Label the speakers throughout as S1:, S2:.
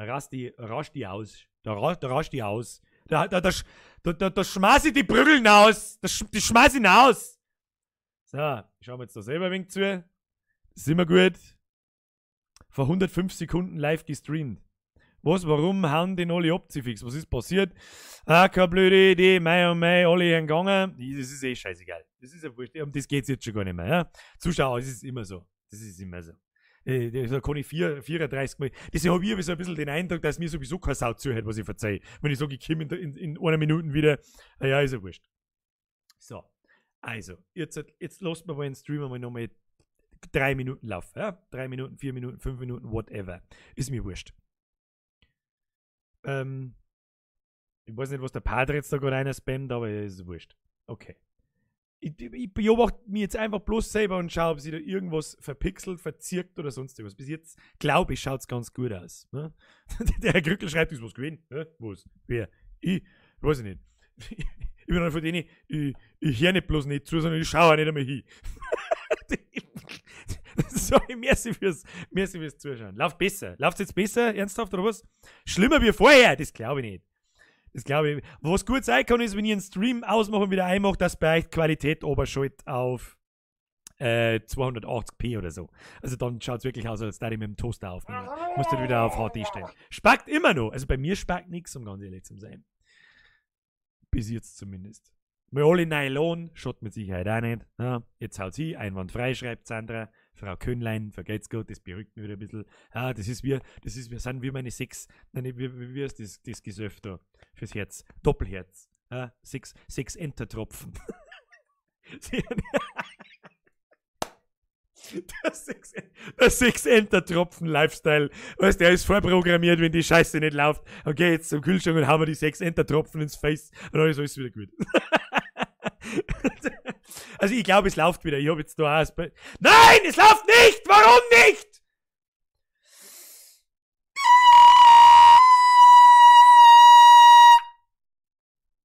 S1: Da rast die aus. Da rast die aus. Da schmeiß ich die Prügeln aus. Die schmeiß ich aus. So, schauen wir jetzt da selber ein wenig zu. Das ist immer gut. Vor 105 Sekunden live gestreamt. Was, warum hauen die alle ab, Zifix? Was ist passiert? Ah, keine blöde Idee, mei und mei, alle hingegangen. Das ist eh scheißegal. Das ist ja wurscht. Um das geht's jetzt schon gar nicht mehr. Ja? Zuschauer, das ist immer so. Das ist immer so. Da kann ich 34 Mal. Deswegen habe ich so ein bisschen den Eindruck, dass mir sowieso keine Sau zuhört, was ich verzeihe. Wenn ich sage, ich komme in einer Minute wieder. Ja, ist ja wurscht. So. Also, jetzt lasst mir mal den Streamer mal nochmal 3 Minuten laufen. Ja? 3 Minuten, 4 Minuten, 5 Minuten, whatever. Ist mir wurscht. Ich weiß nicht, was der Padre jetzt da gerade einer spammt, aber ist wurscht. Okay. Ich beobachte mich jetzt einfach bloß selber und schaue, ob sich da irgendwas verpixelt, verzirkt oder sonst irgendwas. Bis jetzt, glaube ich, schaut's ganz gut aus. Ne? Der Herr Krückel schreibt, ist was gewesen. Ne? Was? Wer? Ich? Weiß ich nicht. Ich bin einer von denen, ich höre nicht bloß nicht zu, sondern ich schaue auch nicht einmal hin. Sorry, merci fürs Zuschauen. Läuft besser. Läuft's jetzt besser? Ernsthaft oder was? Schlimmer wie vorher? Das glaube ich nicht. Das glaube ich. Was gut sein kann, ist, wenn ich einen Stream ausmache und wieder einmache, dass bei euch Qualität oberschaltet auf 280p oder so. Also dann schaut's wirklich aus, als würde ich mit dem Toaster aufnehmen. Musst du wieder auf HD stellen. Spackt immer noch. Also bei mir spackt nichts, um ganz ehrlich zu sein. Bis jetzt zumindest. Wir alle Nylon, schaut mit Sicherheit auch nicht. Ja, jetzt haut sie, einwandfrei, schreibt Sandra. Frau Köhnlein, vergeht's gut, das beruhigt mich wieder ein bisschen. Ah, das ist wir sind wie meine sechs, nein, wie ist das Gesöff da fürs Herz? Doppelherz. Ja, sechs Entertropfen. Der 6 Entertropfen Lifestyle. Weißt du, der ist vorprogrammiert, wenn die Scheiße nicht läuft. Okay, jetzt zum Kühlschrank und hauen wir die 6 Entertropfen ins Face und dann ist alles wieder gut. Also ich glaube, es läuft wieder. Ich habe jetzt da auch Nein, es läuft nicht! Warum nicht?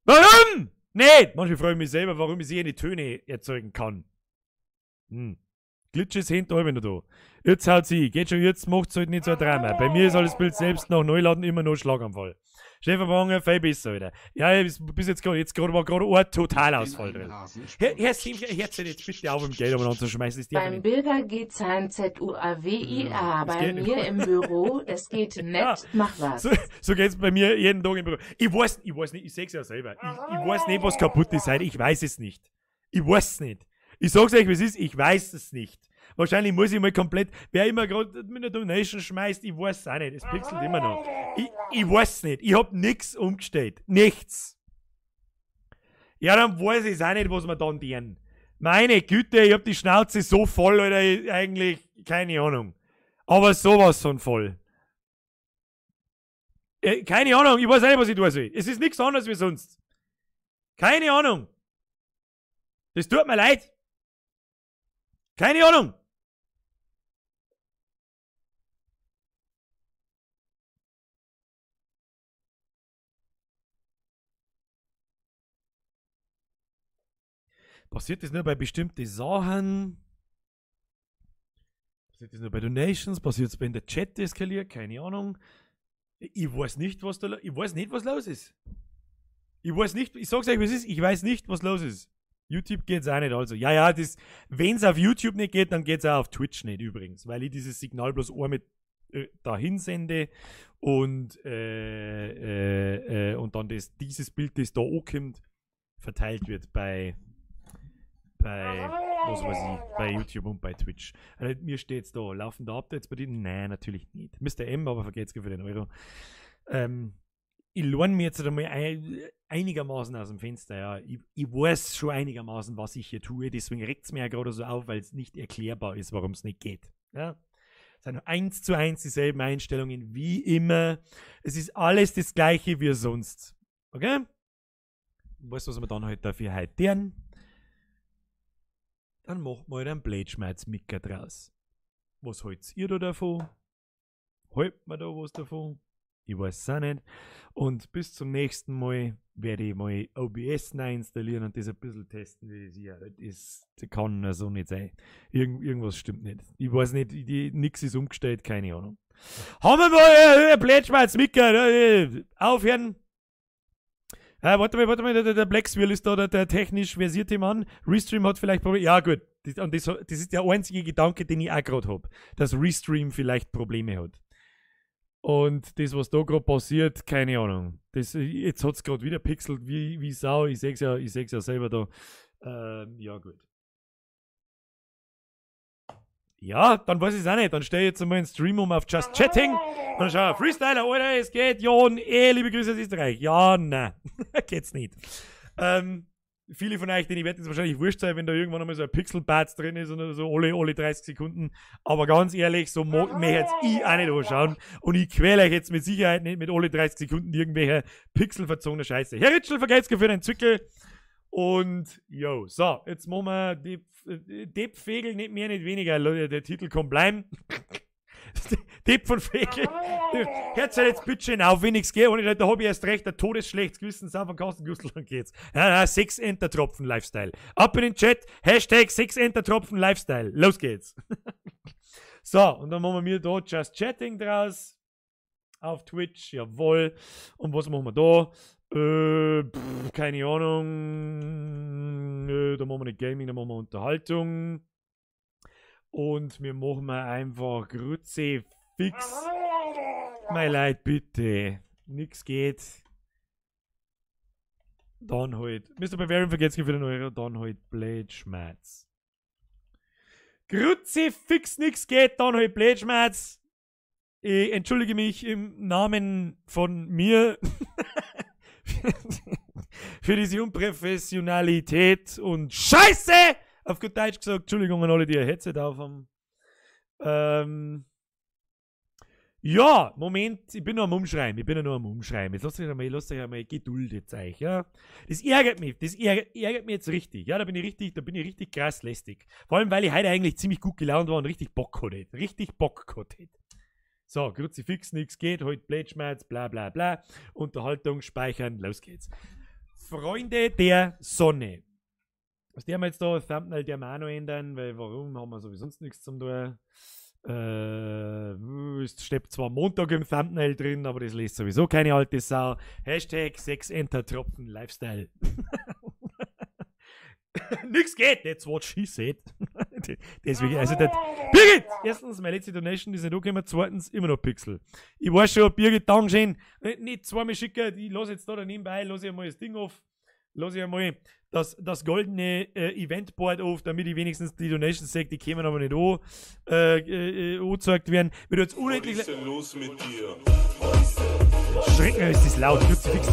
S1: Warum? Nee! Manchmal frage ich mich selber, warum ich hier die Töne erzeugen kann. Hm. Glitches hinter noch da. Jetzt haut sie, geht schon, jetzt macht's halt nicht so ein Drama. Bei mir ist alles Bild selbst nach Neuladen immer noch Schlaganfall. Stefan Wanger, viel besser wieder. Ja, bis jetzt gerade, war gerade ein Totalausfall drin. Herr Simcher, hört jetzt bitte auf, im Geld umeinander zu schmeißen.
S2: Beim Bilder geht's ein ZUAWIA, bei mir im Büro, es geht nett, ja, mach was.
S1: So geht's bei mir jeden Tag im Büro. Ich weiß nicht, ich seh's ja selber. Ich weiß nicht, was kaputt ist heute, ich weiß es nicht. Ich weiß es nicht. Ich sag's euch, wie es ist, ich weiß es nicht. Wahrscheinlich muss ich mal komplett, wer immer gerade mit einer Donation schmeißt, ich weiß es auch nicht. Es pixelt immer noch. Ich weiß es nicht. Ich hab nix umgestellt. Nichts. Ja, dann weiß ich es auch nicht, was wir dann tun. Meine Güte, ich hab die Schnauze so voll, oder eigentlich, keine Ahnung. Aber sowas von voll. Keine Ahnung, ich weiß auch nicht, was ich tun soll. Es ist nichts anderes wie sonst. Keine Ahnung. Das tut mir leid. Keine Ahnung. Passiert das nur bei bestimmten Sachen? Passiert das nur bei Donations? Passiert es, wenn der Chat eskaliert? Keine Ahnung. Ich weiß nicht, was da, ich weiß nicht, was los ist. Ich weiß nicht, ich sag's euch, wie es ist, ich weiß nicht, was los ist. YouTube geht's auch nicht, also. Ja, ja, das, wenn's auf YouTube nicht geht, dann geht's auch auf Twitch nicht übrigens, weil ich dieses Signal bloß einmal dahin sende und dann dieses Bild, das da ankommt, verteilt wird bei was weiß ich, bei YouTube und bei Twitch. Also, mir steht's da, laufen da Updates bei denen? Nein, natürlich nicht. Mr. M, aber vergeht's für den Euro. Ich lerne mir jetzt einmal einigermaßen aus dem Fenster. Ja. Ich weiß schon einigermaßen, was ich hier tue, deswegen regt's mir ja gerade so auf, weil es nicht erklärbar ist, warum es nicht geht. Ja. Es sind 1:1 dieselben Einstellungen wie immer. Es ist alles das Gleiche wie sonst. Okay? Weißt du, was wir dann halt dafür heute tun? Dann macht man halt einen Blödschmerz-Micker draus. Was haltet ihr da davon? Haltet man da was davon? Ich weiß es auch nicht. Und bis zum nächsten Mal werde ich mal OBS neu installieren und das ein bisschen testen, wie das hier ist. Das kann so nicht sein. Irgendwas stimmt nicht. Ich weiß nicht, nix ist umgestellt, keine Ahnung. Haben wir mal Plätschmerz mitgehört. Aufhören. Warte mal, der Black Swirl ist da, der technisch versierte Mann. Restream hat vielleicht Probleme. Ja, gut. Das ist der einzige Gedanke, den ich auch gerade habe. Dass Restream vielleicht Probleme hat. Und das, was da gerade passiert, keine Ahnung. Das, jetzt hat es gerade wieder pixelt wie Sau. Ich sehe es ja, selber da. Ja, gut. Ja, dann weiß ich es auch nicht. Dann stelle ich jetzt einmal einen Stream um auf Just Chatting. Dann schau, Freestyler, Alter, es geht. Jon, liebe Grüße aus Österreich. Ja, nein, geht's nicht. Viele von euch, denen wird es wahrscheinlich wurscht sein, wenn da irgendwann einmal so ein Pixelbatz drin ist oder so alle 30 Sekunden. Aber ganz ehrlich, so möchte jetzt ich auch nicht anschauen. Und ich quäle euch jetzt mit Sicherheit nicht mit alle 30 Sekunden irgendwelche pixelverzogene Scheiße. Herr Ritschl, vergelt's für den Zwickel. Und, yo, so, jetzt machen wir Depp-Fegel, nicht mehr, nicht weniger. Der Titel kann bleiben. Depp von Fegel. Hört halt jetzt bitte schön auf, wenn nichts geht. Und da habe ich erst recht ein todesschlechtes Gewissen. So, von Carsten Gustl, dann geht's. Ja, na, 6 Entertropfen Lifestyle. Ab in den Chat. Hashtag 6 Entertropfen Lifestyle. Los geht's. So, und dann machen wir da Just Chatting draus. Auf Twitch, jawohl. Und was machen wir da? Keine Ahnung. Da machen wir nicht Gaming, da machen wir Unterhaltung. Und wir machen einfach Grütze fix. Mein Leid, bitte. Nix geht. Dann halt. Mr. Bavarian vergeht's für den Euro. Dann halt Blödschmerz. Grütze fix, nix geht. Dann halt Blödschmerz. Ich entschuldige mich im Namen von mir für diese Unprofessionalität und Scheiße! Auf gut Deutsch gesagt, Entschuldigung an alle, die ein Headset aufhaben. Ja, Moment, ich bin noch am Umschreiben. Ich bin ja noch am Umschreiben. Jetzt lasst euch einmal Geduld jetzt euch, ja. Das ärgert mich, das ärgert mich jetzt richtig. Ja, da bin ich richtig krass lästig. Vor allem, weil ich heute eigentlich ziemlich gut gelaunt war und richtig Bock hatte. Richtig Bock gehabt hätte. So, Kruzifix, nix geht, heute Blödschmerz, bla bla bla. Unterhaltung, speichern, los geht's. Freunde der Sonne. Was der wir jetzt da? Thumbnail der wir auch noch ändern, weil warum haben wir sowieso sonst nichts zum tun? Es steht zwar Montag im Thumbnail drin, aber das liest sowieso keine alte Sau. Hashtag 6 Entertropfen Lifestyle. Nix geht, that's what she said. Deswegen, also der Birgit! Erstens, meine letzte Donation ist nicht angekommen, zweitens, immer noch Pixel. Ich weiß schon, Birgit, Dankeschön. Nicht zweimal schicken, ich lasse jetzt da nebenbei, lasse ich einmal das Ding auf, lasse ich einmal das goldene Eventboard auf, damit ich wenigstens die Donations sehe, die kämen aber nicht an, angezeigt werden. Mir tut's unendlich.
S3: Was ist denn los mit dir?
S1: Schrecken, ist das laut, Kruzifix.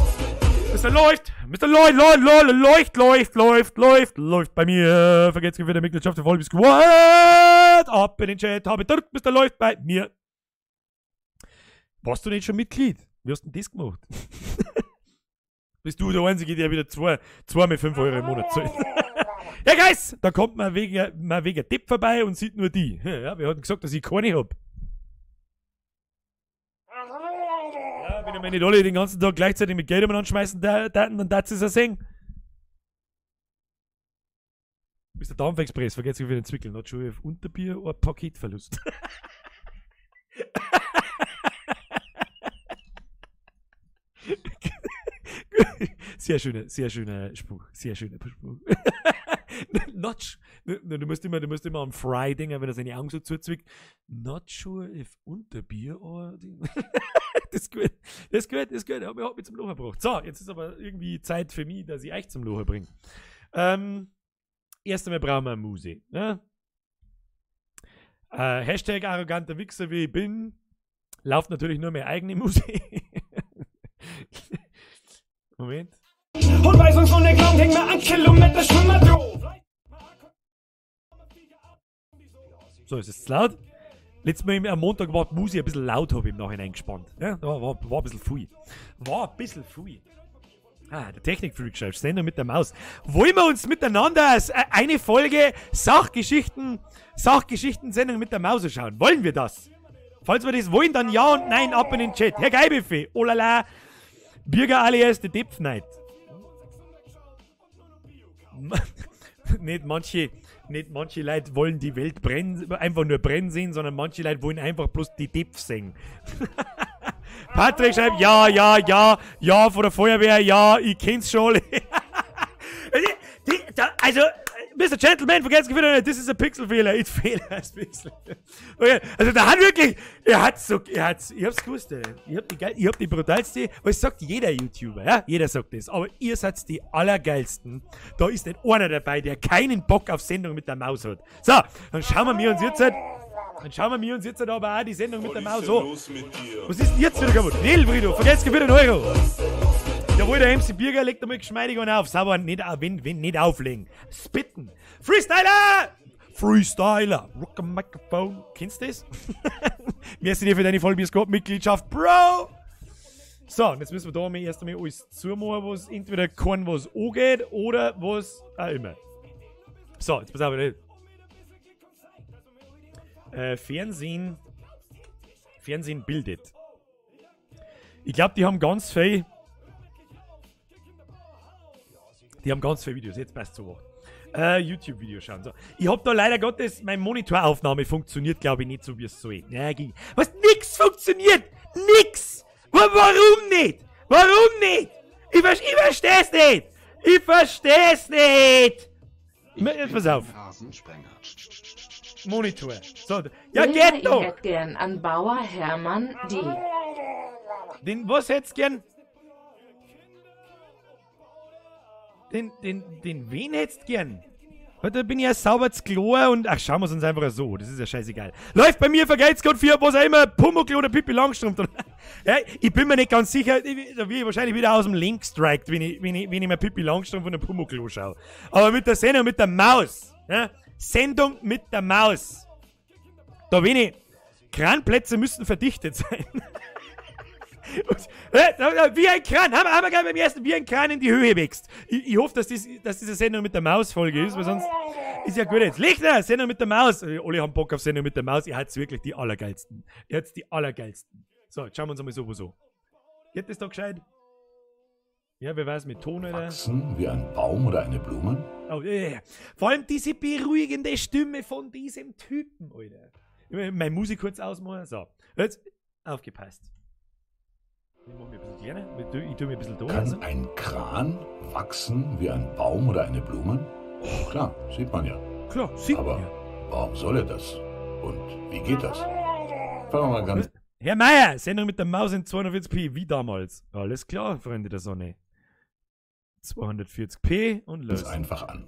S1: Mr. Leucht! Mr. Leucht, Leucht, Leucht, Leucht, Leucht, läuft bei mir. Vergesst wieder Mitgliedschaft der Vollbiss Squad. Ab in den Chat, habe dort, Mr. Leucht bei mir. Warst du nicht schon Mitglied? Wie hast du denn das gemacht? Bist du der Einzige, der wieder 2 mit 5 Euro im Monat zahlt? Ja, Guys, da kommt mal wegen Tipp vorbei und sieht nur die. Ja, wir hatten gesagt, dass ich keine hab. Ja, wenn ich mir nicht alle den ganzen Tag gleichzeitig mit Geld umeinander schmeißen, dann darf es ja sehen. Mr. Dampfexpress, vergesst wieder den Zwickel. Not sure if Unterbier oder Paketverlust. Sehr schöner Spruch. Sehr schöner Spruch. Not, du musst immer am Fry denken, wenn er seine Augen so zuzwickt. Not sure if Unterbier or. Das ist gut. Das ist gut, das ist gut. Hat mich zum Lachen gebracht. So, jetzt ist aber irgendwie Zeit für mich, dass ich euch zum Lachen bringe. Erst einmal brauchen wir eine Muse. Ne? Hashtag arroganter Wichser, wie ich bin. Lauft natürlich nur meine eigene Muse. Moment.
S4: Und weiß uns von der Ground hängt mir ein Kilometer Schwimmer drauf.
S1: So, ist es laut? Letztes Mal am Montag war die Musik ein bisschen laut, habe ich im Nachhinein gespannt. Ja, war ein bisschen viel. War ein bisschen viel. Ah, der Technikfreak schreibt, Sendung mit der Maus. Wollen wir uns miteinander eine Folge Sachgeschichten-Sendung mit der Maus schauen? Wollen wir das? Falls wir das wollen, dann ja und nein, ab in den Chat. Herr Geilbuffet, oh la la, Bürger alias der Depfneid. Nicht manche Nicht manche Leute wollen die Welt brennen, einfach nur brennen sehen, sondern manche Leute wollen einfach bloß die Depp sehen. Patrick schreibt, ja, ja, ja, ja, von der Feuerwehr, ja, ich kenn's schon. Also, Mr. Gentleman, vergesst Gefühl, das ist ein Pixelfehler. It's Fehler als Pixel. Okay, also da hat wirklich, er hat so, er hat's, ich hab's gewusst, ey. Ich hab die brutalste, weil es sagt jeder YouTuber, ja, jeder sagt das, aber ihr seid die allergeilsten. Da ist nicht einer dabei, der keinen Bock auf Sendung mit der Maus hat. So, dann schauen wir uns jetzt halt, dann schauen wir uns jetzt halt aber auch die Sendung mit der Maus an. Was ist denn jetzt wieder kaputt? Wilfrido, vergesst Gefühl, den Euro. Jawohl, der MC Birger legt einmal geschmeidig einen auf. Sauber, nicht, wenn, nicht auflegen. Spitten. Freestyler! Freestyler. Rock a Microphone. Kennst du das? Merci dir für deine Vollbioskop-Mitgliedschaft, Bro! So, und jetzt müssen wir da mal erst einmal alles zumachen, was entweder kann, was angeht, oder was auch immer. So, jetzt pass auf. Fernsehen. Fernsehen bildet. Ich glaub, die haben ganz viel. Die haben ganz viele Videos, jetzt passt so. YouTube-Videos schauen. So. Ich hab da leider Gottes, meine Monitoraufnahme funktioniert, glaub ich, nicht so, wie es soll. Ja, ging. Was? Nix funktioniert! Nix! Warum nicht? Warum nicht? Ich versteh's nicht! Ich versteh's nicht! Jetzt pass auf. Monitor. So. Ja, geht doch!
S2: Ich hätte gern an Bauer Hermann D.
S1: Den, was hättest gern? Den wen hättest gern? Heute bin ich ja sauber zu Klo und... Ach, schauen wir es uns einfach so. Das ist ja scheißegal. Läuft bei mir, vergeht's Gott für was auch immer, Pumuckl oder Pippi Langstrumpf. Ja, ich bin mir nicht ganz sicher, da will ich wahrscheinlich wieder aus dem Link strikt, wenn ich mir Pippi Langstrumpf und den Pumuckl anschaue. Aber mit der Sendung mit der Maus. Ja? Sendung mit der Maus. Da wenn ich... Kranplätze müssen verdichtet sein. Wie ein Kran, haben wir gleich beim ersten, wie ein Kran in die Höhe wächst. Ich hoffe, dass diese Sendung mit der Maus-Folge ist, weil sonst ist ja gut jetzt. Lichter, Sendung mit der Maus. Alle haben Bock auf Sendung mit der Maus. Ihr habt's wirklich die allergeilsten. Ihr habt's die allergeilsten. So, jetzt schauen wir uns einmal so so. Geht das da gescheit? Ja, wer weiß, mit Ton oder?
S3: Wachsen wie ein Baum oder eine Blume?
S1: Oh, yeah. Vor allem diese beruhigende Stimme von diesem Typen, Alter. Ich will meine Musik kurz ausmachen. So, jetzt aufgepasst. Ich mach mir ein bisschen kleiner. Ich tue mir ein bisschen da.
S3: Kann ein Kran wachsen wie ein Baum oder eine Blume? Oh. Klar, sieht man ja.
S1: Klar, sieht
S3: man. Aber
S1: ja.
S3: Warum soll er das? Und wie geht das? Fangen wir mal ganz...
S1: Herr Meier, Sendung mit der Maus in 240p, wie damals. Alles klar, Freunde der Sonne. 240p und los.
S3: Ganz einfach an.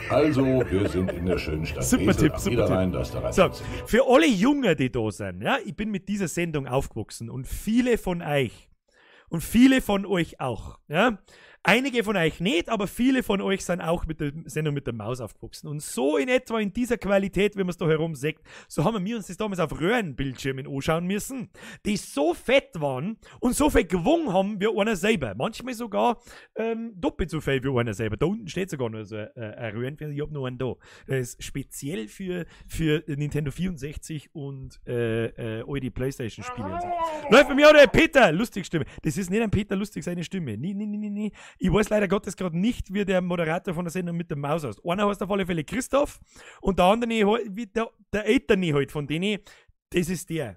S3: Also, wir sind in der schönen Stadt
S1: super
S3: Wesel
S1: Tipp,
S3: am
S1: super
S3: Niederrhein,
S1: Tipp.
S3: Da ist der Rhein.
S1: So, für alle Jungen, die da sind, ja, ich bin mit dieser Sendung aufgewachsen und viele von euch und viele von euch auch, ja. Einige von euch nicht, aber viele von euch sind auch mit der Sendung mit der Maus aufgewachsen. Und so in etwa in dieser Qualität, wie man es da herumsieht, so haben wir uns das damals auf Röhrenbildschirmen anschauen müssen, die so fett waren und so viel gewonnen haben wie einer selber. Manchmal sogar doppelt so viel wie einer selber. Da unten steht sogar noch so ein Röhrenfernseher. Ich hab noch einen da. Das ist speziell für Nintendo 64 und all die Playstation-Spiele und so. Läuft bei mir auch der Peter Lustig Stimme. Das ist nicht ein Peter Lustig seine Stimme. Nee, nee, nee, nee, nee. Ich weiß leider Gottes gerade nicht, wie der Moderator von der Sendung mit der Maus heißt. Einer heißt auf alle Fälle Christoph und der andere, wie der Elterne halt von denen, das ist der.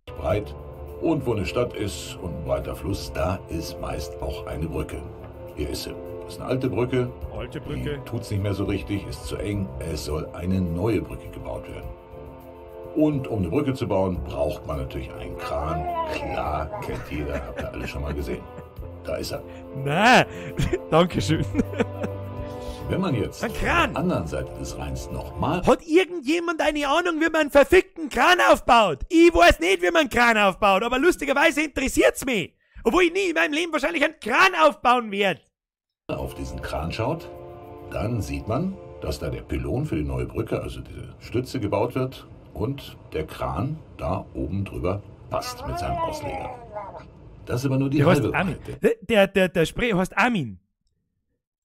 S3: Breit. Und wo eine Stadt ist und ein breiter Fluss, da ist meist auch eine Brücke. Hier ist sie. Das ist eine alte Brücke.
S1: Alte Brücke.
S3: Die tut's nicht mehr so richtig, ist zu eng. Es soll eine neue Brücke gebaut werden. Und um eine Brücke zu bauen, braucht man natürlich einen Kran. Klar, kennt jeder, habt ihr alle schon mal gesehen. Da ist er.
S1: Na, Dankeschön.
S3: Wenn man jetzt
S1: Ein Kran.
S3: auf der anderen Seite des Rheins nochmal...
S1: Hat irgendjemand eine Ahnung, wie man einen verfickten Kran aufbaut? Ich weiß nicht, wie man einen Kran aufbaut, aber lustigerweise interessiert's mich. Obwohl ich nie in meinem Leben wahrscheinlich einen Kran aufbauen werde.
S3: Auf diesen Kran schaut, dann sieht man, dass da der Pylon für die neue Brücke, also diese Stütze, gebaut wird und der Kran da oben drüber passt mit seinem Ausleger. Das ist aber nur die
S1: Der heißt
S3: halbe
S1: Armin.
S3: Wahrheit.
S1: Der Sprecher heißt Armin.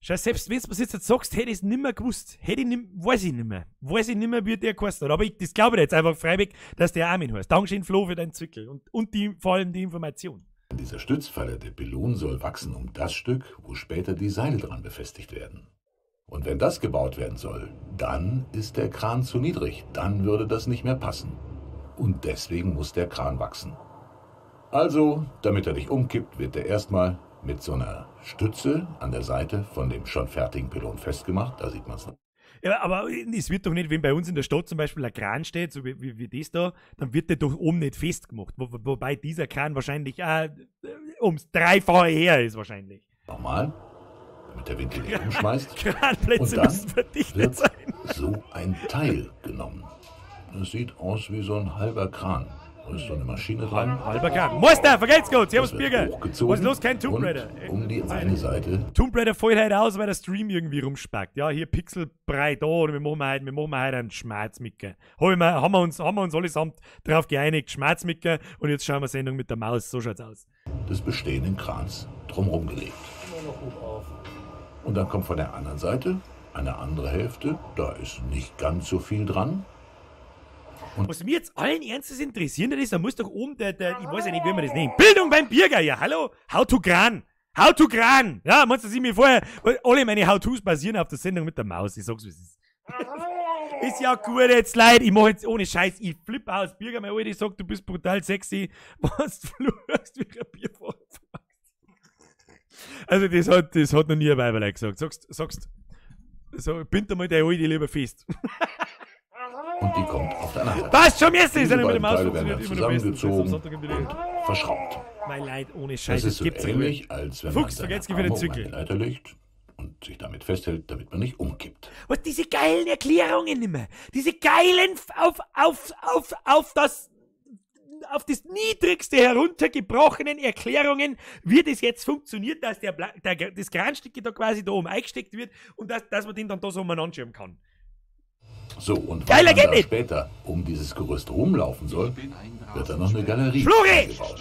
S1: Schau, selbst wenn du es jetzt sagst, hätte ich es nimmer gewusst. Hätte ich nimm, weiß ich nimmer. Weiß ich nimmer, wie der geheißen hat. Aber ich, das glaube ich jetzt einfach freiwillig, dass der Armin heißt. Dankeschön, Flo, für deinen Zwickel und die, vor allem die Information.
S3: Dieser Stützpfeiler, der Pylon, soll wachsen um das Stück, wo später die Seile dran befestigt werden. Und wenn das gebaut werden soll, dann ist der Kran zu niedrig. Dann würde das nicht mehr passen. Und deswegen muss der Kran wachsen. Also, damit er nicht umkippt, wird er erstmal mit so einer Stütze an der Seite von dem schon fertigen Pylon festgemacht. Da sieht man es noch.
S1: Ja, aber es wird doch nicht, wenn bei uns in der Stadt zum Beispiel ein Kran steht, so wie das da, dann wird der doch oben nicht festgemacht. Wobei dieser Kran wahrscheinlich auch ums Dreifache her ist wahrscheinlich.
S3: Nochmal, damit der Winkel nicht umschmeißt.
S1: Kranplätze
S3: Und dann
S1: müssen verdichtet
S3: wird
S1: sein.
S3: so ein Teil genommen. Das sieht aus wie so ein halber Kran. Da ist so eine Maschine dran.
S1: Halber Kran. Meister, vergelt's Gott! Servus,
S3: Das wird
S1: Birger!
S3: hochgezogen
S1: Was ist los? Kein Tomb
S3: und
S1: Raider.
S3: Um die eine Seite.
S1: Tomb Raider fällt heute aus, weil der Stream irgendwie rumspackt. Ja, hier Pixelbrei da und wir machen heute einen Schmerzmicker. Haben wir uns allesamt drauf geeinigt, Schmerzmicker, und jetzt schauen wir Sendung mit der Maus. So schaut's aus.
S3: Des bestehenden Krans drumherum gelegt. Und dann kommt von der anderen Seite eine andere Hälfte. Da ist nicht ganz so viel dran.
S1: Und was mir jetzt allen Ernstes interessiert ist, da muss doch oben der, ich weiß ja nicht, wie man das nennt. Bildung beim Birger, ja, hallo? How to Kran. How to Kran. Ja, meinst du, dass ich mir vorher, alle meine How-Tos basieren auf der Sendung mit der Maus. Ich sag's, wie es ist. Ist ja gut jetzt, Leute. Ich mach jetzt ohne Scheiß, ich flipp aus. Birger, mein Alter, ich sag, du bist brutal sexy. Was du fluchst wie ein Bierfahrer. Also, das hat noch nie ein Weiberlein gesagt. Sagst, so, bind einmal deine Alte lieber fest.
S3: Und die kommt auf der anderen Seite.
S1: Passt schon, mir ist
S3: Diese
S1: mit dem
S3: beiden Teile werden
S1: Maus
S3: dann
S1: funktioniert immer noch bestens.
S3: zusammengezogen und verschraubt.
S1: Mein Leid, ohne Scheiß.
S3: Das ist so
S1: gibt's
S3: ähnlich, als wenn man
S1: Fuchs,
S3: seine
S1: vergesst wieder den
S3: Arme um eine
S1: Zirkel.
S3: Leiter legt und sich damit festhält, damit man nicht umkippt.
S1: Was, diese geilen Erklärungen immer. Diese geilen auf das niedrigste heruntergebrochenen Erklärungen, wie das jetzt funktioniert, dass das Kranstück da quasi da oben eingesteckt wird und dass man den dann da so umeinander schieben kann.
S3: So, und weil
S1: Geiler
S3: man
S1: geht
S3: da
S1: nicht.
S3: später um dieses Gerüst rumlaufen soll, wird da noch eine Galerie
S1: Flori!
S3: eingebaut.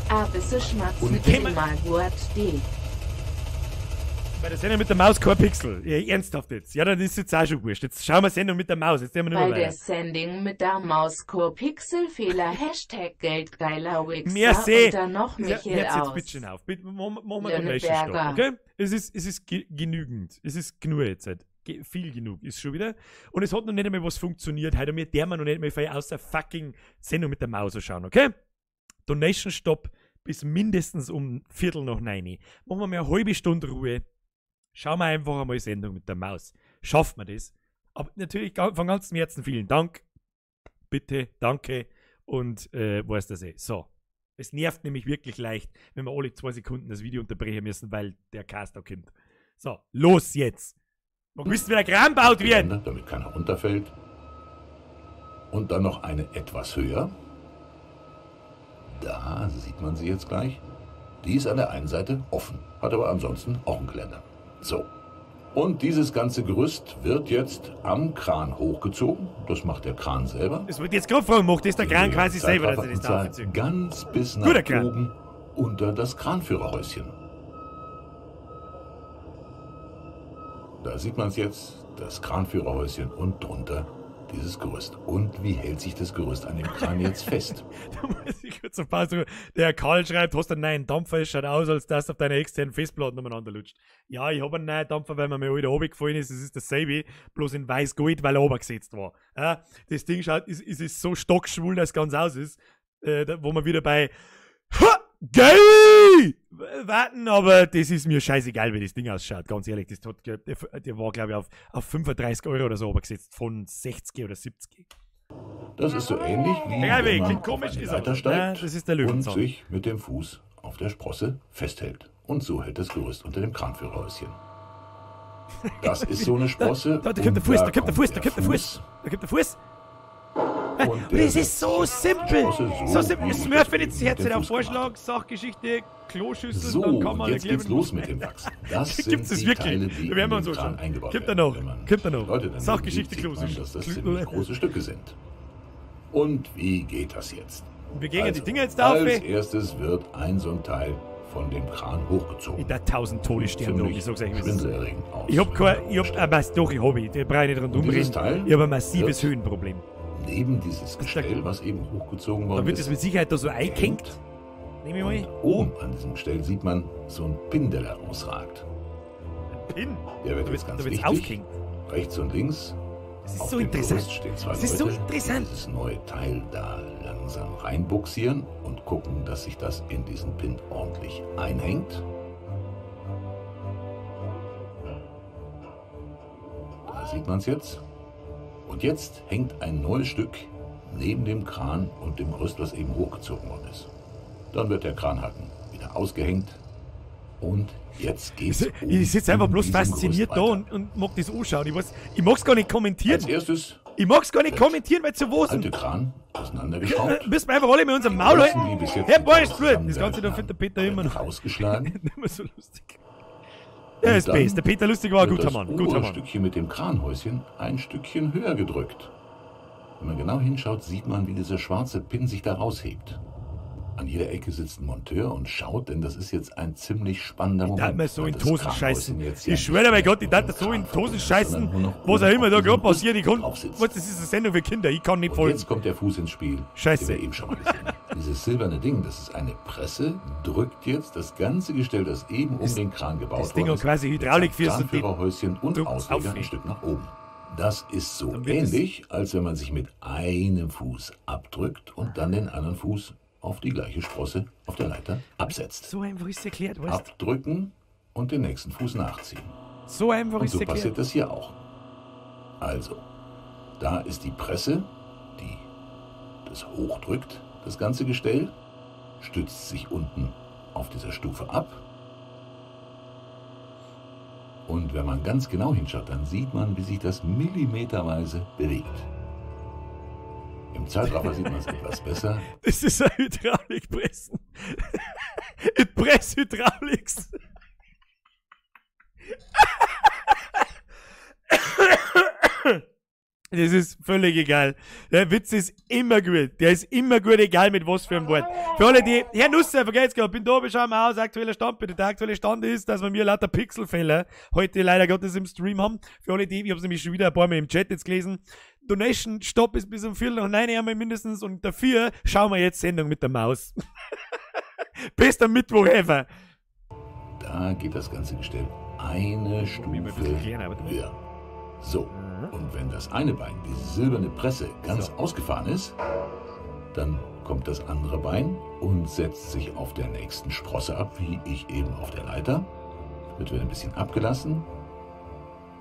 S2: A bisse Schmatz
S3: Und
S2: mit
S1: Thema-
S2: dem Malguat D.
S1: Bei der Sendung mit der Maus kein Pixel. Ja, ernsthaft jetzt. Ja, dann ist jetzt auch schon wurscht. Jetzt schauen wir Sendung mit der Maus. Jetzt sehen wir nicht
S2: Bei
S1: mehr
S2: der
S1: weiter.
S2: Sending mit der Maus Ko Pixelfehler Hashtag Geldgeiler Wichser
S1: Merci.
S2: und dann noch
S1: Ja,
S2: Michel
S1: hört's jetzt
S2: aus.
S1: bitte schön auf. Bitte, machen wir den Donation Stopp,
S2: Lönneberger.
S1: okay? Es ist genügend. Es ist genug jetzt. Halt. Viel genug ist schon wieder. Und es hat noch nicht einmal was funktioniert. Heute mir der man noch nicht mehr viel außer fucking Sendung mit der Maus schauen, okay? Donation Stopp bis mindestens um 9:15. Machen wir mal eine halbe Stunde Ruhe. Schauen wir einfach einmal Sendung mit der Maus. Schafft man das? Aber natürlich von ganzem Herzen vielen Dank. Bitte, danke. Und weiß das eh. So. Es nervt nämlich wirklich leicht, wenn wir alle 2 Sekunden das Video unterbrechen müssen, weil der Cast da kommt. So, los jetzt. Man wissen, wie der Kram gebaut wird.
S3: Geländer, damit keiner runterfällt. Und dann noch eine etwas höher. Da sieht man sie jetzt gleich. Die ist an der einen Seite offen, hat aber ansonsten auch ein Geländer. So. Und dieses ganze Gerüst wird jetzt am Kran hochgezogen. Das macht der Kran selber.
S1: Das wollte ich jetzt gerade fragen, macht das der Kran quasi selber, dass er das
S3: Und
S1: da
S3: zwar
S1: aufzieht?
S3: ganz bis nach
S1: Guter Kran.
S3: oben unter das Kranführerhäuschen. Da sieht man es jetzt, das Kranführerhäuschen und drunter dieses Gerüst. Und wie hält sich das Gerüst an dem Kran jetzt fest?
S1: Da muss ich kurz auf Pause drücken. Der Karl schreibt, hast du einen neuen Dampfer? Es schaut aus, als dass du auf deiner externen Festplatte umeinander lutscht. Ja, ich hab einen neuen Dampfer, weil mir mein alter runtergefallen ist. Es ist dasselbe, bloß in weiß-gold, weil er runtergesetzt war. Ja, das Ding schaut, ist so stockschwul, dass es ganz aus ist. Da, wo man wieder bei Ha! Geil! Warten, aber das ist mir scheißegal, wie das Ding ausschaut. Ganz ehrlich, das hat, der war, glaub ich, auf 35 Euro oder so runtergesetzt, von 60 oder 70.
S3: Das ist so ähnlich wie
S1: Egal,
S3: wenn
S1: wie,
S3: man
S1: klingt komisch,
S3: auf eine
S1: ist aber
S3: Leiter
S1: so.
S3: steigt
S1: Ja, das ist der
S3: und
S1: Löwenzahn.
S3: sich mit dem Fuß auf der Sprosse festhält. Und so hält das Gerüst unter dem Kranführerhäuschen. Das ist so eine Sprosse.
S1: Da kommt der Fuß, da kommt der Fuß, da
S3: und
S1: kommt der Fuß, da kommt der Fuß.
S3: Und
S1: Und es ist so simpel.
S3: Sprosse
S1: So simpel.
S3: wie
S1: Smurf
S3: ich das
S1: jetzt
S3: eben
S1: Herz
S3: mit dem
S1: auf
S3: Fuß
S1: Vorschlag,
S3: gemacht
S1: Sachgeschichte, Kloschüssel,
S3: So,
S1: dann kann man
S3: und jetzt
S1: erklären,
S3: geht's los mit dem Wachsen. Das sind
S1: Gibt's es
S3: die
S1: wirklich?
S3: Teile, die
S1: Da werden wir
S3: in
S1: uns
S3: den Kran
S1: anschauen.
S3: eingebaut
S1: Kommt er
S3: werden.
S1: noch?
S3: Wenn man
S1: Kommt er noch?
S3: Leute daneben
S1: Sachgeschichte,
S3: sieht, sieht man,
S1: Kloschüssel.
S3: dass das ziemlich große Stücke sind. Und wie geht das jetzt?
S1: Wir gehen
S3: Also,
S1: die Dinger jetzt auf.
S3: Als erstes wird ein so ein Teil von dem Kran hochgezogen.
S1: Ich da 1000 Todessterne da oben, ich sag's euch, wie es ist.
S3: Schwindelerregend aus.
S1: Ich hab
S3: wenn
S1: kein,
S3: man da
S1: ich hab,
S3: oben
S1: aber doch, ich hab, ich, da brauch ich nicht rundum
S3: Und dieses
S1: reden.
S3: Teil
S1: Ich hab ein massives
S3: wird
S1: Höhenproblem.
S3: Neben dieses Gestell, was eben hochgezogen worden
S1: Da wird
S3: ist,
S1: es mit Sicherheit da so eingehängt. Nehme ich mal.
S3: Und oben an diesem Gestell sieht man so ein Pin, der da rausragt.
S1: Pin.
S3: Der wird jetzt ganz wichtig.
S1: Aufgehängt.
S3: Rechts und links.
S1: Das ist
S3: auf
S1: so
S3: dem
S1: interessant.
S3: Gerüst stehen zwei
S1: Das ist
S3: Leute,
S1: so interessant.
S3: Die dieses neue Teil da langsam reinbuxieren und gucken, dass sich das in diesen Pin ordentlich einhängt. Da sieht man es jetzt. Und jetzt hängt ein neues Stück neben dem Kran und dem Gerüst, was eben hochgezogen worden ist. Dann wird der Kranhaken wieder ausgehängt. Und jetzt geht's
S1: Ich sitze einfach
S3: in
S1: bloß
S3: diesem
S1: fasziniert
S3: Gerüst
S1: da
S3: weiter.
S1: und mag das anschauen. Ich weiß, ich mag's gar nicht kommentieren.
S3: Als erstes
S1: Ich mag's gar nicht
S3: wird
S1: kommentieren, weil zu was.
S3: alte Kran auseinandergeschraubt.
S1: Müssen wir einfach alle mit unserem Maul
S3: Bolzen,
S1: halten.
S3: die bis jetzt
S1: Herr
S3: nicht
S1: Boris, Blut. Das
S3: zusammengehalten
S1: Ganze da findet der Peter
S3: haben,
S1: immer noch.
S3: Rausgeschlagen.
S1: Nicht mehr so lustig. Der ist
S3: dann
S1: best. Der Peter Lustig war ein
S3: wird
S1: guter
S3: das
S1: Mann.
S3: obere
S1: Guter Mann.
S3: Stückchen mit dem Kranhäuschen ein Stückchen höher gedrückt. Wenn man genau hinschaut, sieht man, wie dieser schwarze Pin sich da raushebt. An jeder Ecke sitzt ein Monteur und schaut, denn das ist jetzt ein ziemlich spannender
S1: Ich
S3: Moment.
S1: darf mir so
S3: weil
S1: in
S3: das
S1: die Hosen
S3: Kranhäuschen
S1: scheißen.
S3: jetzt ja
S1: Ich schwöre bei
S3: nicht
S1: Gott, ich
S3: mehr
S1: darf
S3: mit
S1: so
S3: dem
S1: in die
S3: Kran
S1: Hosen
S3: verbunden ist,
S1: scheißen,
S3: sondern nur noch
S1: was auch
S3: oben
S1: immer
S3: auf
S1: da
S3: diesem
S1: gerade passiert. Ich kann,
S3: drauf sitzt.
S1: was, das ist eine Sendung für Kinder, ich kann nicht
S3: Und
S1: folgen.
S3: jetzt kommt der Fuß ins Spiel,
S1: Scheiße.
S3: den wir eben schon mal gesehen haben. Dieses silberne Ding, das ist eine Presse, drückt jetzt das ganze Gestell, das eben um den Kran gebaut
S1: das Ding
S3: worden
S1: hat quasi
S3: mit
S1: Hydraulik
S3: seinem
S1: führst und die
S3: Kranführerhäuschen und
S1: drückt's
S3: Ausleger
S1: auf.
S3: ein Stück nach oben. Das ist so
S1: Dann wird es-
S3: ähnlich, als wenn man sich mit einem Fuß abdrückt und dann den anderen Fuß auf die gleiche Sprosse auf der Leiter absetzt.
S1: So einfach ist es erklärt, weißt du?
S3: Abdrücken und den nächsten Fuß nachziehen.
S1: So einfach
S3: Und
S1: ist
S3: so
S1: es erklärt.
S3: passiert das hier auch. Also, da ist die Presse, die das hochdrückt, das ganze Gestell, stützt sich unten auf dieser Stufe ab. Und wenn man ganz genau hinschaut, dann sieht man, wie sich das millimeterweise bewegt. Im Zeitraffer sieht man es etwas besser.
S1: Das ist ein Hydraulikpressen. Ich press Hydrauliks. Das ist völlig egal. Der Witz ist immer gut. Der ist immer gut, egal mit was für einem Wort. Für alle, die, Herr Nusser, vergesst gar, bin da, wir schauen mal aus, aktueller Stand, bitte. Der aktuelle Stand ist, dass wir mir lauter Pixelfehler heute leider Gottes im Stream haben. Für alle, die, ich hab's nämlich schon wieder ein paar Mal im Chat jetzt gelesen. Donation Stopp ist bis um 8:15 einmal mindestens und dafür schauen wir jetzt Sendung mit der Maus. Bester Mittwoch ever.
S3: Da geht das ganze Gestell eine
S1: Probier mal ein
S3: Stufe
S1: bisschen kleiner, warte mal.
S3: höher. So, und wenn das eine Bein, diese silberne Presse, ganz ausgefahren ist, dann kommt das andere Bein und setzt sich auf der nächsten Sprosse ab, wie ich eben auf der Leiter. Wird wieder ein bisschen abgelassen.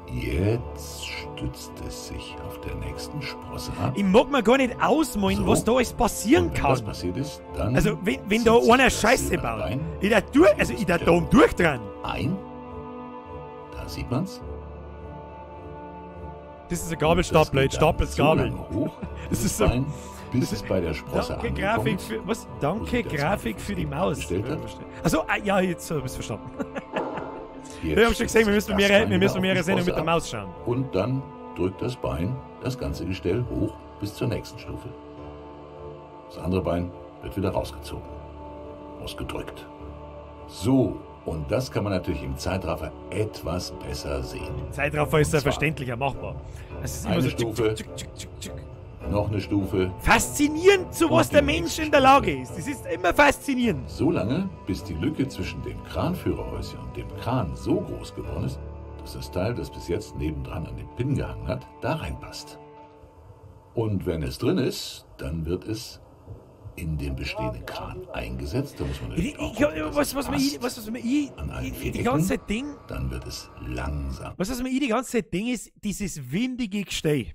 S3: Jetzt stützt es sich auf der nächsten Sprosse ab.
S1: Ich mag mir gar nicht ausmalen,
S3: So.
S1: was da alles passieren
S3: Und wenn
S1: kann.
S3: das passiert ist, dann
S1: Also, wenn
S3: zieht
S1: da
S3: sich
S1: einer
S3: das
S1: Scheiße
S3: silberne
S1: baut,
S3: Bein
S1: ich da durch, also ich da da durchdrehen.
S3: ein. Da sieht man's.
S1: Das ist ein Gabelstapler, jetzt
S3: Das geht dann
S1: stapelt's
S3: so
S1: Gabeln.
S3: lange hoch,
S1: Das
S3: das
S1: ist so-
S3: Bein, bis es bei der Sprosse
S1: Danke,
S3: angekommen
S1: Grafik
S3: ist.
S1: für, was? Danke,
S3: Wo sich der
S1: Grafik
S3: zweite
S1: für die
S3: Fuß
S1: Maus.
S3: abgestellt hat.
S1: Also, ah, ja, jetzt hab ich's verstanden.
S3: Jetzt
S1: Ich hab schon gesehen, wir
S3: stützt
S1: müssen
S3: sich das
S1: mehrere,
S3: Bein
S1: wir
S3: wieder
S1: müssen
S3: auf
S1: mehrere
S3: die
S1: Sendungen mit
S3: Sprosse
S1: der
S3: ab.
S1: Maus schauen.
S3: Und dann drückt das Bein das ganze Gestell hoch bis zur nächsten Stufe. Das andere Bein wird wieder rausgezogen. Ausgedrückt. So, und das kann man natürlich im Zeitraffer etwas besser sehen.
S1: Zeitraffer ist
S3: Und
S1: ja
S3: zwar
S1: verständlicher machbar. Es ist immer
S3: Eine
S1: so tschick,
S3: Stufe.
S1: tschick, tschick, tschick, tschick.
S3: Noch eine Stufe.
S1: Faszinierend, zu was
S3: Und
S1: der
S3: die
S1: Mensch
S3: nächste
S1: in der Lage ist. Das ist immer faszinierend.
S3: So lange, bis die Lücke zwischen dem Kranführerhäuschen und dem Kran so groß geworden ist, dass das Teil, das bis jetzt nebendran an dem Pin gehangen hat, da reinpasst. Und wenn es drin ist, dann wird es in den bestehenden Kran eingesetzt. Da muss man
S1: Ich,
S3: natürlich auch
S1: ich,
S3: gucken, dass
S1: was,
S3: es
S1: was, mir,
S3: passt.
S1: ich, was, was mir ich,
S3: An allen
S1: ich,
S3: vier
S1: die
S3: Ecken.
S1: ganze Zeit Ding,
S3: Dann wird es langsam
S1: was, was mir ich die ganze Zeit Ding ist, dieses windige Gestell.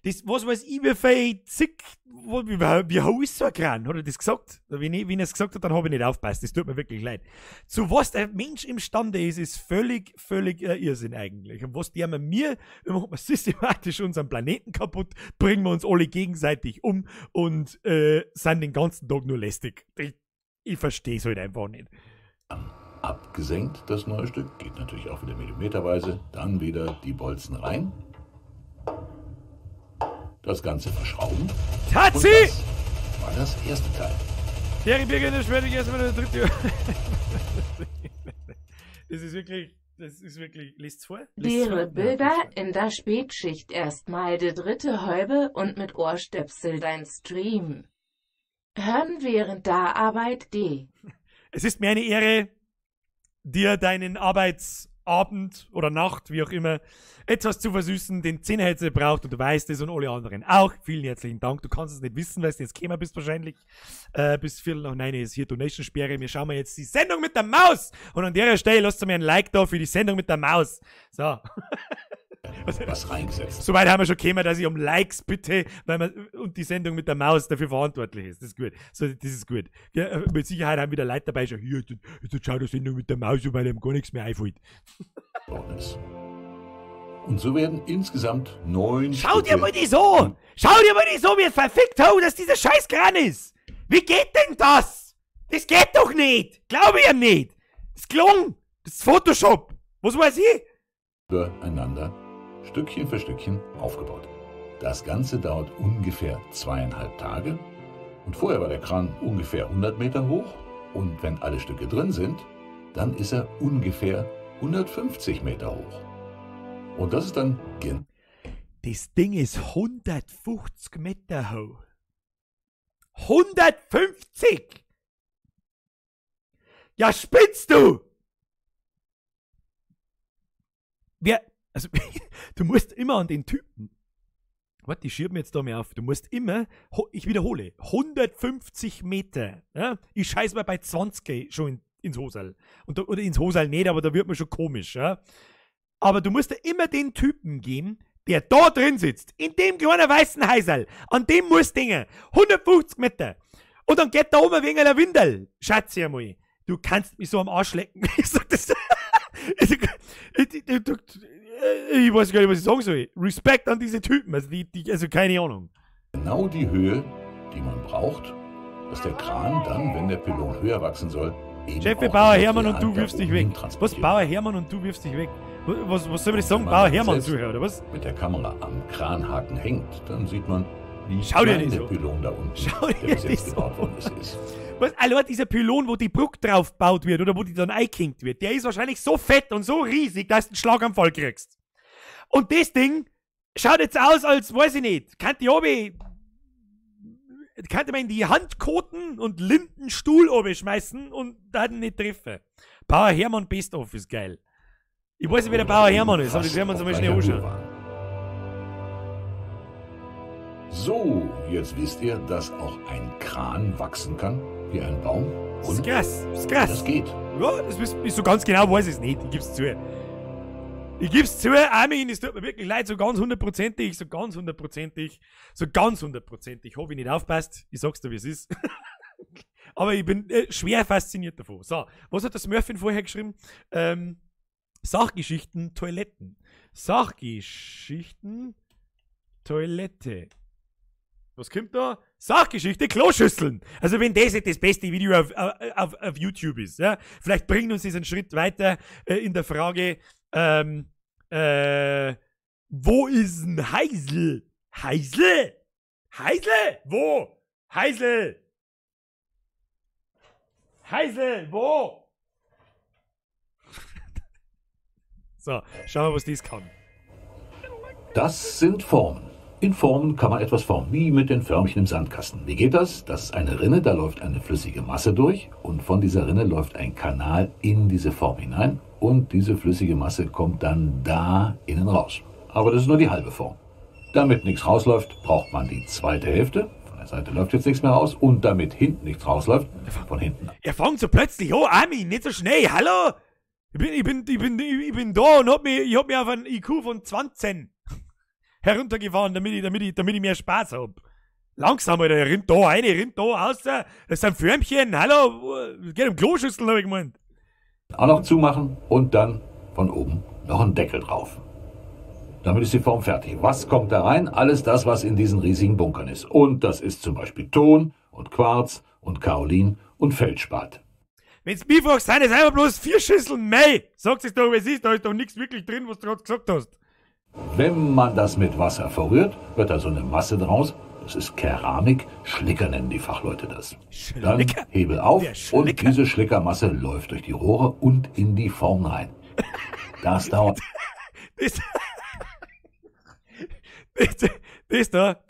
S1: Das, was weiß ich, wie viel zig, wie hoch ist so ein Kran? Hat er das gesagt? Wenn er es gesagt hat, dann habe ich nicht aufgepasst. Das tut mir wirklich leid. Zu was der Mensch imstande ist, ist völlig, völlig Irrsinn eigentlich. Und was der mit mir, wir machen wir systematisch unseren Planeten kaputt, bringen wir uns alle gegenseitig um und sind den ganzen Tag nur lästig. Ich verstehe es halt einfach nicht.
S3: abgesenkt, das neue Stück. Geht natürlich auch wieder millimeterweise. Dann wieder die Bolzen rein. Das Ganze verschrauben. Und
S1: Tazi!
S3: das war das erste Teil.
S1: Terry Birger in der Schwede, erstmal der dritte. Das ist wirklich, lest's vor? Lest's vor?
S2: Dere Bilder
S1: Ja, lest's
S2: in der Spätschicht erstmal de dritte Häube und mit Ohrstöpsel dein Stream. Hören während der Arbeit D.
S1: vor. Es ist mir eine Ehre, dir deinen Arbeitsabend Abend oder Nacht, wie auch immer, etwas zu versüßen. Den 10 hätte braucht und du weißt es und alle anderen auch. Vielen herzlichen Dank. Du kannst es nicht wissen, weil du jetzt gekommen bist wahrscheinlich. Bis 9:15 ist hier Donation-Sperre. Wir schauen mal jetzt die Sendung mit der Maus. Und an der Stelle lasst mir ein Like da für die Sendung mit der Maus. So.
S3: Was reingesetzt.
S1: Soweit haben wir schon gekommen, dass ich um Likes bitte, weil man und die Sendung mit der Maus dafür verantwortlich ist. Das ist gut. So, das ist gut. Ja, mit Sicherheit haben wieder Leute dabei schon, hier, jetzt schau die Sendung mit der Maus, weil ihm gar nichts mehr einfällt.
S3: Und so werden insgesamt 9
S1: Schau dir mal die so! Schau dir mal die so, wie es verfickt hat, dass dieser Scheißkran ist! Wie geht denn das? Das geht doch nicht! Glaube ich ihm nicht! Das ist gelungen! Das ist Photoshop! Was weiß ich?
S3: Übereinander Stückchen für Stückchen aufgebaut. Das Ganze dauert ungefähr 2,5 Tage. Und vorher war der Kran ungefähr 100 Meter hoch. Und wenn alle Stücke drin sind, dann ist er ungefähr 150 Meter hoch. Und das ist dann...
S1: Das Ding ist 150 Meter hoch. 150! Ja, spinnst du! Wer... Also, du musst immer an den Typen. Warte, ich schieb mir jetzt da mehr auf. Du musst immer, ich wiederhole, 150 Meter. Ja? Ich scheiß mal bei 20 schon ins Hosal. Und da, oder ins Hosal nicht, aber da wird man schon komisch. Ja? Aber du musst ja immer den Typen gehen, der da drin sitzt, in dem kleinen weißen Häuserl. An dem musst du denken. 150 Meter. Und dann geht da oben wegen einer Windel. Schatz ja mal. Du kannst mich so am Arsch lecken. Ich sag das. Ich weiß gar nicht, was ich sagen soll. Respekt an diese Typen. Also, also keine Ahnung.
S3: Genau die Höhe, die man braucht, dass der Kran dann, wenn der Pylon höher wachsen soll, eben
S1: Chefe Bauer Hermann und du wirfst dich weg. Was, Bauer Hermann und du wirfst dich weg? Was soll ich sagen? Bauer Hermann zuhören, oder was?
S3: Mit der Kamera am Kranhaken hängt, dann sieht man, wie klein der Pylon da unten, der bis jetzt gebaut worden ist.
S1: Was, allein dieser Pylon, wo die Brücke drauf gebaut wird oder wo die dann eingehängt wird, der ist wahrscheinlich so fett und so riesig, dass du einen Schlaganfall kriegst. Und das Ding schaut jetzt aus, als, weiß ich nicht, kann die oben, könnte man in die Hand koten und Lindenstuhl oben schmeißen und da hat ihn nicht treffen. Bauer Hermann Best of ist geil. Ich weiß nicht, wer der Bauer Hermann ist, aber das werden wir uns mal schnell anschauen.
S3: So, jetzt wisst ihr, dass auch ein Kran wachsen kann, wie ein Baum. Und
S1: das ist krass, das ist krass.
S3: Das geht.
S1: Ja, das ist so ganz genau, weiß ich es nicht. Ich geb's zu. Ich geb's zu, Armin, es tut mir wirklich leid, so ganz hundertprozentig, so ganz hundertprozentig, so ganz hundertprozentig. Hoffe ich nicht aufpasst. Ich sag's dir, wie es ist. Aber ich bin schwer fasziniert davon. So, was hat das Murphy vorher geschrieben? Sachgeschichten, Toiletten. Sachgeschichten, Toilette. Was kommt da? Sachgeschichte, Kloschüsseln. Also wenn das nicht das beste Video auf YouTube ist, ja, vielleicht bringt uns das einen Schritt weiter in der Frage, wo ist ein Heisel? Heisel? Heisel? Wo? Heisel? Heisel? Wo? So, schauen wir, was dies kann.
S3: Das sind Formen. In Formen kann man etwas formen, wie mit den Förmchen im Sandkasten. Wie geht das? Das ist eine Rinne, da läuft eine flüssige Masse durch und von dieser Rinne läuft ein Kanal in diese Form hinein und diese flüssige Masse kommt dann da innen raus. Aber das ist nur die halbe Form. Damit nichts rausläuft, braucht man die zweite Hälfte. Von der Seite läuft jetzt nichts mehr raus und damit hinten nichts rausläuft, von hinten.
S1: Er fängt so plötzlich, oh Armin, nicht so schnell, hallo! Ich bin da und hab mich auf einen IQ von 20 heruntergefahren, damit ich mehr Spaß hab. Langsam, Alter, er rinnt da rein, rinnt da raus. Das sind Förmchen, hallo, es geht um Kloschüsseln, hab ich gemeint.
S3: Auch noch zumachen und dann von oben noch einen Deckel drauf. Damit ist die Form fertig. Was kommt da rein? Alles das, was in diesen riesigen Bunkern ist. Und das ist zum Beispiel Ton und Quarz und Kaolin und Feldspat.
S1: Wenn's mich fragst, sind es einfach bloß 4 Schüsseln Mehl. Sag's es doch, wie es ist, da ist doch nichts wirklich drin, was du gerade gesagt hast.
S3: Wenn man das mit Wasser verrührt, wird da so eine Masse draus. Das ist Keramik. Schlicker nennen die Fachleute das. Dann Hebel auf und diese Schlickermasse läuft durch die Rohre und in die Form rein. Das dauert.
S1: Das da.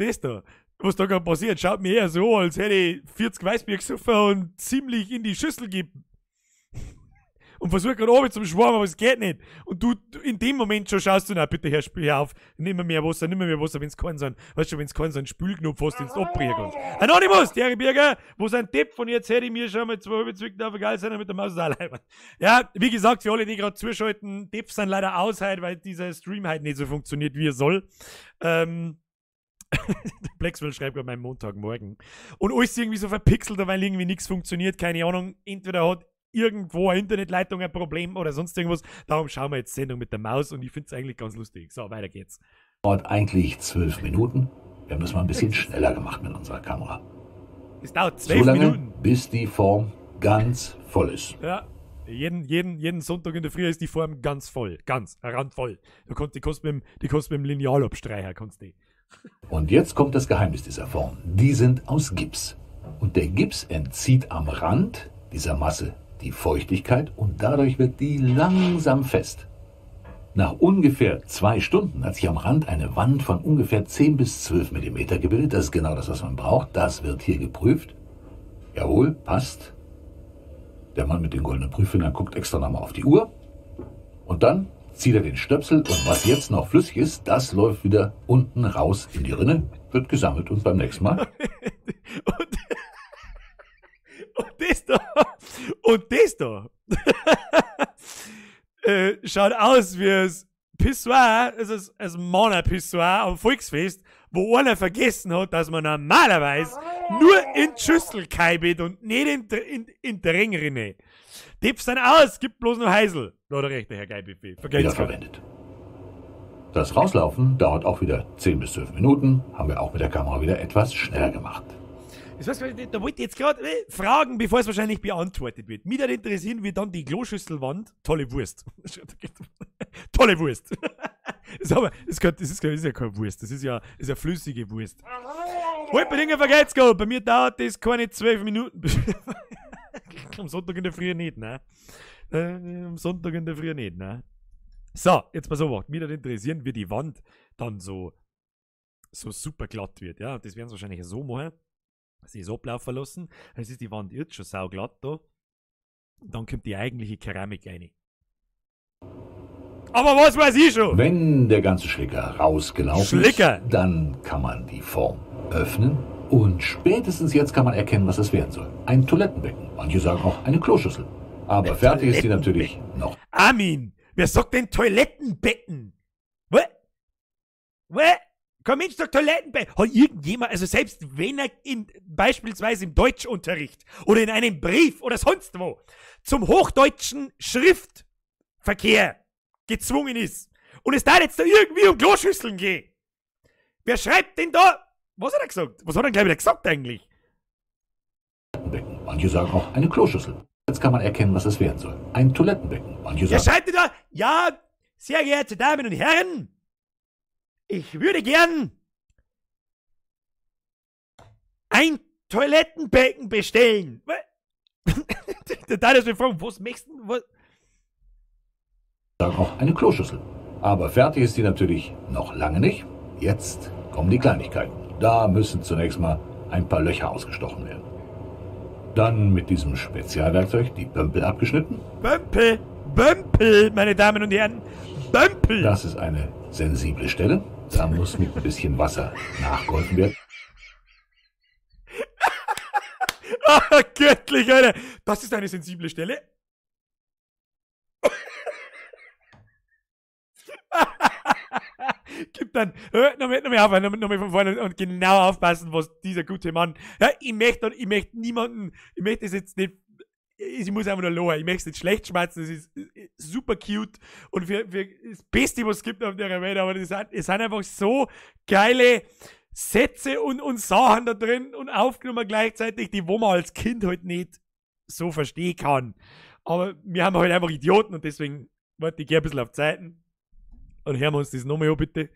S1: Was da gerade passiert, schaut mir eher so, als hätte ich 40 Weißbier gesoffen und ziemlich in die Schüssel gegeben. Und versuche gerade oben zum Schwarm, aber es geht nicht. Und du in dem Moment schon schaust du, na bitte, Herr, spül auf, nimm mehr Wasser, nimm mehr Wasser, wenn's keinen so einen, weißt du, wenn's keinen so einen Spülknopf hast, den du abbrechen kannst. Anonymous, der Birger, wo sein Depp von jetzt hätte ich mir schon mal 2 Zwicken auf, egal sein mit der Maus allein. Ja, wie gesagt, für alle, die gerade zuschalten, Depps sind leider aus heute, weil dieser Stream halt nicht so funktioniert, wie er soll. Blackswell schreibt gerade meinen Montagmorgen. Und alles irgendwie so verpixelt, weil irgendwie nichts funktioniert, keine Ahnung. Entweder hat irgendwo eine Internetleitung ein Problem oder sonst irgendwas. Darum schauen wir jetzt Sendung mit der Maus und ich find's eigentlich ganz lustig. So, weiter geht's.
S3: Dauert eigentlich 12 Minuten. Wir haben das mal ein bisschen schneller gemacht mit unserer Kamera.
S1: Es dauert 12
S3: So lange,
S1: Minuten.
S3: Bis die Form ganz voll ist.
S1: Ja. Jeden Sonntag in der Früh ist die Form ganz voll. Ganz, randvoll. Du kannst, die kannst mit dem Lineal abstreichen, kannst die.
S3: Und jetzt kommt das Geheimnis dieser Form. Die sind aus Gips. Und der Gips entzieht am Rand dieser Masse die Feuchtigkeit und dadurch wird die langsam fest. Nach ungefähr 2 Stunden hat sich am Rand eine Wand von ungefähr 10 bis 12 Millimeter gebildet. Das ist genau das, was man braucht. Das wird hier geprüft. Jawohl, passt. Der Mann mit den goldenen Prüffingern guckt extra nochmal auf die Uhr. Und dann zieht er den Stöpsel und was jetzt noch flüssig ist, das läuft wieder unten raus in die Rinne, wird gesammelt und beim nächsten Mal.
S1: Und das da schaut aus wie das Pissoir, es ist ein Männer-Pissoir am Volksfest, wo einer vergessen hat, dass man normalerweise nur in die Schüssel keibet und nicht in die Ringrinne. Tipp's dann aus, gibt bloß noch Heisel. Da hat er recht, der Herr Geilbuffet.
S3: Wieder verwendet. Das Rauslaufen dauert auch wieder 10 bis 12 Minuten, haben wir auch mit der Kamera wieder etwas schneller gemacht.
S1: Das heißt, da wollte ich jetzt gerade fragen, bevor es wahrscheinlich beantwortet wird. Mich würde interessieren, wie dann die Kloschüsselwand. Tolle Wurst. Tolle Wurst. Das ist ja keine Wurst, das ist ja flüssige Wurst. Wolpertinger vergeht's go. Bei mir dauert das keine 12 Minuten. Am Sonntag in der Früh nicht, ne? Am Sonntag in der Früh nicht, ne? So, jetzt pass auf, mich würde interessieren, wie die Wand dann so super glatt wird. Ja, das werden sie wahrscheinlich so machen. Sie ist ablaufen lassen. Es ist die Wand jetzt schon sauglatt da. Und dann kommt die eigentliche Keramik rein. Aber was weiß ich schon?
S3: Wenn der ganze Schlicker rausgelaufen ist, dann kann man die Form öffnen und spätestens jetzt kann man erkennen, was es werden soll. Ein Toilettenbecken. Manche sagen auch eine Kloschüssel. Aber fertig ist die natürlich noch.
S1: Armin, wer sagt denn Toilettenbecken? Was? Was? Kein Mensch sagt Toilettenbecken. Hat irgendjemand, also selbst wenn er beispielsweise im Deutschunterricht oder in einem Brief oder sonst wo zum hochdeutschen Schriftverkehr gezwungen ist und es da jetzt da irgendwie um Kloschüsseln geht, wer schreibt denn da? Was hat er gesagt? Was hat er gleich wieder gesagt eigentlich?
S3: Toilettenbecken. Manche sagen auch eine Kloschüssel. Jetzt kann man erkennen, was es werden soll. Ein Toilettenbecken. Manche sagen.
S1: Wer schreibt denn da? Ja, sehr geehrte Damen und Herren, ich würde gern ein Toilettenbecken bestellen. Da ist mir fragen, was möchtest du? Was?
S3: Sagen auch eine Kloschüssel. Aber fertig ist die natürlich noch lange nicht. Jetzt kommen die Kleinigkeiten. Da müssen zunächst mal ein paar Löcher ausgestochen werden. Dann mit diesem Spezialwerkzeug die Pömpel abgeschnitten.
S1: Pömpel, Pömpel, meine Damen und Herren, Pömpel.
S3: Das ist eine sensible Stelle. Da muss mit ein bisschen Wasser nachgeholfen werden.
S1: Ah, göttlich, Alter. Das ist eine sensible Stelle. Gib dann, nochmal auf, nochmal von vorne und genau aufpassen, was dieser gute Mann. Ja, ich möchte niemanden, ich möchte es jetzt nicht, ich muss einfach nur lohen, ich möchte es nicht schlecht schmatzen, es ist super cute und für das Beste, was es gibt auf der Welt, aber es sind einfach so geile Sätze und Sachen da drin und aufgenommen gleichzeitig, die wo man als Kind halt nicht so verstehen kann. Aber wir haben halt einfach Idioten und deswegen, warte, ich gehe ein bisschen auf Zeiten. Und hören wir uns das nochmal an, bitte.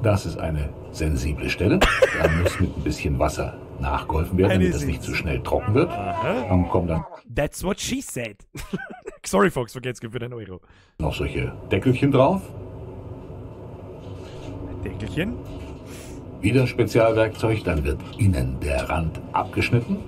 S3: Das ist eine sensible Stelle. Da muss mit ein bisschen Wasser nachgeholfen werden, damit das nicht zu schnell trocken wird.
S1: Aha.
S3: Dann kommen dann
S1: That's what she said. Sorry, Fox, vergesst für den Euro.
S3: Noch solche Deckelchen drauf.
S1: Deckelchen.
S3: Wieder Spezialwerkzeug, dann wird innen der Rand abgeschnitten.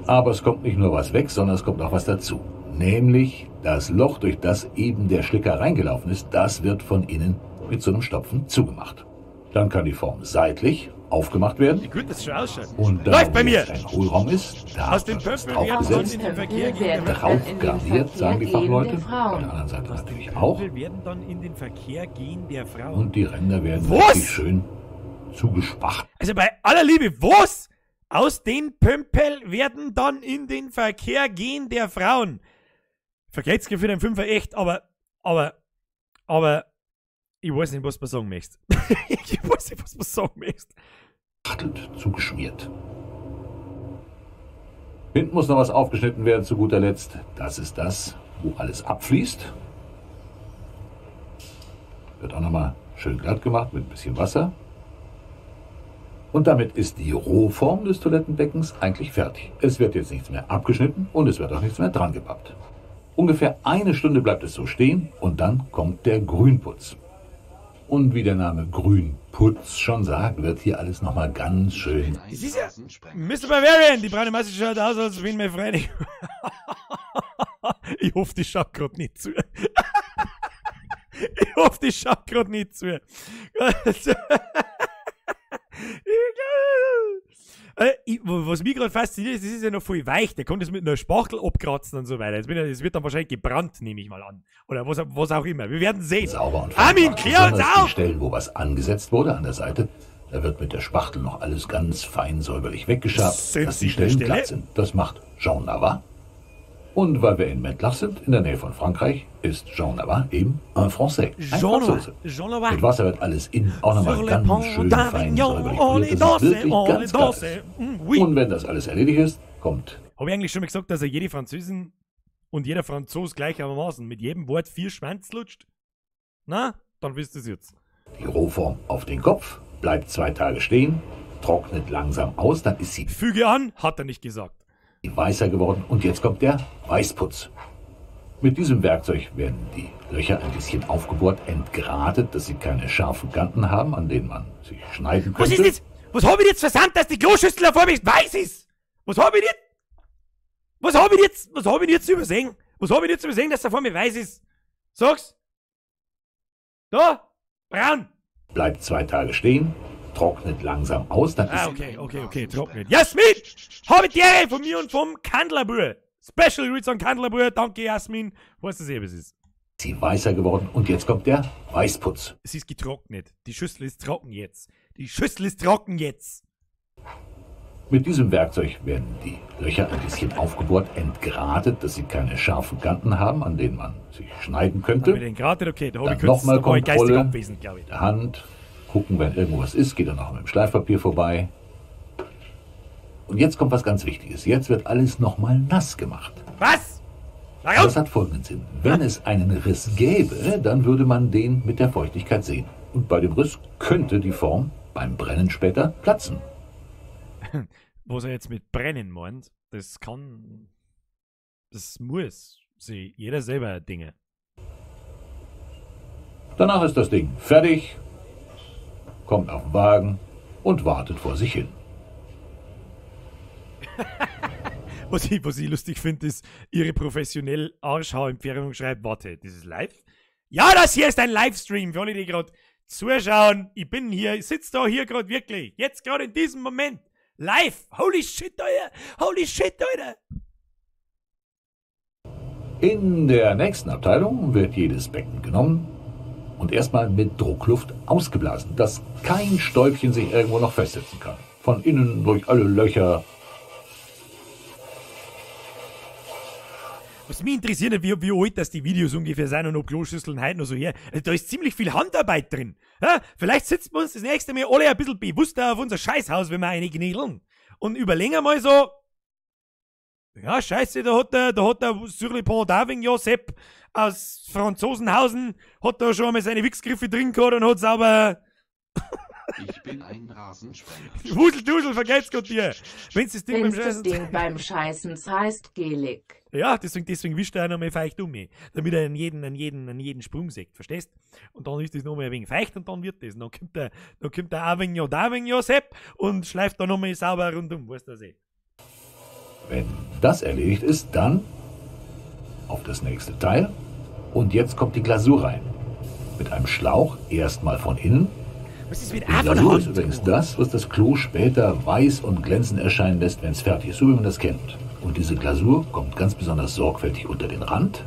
S3: Aber es kommt nicht nur was weg, sondern es kommt auch was dazu. Nämlich das Loch, durch das eben der Schlicker reingelaufen ist, das wird von innen mit so einem Stopfen zugemacht. Dann kann die Form seitlich aufgemacht werden.
S1: Wie gut das schon ausschaut.
S3: Und da,
S1: Läuft bei
S3: wo
S1: mir!
S3: jetzt ein Hohlraum ist, da
S1: Aus dem
S3: wird was
S1: Pömpel werden dann
S3: draufgesetzt,
S1: in den Verkehr gehende
S2: Werden
S3: drauf garniert, sagen die Fachleute. Bei der anderen Seite
S1: Aus dem
S3: natürlich auch.
S1: Pömpel werden dann in den Verkehr gehen der Frauen.
S3: Und die Ränder werden
S1: Was?
S3: richtig schön zugespachtelt.
S1: Also bei aller Liebe, was? Aus den Pömpel werden dann in den Verkehr gehen der Frauen. Vergeht's für den Fünfer echt, aber ich weiß nicht, was man sagen möchte. Ich weiß nicht, was man sagen möchte.
S3: Zugeschmiert. Hinten muss noch was aufgeschnitten werden, zu guter Letzt. Das ist das, wo alles abfließt. Wird auch nochmal schön glatt gemacht mit ein bisschen Wasser. Und damit ist die Rohform des Toilettenbeckens eigentlich fertig. Es wird jetzt nichts mehr abgeschnitten und es wird auch nichts mehr dran gepappt. Ungefähr eine Stunde bleibt es so stehen und dann kommt der Grünputz. Und wie der Name Grünputz schon sagt, wird hier alles nochmal ganz schön.
S1: Das ist ja Mr. Bavarian, die braune Masse schaut aus, als wenn meine Freundin. Ich hoffe, die schaut gerade nicht zu. Ich hoffe, die schaut gerade nicht zu. Was mich gerade fasziniert ist, das ist ja noch voll weich. Der konnte es mit einer Spachtel abkratzen und so weiter. Das wird dann wahrscheinlich gebrannt, nehme ich mal an. Oder was auch immer. Wir werden sehen.
S3: Sauber und
S1: Armin,
S3: fein.
S1: klär uns
S3: Besonders die
S1: auf!
S3: Stellen, wo was angesetzt wurde an der Seite, da wird mit der Spachtel noch alles ganz fein säuberlich weggeschabt, dass die
S1: Sensible
S3: Stellen
S1: Stelle.
S3: glatt sind. Das macht Jean Navas. Und weil wir in Mettlach sind, in der Nähe von Frankreich, ist Jean Navas eben un Français. Ein
S1: Jean
S3: Franzose.
S1: Jean Navas.
S3: Mit Wasser wird alles innen auch nochmal
S1: Sur le
S3: ganz
S1: pont
S3: schön fein
S1: d'Avignon,
S3: säuberlich
S1: on
S3: poliert,
S1: les
S3: dass es
S1: danse,
S3: wirklich
S1: on
S3: ganz
S1: les
S3: glatt
S1: danse.
S3: ist.
S1: Oui.
S3: Und wenn das alles erledigt ist, kommt
S1: Habe ich eigentlich schon mal gesagt, dass er jede Französin und jeder Franzos gleichermaßen mit jedem Wort 4 Schwanz lutscht? Na, dann wisst ihr es jetzt.
S3: die Rohform auf den Kopf, bleibt 2 Tage stehen, trocknet langsam aus, dann ist sie
S1: Füge an, hat er nicht gesagt.
S3: weißer geworden und jetzt kommt der Weißputz. Mit diesem Werkzeug werden die Löcher ein bisschen aufgebohrt, entgratet, dass sie keine scharfen Kanten haben, an denen man sich schneiden
S1: Was
S3: könnte.
S1: ist jetzt? Was hab ich jetzt versandt, dass die Kloschüssel da vor mir weiß ist? Was hab ich jetzt? Was hab ich jetzt? Was hab ich jetzt übersehen? Was hab ich jetzt übersehen, dass da vor mir weiß ist? Sag's! Da! Braun!
S3: Bleibt 2 Tage stehen, trocknet langsam aus, dann
S1: Ah,
S3: ist
S1: okay, trocknet. Jasmin! Habe die Ehre von mir und vom Kandlerbur. Special Grüße an Kandlerbur. Danke, Jasmin. Weißt du eh, was es ist?
S3: sie weißer geworden und jetzt kommt der Weißputz.
S1: Es ist getrocknet. Die Schüssel ist trocken jetzt. Die Schüssel ist trocken jetzt.
S3: Mit diesem Werkzeug werden die Löcher ein bisschen aufgebohrt, entgratet, dass sie keine scharfen Kanten haben, an denen man sich schneiden könnte.
S1: Mit entgratet, okay, da hab
S3: Dann
S1: ich kurz,
S3: nochmal
S1: da war ich geistig
S3: Kontrolle
S1: abwesend, glaub ich.
S3: mit der Hand, gucken, wenn irgendwo was ist, geht dann noch mit dem Schleifpapier vorbei. Und jetzt kommt was ganz Wichtiges. Jetzt wird alles nochmal nass gemacht.
S1: Was?
S3: Das hat folgenden Sinn. Wenn es einen Riss gäbe, dann würde man den mit der Feuchtigkeit sehen. Und bei dem Riss könnte die Form beim Brennen später platzen.
S1: Was er jetzt mit Brennen meint, das kann, das muss sich jeder selber Dinge.
S3: Danach ist das Ding fertig, kommt auf den Wagen und wartet vor sich hin.
S1: Was ich lustig finde, ist, ihre professionell Arschhauentfernung schreibt, warte, das ist live? Ja, das hier ist ein Livestream, für alle, die grad zuschauen. Ich bin hier, ich sitz da hier grad wirklich, jetzt grad in diesem Moment, live. Holy shit, Alter. Holy shit, Alter.
S3: In der nächsten Abteilung wird jedes Becken genommen und erstmal mit Druckluft ausgeblasen, dass kein Stäubchen sich irgendwo noch festsetzen kann. Von innen durch alle Löcher.
S1: Was mich interessiert, wie alt das die Videos ungefähr sind und ob Kloschüsseln heute noch so her. Also da ist ziemlich viel Handarbeit drin. Ja, vielleicht sitzen wir uns das nächste Mal alle ein bisschen bewusster auf unser Scheißhaus, wenn wir eine knädeln. Und überlegen mal so, ja, scheiße, da hat der Sur le Pont d'Avignon Sepp aus Franzosenhausen, hat da schon einmal seine Wichsgriffe drin gehabt und hat sauber...
S5: Ich bin ein Rasensprenger.
S1: Wusel, Dusel, vergelt's Gott dir. Wenn's das Ding beim
S2: Wenn's das
S1: Scheißen
S2: Ding beim Scheißen zerreißt, gelig.
S1: Ja, deswegen wischt er auch nochmal feucht um mich, damit er an jeden Sprung sieht, verstehst? Und dann ist das nochmal ein wenig feucht und dann wird das. Und dann kommt der Avignon, Davignon Sepp und schleift da nochmal sauber rundum, weißt du das eh.
S3: Wenn das erledigt ist, dann auf das nächste Teil. Und jetzt kommt die Glasur rein. Mit einem Schlauch erstmal von innen.
S1: Was ist mit
S3: Die Glasur ist übrigens das, was das Klo später weiß und glänzend erscheinen lässt, wenn es fertig ist, so wie man das kennt. Und diese Glasur kommt ganz besonders sorgfältig unter den Rand.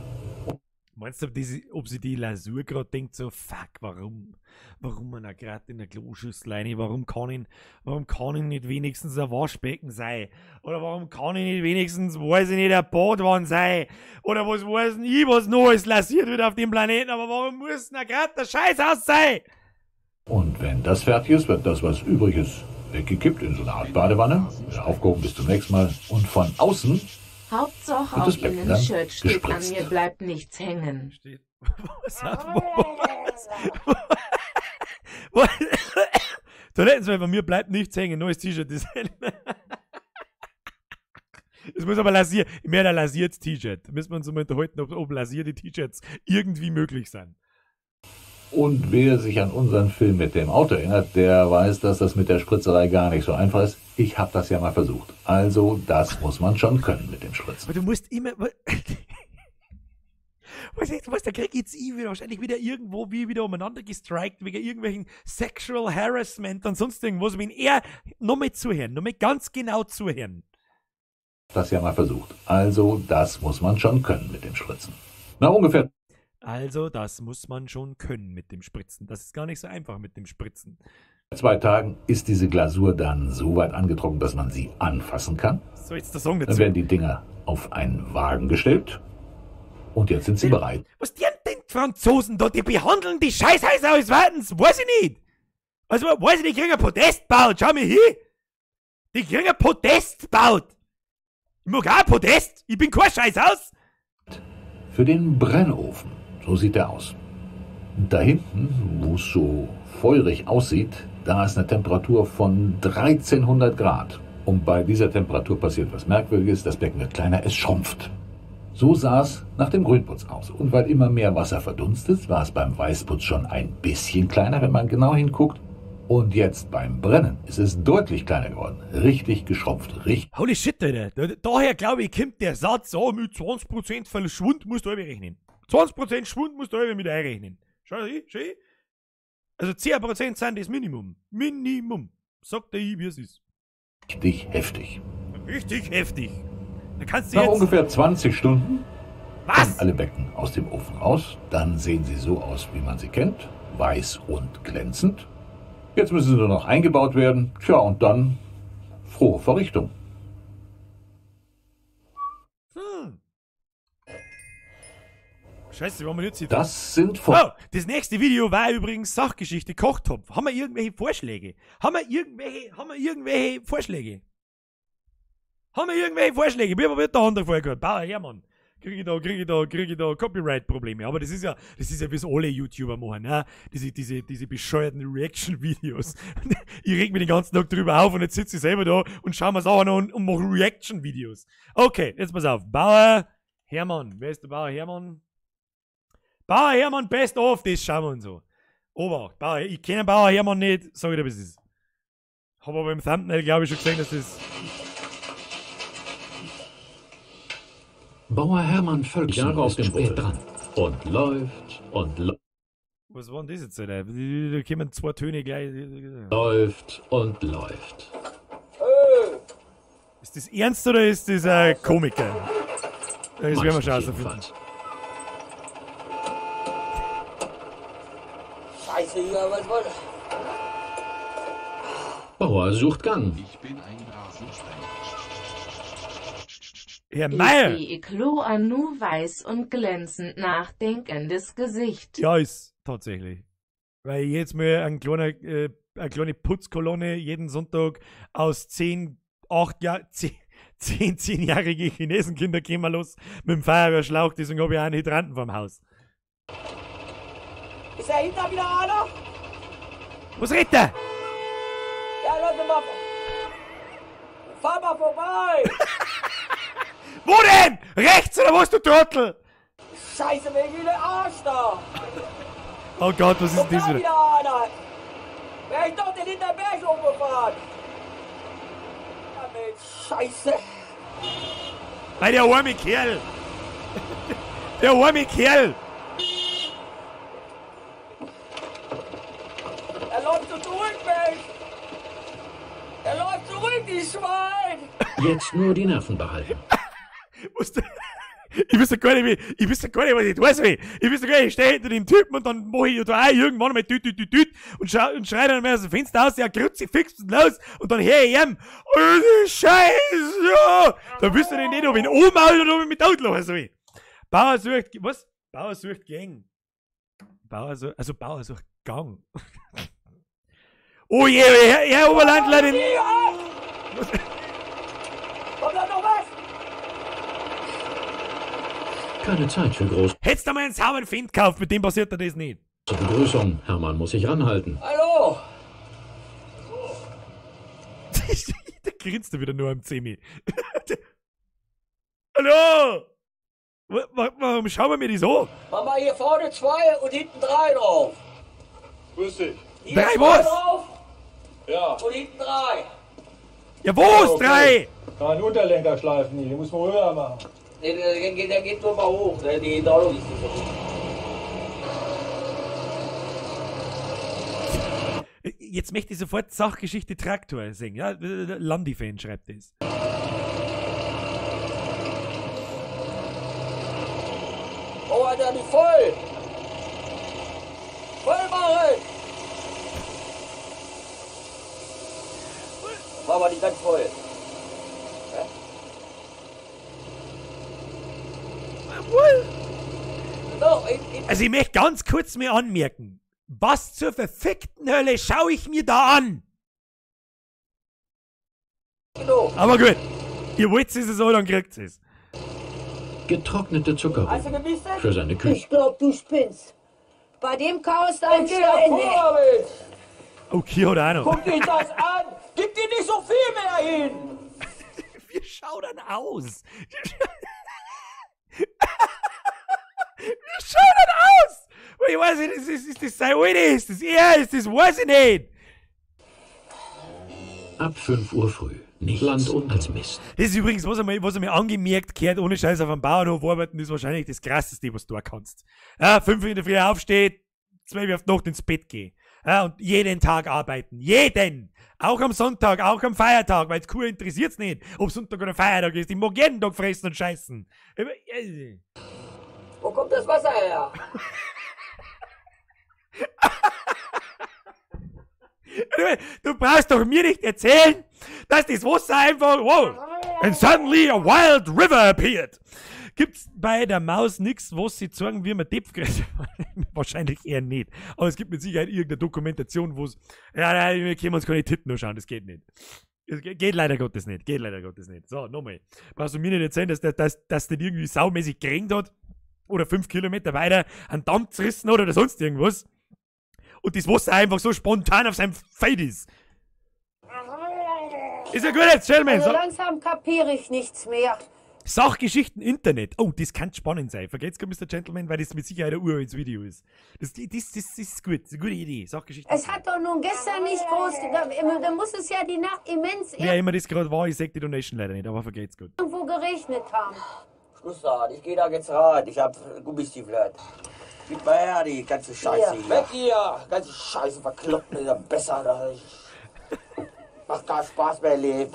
S1: Meinst du, ob sie die Lasur gerade denkt, so, fuck, warum? Warum man gerade in der Kloschüssel rein? Warum kann ich nicht wenigstens ein Waschbecken sein? Oder warum kann ich nicht wenigstens, weiß ich nicht, ein Badwanne sein? Oder was weiß ich, was noch alles lasiert wird auf dem Planeten? Aber warum muss denn gerade der Scheißhaus sein?
S3: Und wenn das fertig ist, wird das, was übrig ist, weggekippt in so eine Art Badewanne. Wieder aufgehoben bis zum nächsten Mal. Und von außen
S2: Hauptsache auf Ihnen Shirt steht, an mir bleibt nichts hängen.
S1: Steht, was? Was? Toilettenswäsche, bei mir bleibt nichts hängen. Neues T-Shirt-Design. Es muss aber lasiert, mehr ein lasiertes T-Shirt. Da müssen wir uns mal unterhalten, ob lasierte T-Shirts irgendwie möglich sind.
S3: Und wer sich an unseren Film mit dem Auto erinnert, der weiß, dass das mit der Spritzerei gar nicht so einfach ist. Ich habe das ja mal versucht. Also, das muss man schon können mit dem Spritzen.
S1: Aber du musst immer... Was, da krieg ich jetzt wahrscheinlich wieder irgendwo wie wieder umeinander gestrikt, wegen irgendwelchen Sexual Harassment und sonst irgendwas. Wenn er nochmal zuhören, nochmal ganz genau zuhören.
S3: Das ja mal versucht. Also, das muss man schon können mit dem Spritzen. Na, ungefähr...
S1: Also, das muss man schon können mit dem Spritzen. Das ist gar nicht so einfach mit dem Spritzen.
S3: 2 Tagen ist diese Glasur dann so weit angetrocknet, dass man sie anfassen kann.
S1: So, jetzt der Song dazu.
S3: Dann werden die Dinger auf einen Wagen gestellt. Und jetzt sind sie bereit.
S1: Was die denn Franzosen da? Die behandeln die Scheißhäuser als Wartens. Weiß ich nicht. Also, weiß ich nicht, die kriegen ein Podest baut. Schau mir hin. Die kriegen ein Podest baut. Ich mag auch ein Podest. Ich bin kein Scheißhaus.
S3: Für den Brennofen. So sieht er aus. Und da hinten, wo es so feurig aussieht, da ist eine Temperatur von 1300 Grad. Und bei dieser Temperatur passiert was Merkwürdiges, das Becken wird kleiner, es schrumpft. So sah es nach dem Grünputz aus. Und weil immer mehr Wasser verdunstet, war es beim Weißputz schon ein bisschen kleiner, wenn man genau hinguckt. Und jetzt beim Brennen ist es deutlich kleiner geworden. Richtig geschrumpft. Richtig.
S1: Holy shit, Alter. Daher, glaube ich, kommt der Satz, oh, mit 20% Verschwund musst du berechnen. 20% Schwund musst du mit einrechnen. Schau hin, schau hin. Also 10% sind das Minimum. Minimum. Sagt der ich, wie es ist.
S3: Richtig heftig.
S1: Richtig heftig. Da kannst du
S3: Nach
S1: jetzt
S3: ungefähr 20 Stunden
S1: Was?
S3: kommen alle Becken aus dem Ofen raus. Dann sehen sie so aus, wie man sie kennt. Weiß und glänzend. Jetzt müssen sie nur noch eingebaut werden. Tja, und dann frohe Verrichtung.
S1: Scheiße, warum jetzt hier?
S3: Das sind vor.
S1: Oh, das nächste Video war übrigens Sachgeschichte Kochtopf. Haben wir irgendwelche Vorschläge? Haben wir irgendwelche Vorschläge? Haben wir irgendwelche Vorschläge? Mir wird der andere vorher gehört. Bauer Hermann. Kriege ich da Copyright-Probleme. Aber das ist ja, wie es alle YouTuber machen, ne? Diese bescheuerten Reaction-Videos. Ich reg mich den ganzen Tag drüber auf und jetzt sitze ich selber da und schau mir's auch an und mache Reaction-Videos. Okay, jetzt pass auf. Bauer Hermann. Wer ist der Bauer Hermann? Bauer Hermann Best of, das schauen wir uns an. Obacht, Bauer, ich kenne Bauer Hermann nicht, sag ich dir, was es ist. Hab aber im Thumbnail, glaube ich, schon gesehen, dass das...
S5: Bauer Hermann Völksen ist spät dran und läuft und läuft.
S1: Was war denn das jetzt, Alter? Da kommen 2 Töne gleich.
S5: Läuft und läuft.
S1: Ist das ernst oder ist das ein Komiker? Das werden wir schon rausfinden.
S6: Scheiße, hier, was wollt ihr?
S5: Bauer sucht Gang. Ich bin ein Rasensprenger.
S1: Herr Meier!
S2: Ich sehe Klo an, nu weiß und glänzend nachdenkendes Gesicht.
S1: Ja, ist tatsächlich. Weil ich jetzt mal eine kleine Putzkolonne jeden Sonntag aus 10-jährige Chinesenkinder gehen wir los mit dem Feuerwehrschlauch, deswegen habe ich auch einen Hydranten vorm Haus.
S6: Ist da hinter wieder einer?
S1: Was redet der?
S6: Ja, Leute, mal. Fahr mal vorbei!
S1: Wo denn? Rechts oder was, du Trottel?
S6: Scheiße, wegen der Arsch da!
S1: Oh Gott, was ist denn das wieder?
S6: Wieder einer! Wär ich doch den Hinterberg hochgefahren! Ja, Mensch, Scheiße!
S1: Weil der arme Kerl. Der arme Kerl.
S6: Er läuft so zurück, Mensch! Er läuft zurück, die Schwein!
S5: Jetzt nur die Nerven behalten.
S1: Ich wüsste gar nicht, ich wüsste gar nicht, was ich tun soll. Ich wüsste gar nicht, ich stehe hinter dem Typen und dann mache ich da auch irgendwann mal tüt, tüt, tüt, tüt und schrei dann mal aus dem Fenster aus, ja, Kruzifix und los und dann hör ich ihm, oh, Scheiße! Da wüsste ich nicht, ob ich ihn umhaue oder ob ich mich totlachen soll. Bauer sucht, was? Bauer sucht Gang. Bauer sucht Gang. Oh je, Herr Oberlandler, den...
S6: Kommt da noch was?
S5: Keine Zeit für große
S1: Hättest du mal einen sauberen Find gekauft, mit dem passiert dir das nicht.
S5: Begrüßung. Hermann muss sich ranhalten.
S6: Hallo!
S1: Da grinst du wieder nur am Zemi. Hallo! Warum schauen wir mir das an?
S6: Mach mal hier vorne 2 und hinten 3 drauf.
S7: Grüß dich.
S6: Hier
S1: 3
S6: 2
S1: was?
S6: Drauf.
S7: Ja.
S6: Und hinten 3.
S1: Ja, wo ist
S7: Okay.
S1: 3?
S7: Da ein Unterlenkerschleifen hier, die muss man höher machen.
S6: Nee, der geht nur mal hoch. Die Hydraulik ist nicht so gut.
S1: Jetzt möchte ich sofort Sachgeschichte Traktor singen. Ja, Landi-Fan schreibt das.
S6: Oh, Alter, nicht voll! Voll machen! War aber nicht ganz voll. Hä?
S1: Also ich möchte ganz kurz mir anmerken, was zur verfickten Hölle schaue ich mir da an?
S6: Genau.
S1: Aber gut, ihr wollt es so, dann kriegt es.
S5: Getrocknete Zuckerrüben für seine Küche.
S8: Ich glaub, du spinnst. Bei dem Chaos da im Stall. Nee.
S1: Okay, oder auch noch.
S6: Guck dich das an! Gib dir nicht so viel mehr hin!
S1: Wie schaut denn aus? Wie schaut denn aus? Ich weiß nicht, ist das sein Alte? Ist das er? Ist das, weiß ich nicht.
S5: Ab 5 Uhr früh. Nichts Land und als Mist.
S1: Das ist übrigens, was einmal angemerkt gehört, ohne Scheiß auf dem Bauernhof arbeiten, ist wahrscheinlich das Krasseste, was du da kannst. Ja, 5 Uhr in der Früh aufsteht, 12 Uhr auf die Nacht ins Bett gehen. Ja, und jeden Tag arbeiten. Jeden! Auch am Sonntag, auch am Feiertag, weil es cool interessiert's nicht, ob Sonntag oder Feiertag ist. Ich mag jeden Tag fressen und scheißen.
S6: Wo kommt das Wasser her?
S1: Du brauchst doch mir nicht erzählen, dass das Wasser einfach... Wow! And suddenly a wild river appeared. Gibt's bei der Maus nix, was sie zeigen, wie man Depp kriegt? Wahrscheinlich eher nicht. Aber es gibt mit Sicherheit irgendeine Dokumentation, wo es... Ja, nein, wir können uns keine Titten anschauen, das geht nicht. Das geht leider Gottes nicht, geht leider Gottes nicht. So, nochmal. Brauchst du mir nicht erzählen, dass der irgendwie saumäßig geregnet hat oder 5 Kilometer weiter einen Damm zerrissen hat oder sonst irgendwas. Und das Wasser einfach so spontan auf seinem Feld ist. Ist ja gut jetzt, Gentlemen.
S8: Also langsam kapiere ich nichts mehr.
S1: Sachgeschichten Internet. Oh, das kann spannend sein. Vergeht's gut, Mr. Gentleman, weil das mit Sicherheit ein uraltes Video ist. Das ist gut. Das ist eine gute Idee. Sachgeschichten.
S8: Es hat doch nun gestern nicht groß... Da muss es ja die Nacht immens...
S1: Wer immer das gerade war, ich sag die Donation leider nicht, aber vergeht's gut.
S8: Irgendwo geregnet haben.
S6: Schluss da, ich geh da jetzt rein. Ich hab Gummistiefel. Gib mal her, die ganze Scheiße hier. Weg hier! Ganze Scheiße verkloppt mir ja besser. Macht gar Spaß mehr Leben.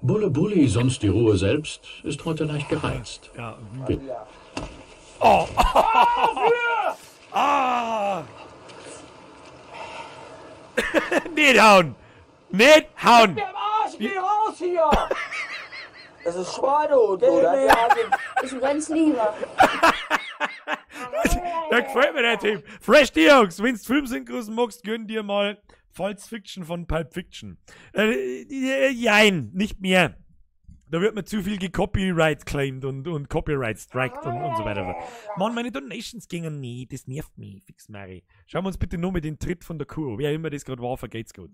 S5: Bulle Bulli, sonst die Ruhe selbst, ist heute leicht gereizt.
S1: Ja.
S5: Ja.
S1: Oh. Ah. Nicht hauen! Nicht hauen!
S6: Mir am Arsch, geh raus hier! Das ist Schweine, du.
S8: Ist ein ganz lieber.
S1: Da gefällt mir der Typ. Fresh Diox, wenn du Filmsynchros magst, gönn dir mal False Fiction von Pulp Fiction. Jein, nicht mehr. Da wird mir zu viel gecopyright claimed und Copyright striked und so weiter. Mann, meine Donations gingen nie. Das nervt mich. Fix Mary. Schauen wir uns bitte nur mit den Tritt von der Kuh. Wer immer das gerade war, vergeht's gut.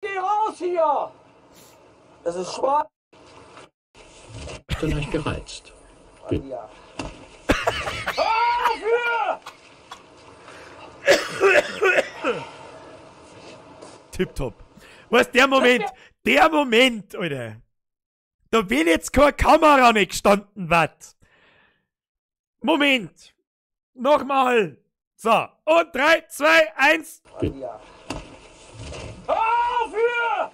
S6: Geh raus hier! Das ist Schweine.
S5: Leicht gereizt.
S6: Ja.
S1: Tipptopp. Weißt, der Moment, Alter. Da wenn jetzt keine Kamera nicht gestanden wird. Moment. Nochmal. So, und 3, 2, 1.
S4: Auf hier!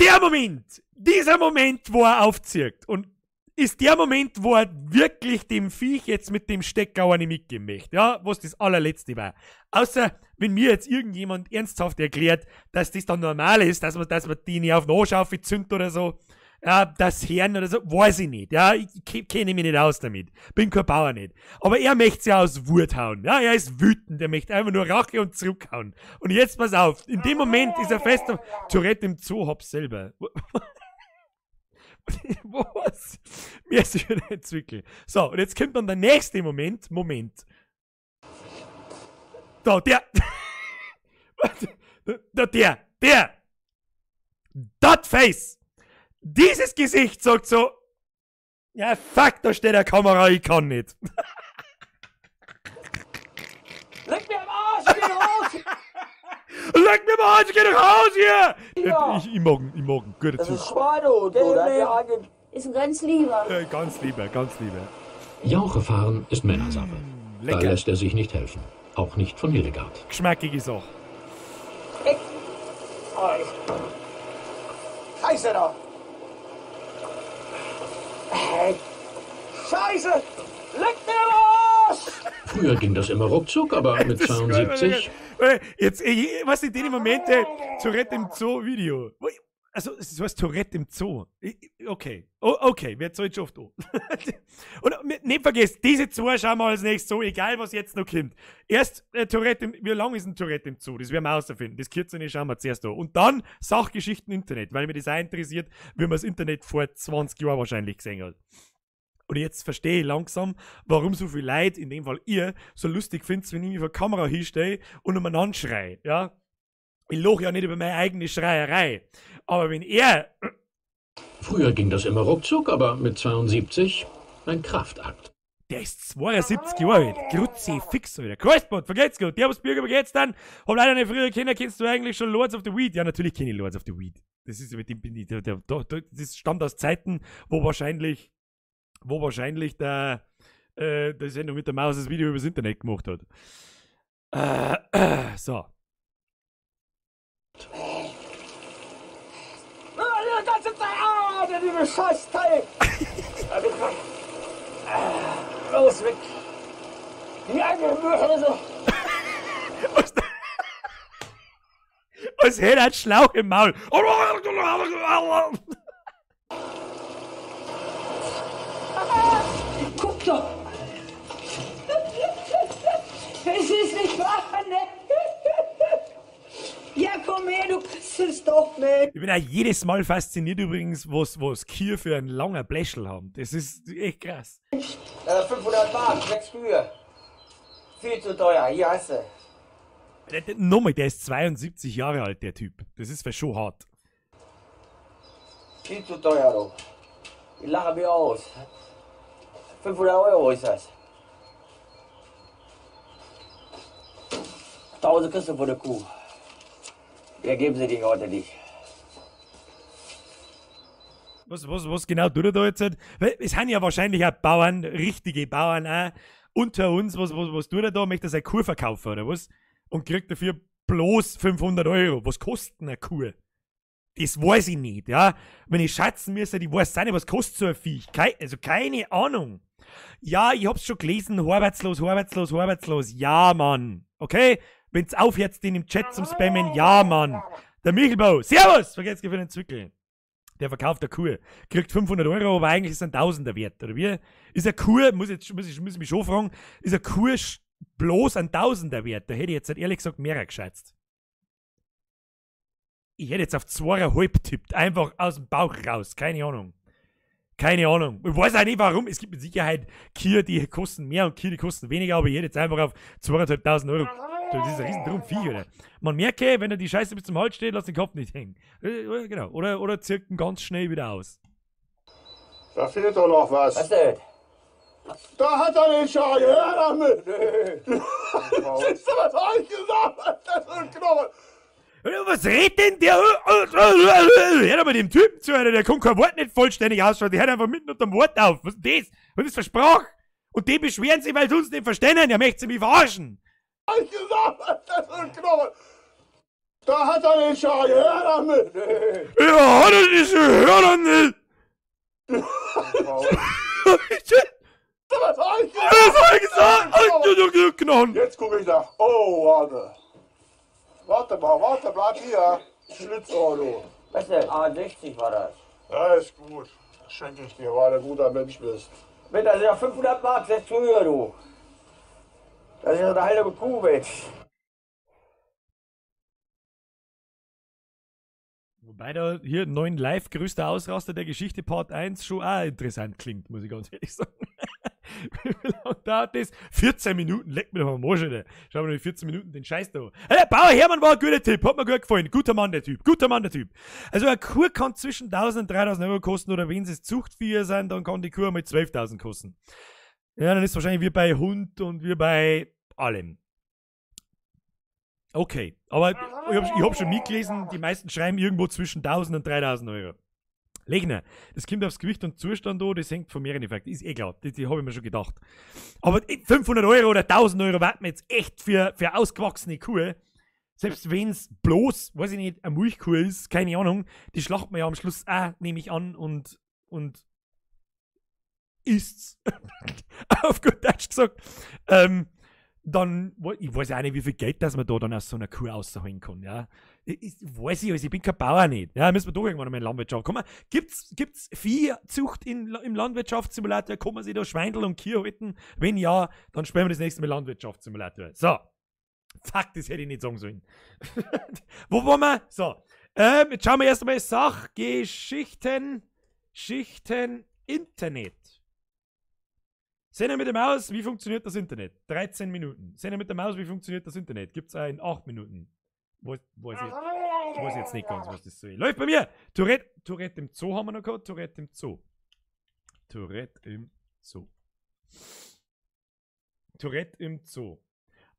S1: Der Moment, dieser Moment, wo er aufzieht und ist der Moment, wo er wirklich dem Viech jetzt mit dem Stecker eine mitgeben möchte, ja, was das allerletzte war. Außer, wenn mir jetzt irgendjemand ernsthaft erklärt, dass das dann normal ist, dass man die nicht auf den Arsch aufzündet oder so, ja, das Herrn oder so, weiß ich nicht, ja, ich kenne mich nicht aus damit, bin kein Bauer nicht. Aber er möchte ja aus Wut hauen, ja, er ist wütend, er möchte einfach nur Rache und zurückhauen. Und jetzt pass auf, in dem Moment ist er fest auf Tourette im Zoo, hab's selber. Was? Mir ist wieder ein Zwickel. So, und jetzt kommt dann der nächste Moment. Moment. Da, der. Da, der. Der. That face. Dieses Gesicht sagt so, ja fuck, da steht eine Kamera, ich kann nicht.
S6: Leck mir am Arsch, geh raus!
S1: Leck mir am Arsch, geh nach Hause hier!
S6: Ja.
S1: Ich mag ihn, ich mag ihn. Guter
S6: Das
S1: Typ.
S6: ist Schwein, du. Der
S8: Ist ein ganz lieber.
S1: Ja, ganz lieber, ganz lieber.
S5: Jauche fahren ist Männersache. Da
S1: lecker.
S5: lässt er sich nicht helfen. Auch nicht von Hildegard.
S1: Geschmackige Sache.
S6: Scheiße da! Scheiße! Leck mir am Arsch!
S5: Früher ging das immer ruckzuck, aber mit 72
S1: Jetzt, was in den Momente, Tourette im Zoo Video. Also, es heißt Tourette im Zoo. Okay. Okay, wer zahlt schon oft an? Und nicht vergesst, diese zwei schauen wir als nächstes so, egal was jetzt noch kommt. Erst Tourette im, wie lang ist ein Tourette im Zoo? Das werden wir herausfinden. Das Kürzere schauen wir zuerst an. Und dann Sachgeschichten Internet, weil mich das auch interessiert, wie man das Internet vor 20 Jahren wahrscheinlich gesehen hat. Und jetzt verstehe ich langsam, warum so viel Leute, in dem Fall ihr, so lustig findet, wenn ich mich vor der Kamera hinstehe und umeinander schreie, ja? Ich lache ja nicht über meine eigene Schreierei. Aber wenn er...
S5: Früher ging das immer ruckzuck, aber mit 72 ein Kraftakt.
S1: Der ist 72 Jahre alt. Kruzifix, Alter. Kreuzband, vergeht's gut. Der, was Bürger, vergeht's dann. Hab leider nicht früher Kinder, kennst du eigentlich schon Lords of the Weed? Ja, natürlich kenne ich Lords of the Weed. Das ist, mit dem bin ich, das stammt aus Zeiten, wo wahrscheinlich der, der Sendung mit der Maus das Video übers Internet gemacht hat. So.
S6: Ah, der liebe Scheißteil! Los, weg! Die Angehöse!
S1: Was hält ein Schlauch im Maul?
S8: Guck doch! Es ist nicht wahr, ne? Ja, komm her, du kriegst es doch, Mensch.
S1: Ich bin auch jedes Mal fasziniert übrigens, was Kühe für einen langen Bläschel haben. Das ist echt krass.
S6: 500 Mark, 6 Kühe. Viel zu teuer, hier hast du.
S1: Nochmal, der ist 72 Jahre alt, der Typ. Das ist schon hart.
S6: Viel zu teuer, du. Die lachen mir aus. 500 Euro ist das. 1000 kriegst du von der Kuh. Mehr geben sie dich heute nicht.
S1: Was genau tut er da jetzt? Weil es sind ja wahrscheinlich auch Bauern, richtige Bauern auch, unter uns. Was tut er da? Möchte er seine Kuh verkaufen oder was? Und kriegt dafür bloß 500 Euro. Was kostet denn eine Kuh? Das weiß ich nicht, ja. Wenn ich schätzen müsste, ich weiß auch nicht, was kostet so ein Viech. Also keine Ahnung. Ja, ich hab's schon gelesen, arbeitslos, arbeitslos, arbeitslos. Ja, Mann. Okay? Wenn's aufhört, den im Chat zum Spammen, ja, Mann. Der Michelbau, servus! Vergesst für den Zwickel. Der verkauft eine Kuh. Kriegt 500 Euro, aber eigentlich ist ein Tausender wert, oder wie? Ist eine Kuh, muss ich mich schon fragen, ist eine Kuh bloß ein Tausender wert? Da hätte ich jetzt ehrlich gesagt mehr geschätzt. Ich hätte jetzt auf 2,5 tippt. Einfach aus dem Bauch raus. Keine Ahnung. Keine Ahnung. Ich weiß auch nicht warum. Es gibt mit Sicherheit Kühe, die kosten mehr und Kühe, die kosten weniger, aber ich hätte jetzt einfach auf 2.500 Euro. Das ist ein riesen Viech, oder? Man merkt, wenn er die Scheiße bis zum Hals steht, lass den Kopf nicht hängen. Genau. Oder zirkt ihn ganz schnell wieder aus.
S7: Da fehlt doch noch was.
S6: Was denn?
S7: Da hat er den Schaden. Hör damit. Siehst du, was hab ich gesagt? Das ist ein Knochen.
S1: Was redet denn der? Hör doch mal dem Typen zu, Alter, der kann kein Wort nicht vollständig ausschauen. Der hört einfach mitten unterm Wort auf. Was ist denn das? Was ist versprochen? Und die beschweren sich, weil sie uns nicht verstehen. Ja, möchte sie mich verarschen.
S7: Ich gesagt, was ist das für ein Knochen? Da hat er den Schal, hör damit!
S1: Ja, hat er nicht, hör damit!
S7: Was hab ich gesagt?
S1: Was hab ich gesagt? Knochen!
S7: Jetzt gucke ich nach. Oh, warte. Warte mal, warte, bleib hier. Schlitzohr, du.
S6: Was denn? A60 war das.
S7: Ja, ist gut. Das schenke ich dir, weil du ein guter Mensch bist.
S6: Mit, das ist ja 500 Mark, das ist früher, du. Das ist ja eine halbe Kuh, Mensch.
S1: Wobei da hier 9 Live, größter Ausraster der Geschichte, Part 1, schon auch interessant klingt, muss ich ganz ehrlich sagen. Wie lange dauert das? 14 Minuten, leck mir doch am Arsch, Alter. Schau mal, 14 Minuten den Scheiß da. Hey, Bauer Hermann war ein guter Tipp, hat mir gut gefallen. Guter Mann, der Typ, guter Mann, der Typ. Also eine Kuh kann zwischen 1000 und 3000 Euro kosten, oder wenn es Zuchtviecher sind, dann kann die Kuh mal 12.000 kosten. Ja, dann ist es wahrscheinlich wie bei Hund und wie bei allem. Okay, aber ich hab schon mitgelesen, die meisten schreiben irgendwo zwischen 1000 und 3000 Euro. Lechner, das kommt aufs Gewicht und Zustand an, das hängt von mehreren Effekten. Ist eh klar, das habe ich mir schon gedacht. Aber 500 Euro oder 1000 Euro warten wir jetzt echt für ausgewachsene Kuh. Selbst wenn es bloß, weiß ich nicht, eine Milchkuh ist, keine Ahnung, die schlacht man ja am Schluss auch, nehme ich an, und isst's. Auf gut Deutsch gesagt. Dann, ich weiß auch nicht, wie viel Geld dass man da dann aus so einer Kuh rausholen kann, ja. Ich weiß ich, also ich bin kein Bauer nicht. Ja, müssen wir doch irgendwann einmal in Landwirtschaft kommen. Gibt's Viehzucht im Landwirtschaftssimulator? Kann man sich da Schweindel und Kühe halten? Wenn ja, dann spielen wir das nächste Mal Landwirtschaftssimulator. So. Fuck, das hätte ich nicht sagen sollen. Wo waren wir? So. Jetzt schauen wir erst einmal Sachgeschichten, Schichten, Internet. Sender mit der Maus, wie funktioniert das Internet? 13 Minuten. Sender mit der Maus, wie funktioniert das Internet? Gibt's auch in 8 Minuten. Weiß ich jetzt nicht ganz, was das soll. Läuft bei mir! Tourette im Zoo haben wir noch gehabt. Tourette im Zoo. Tourette im Zoo. Tourette im Zoo.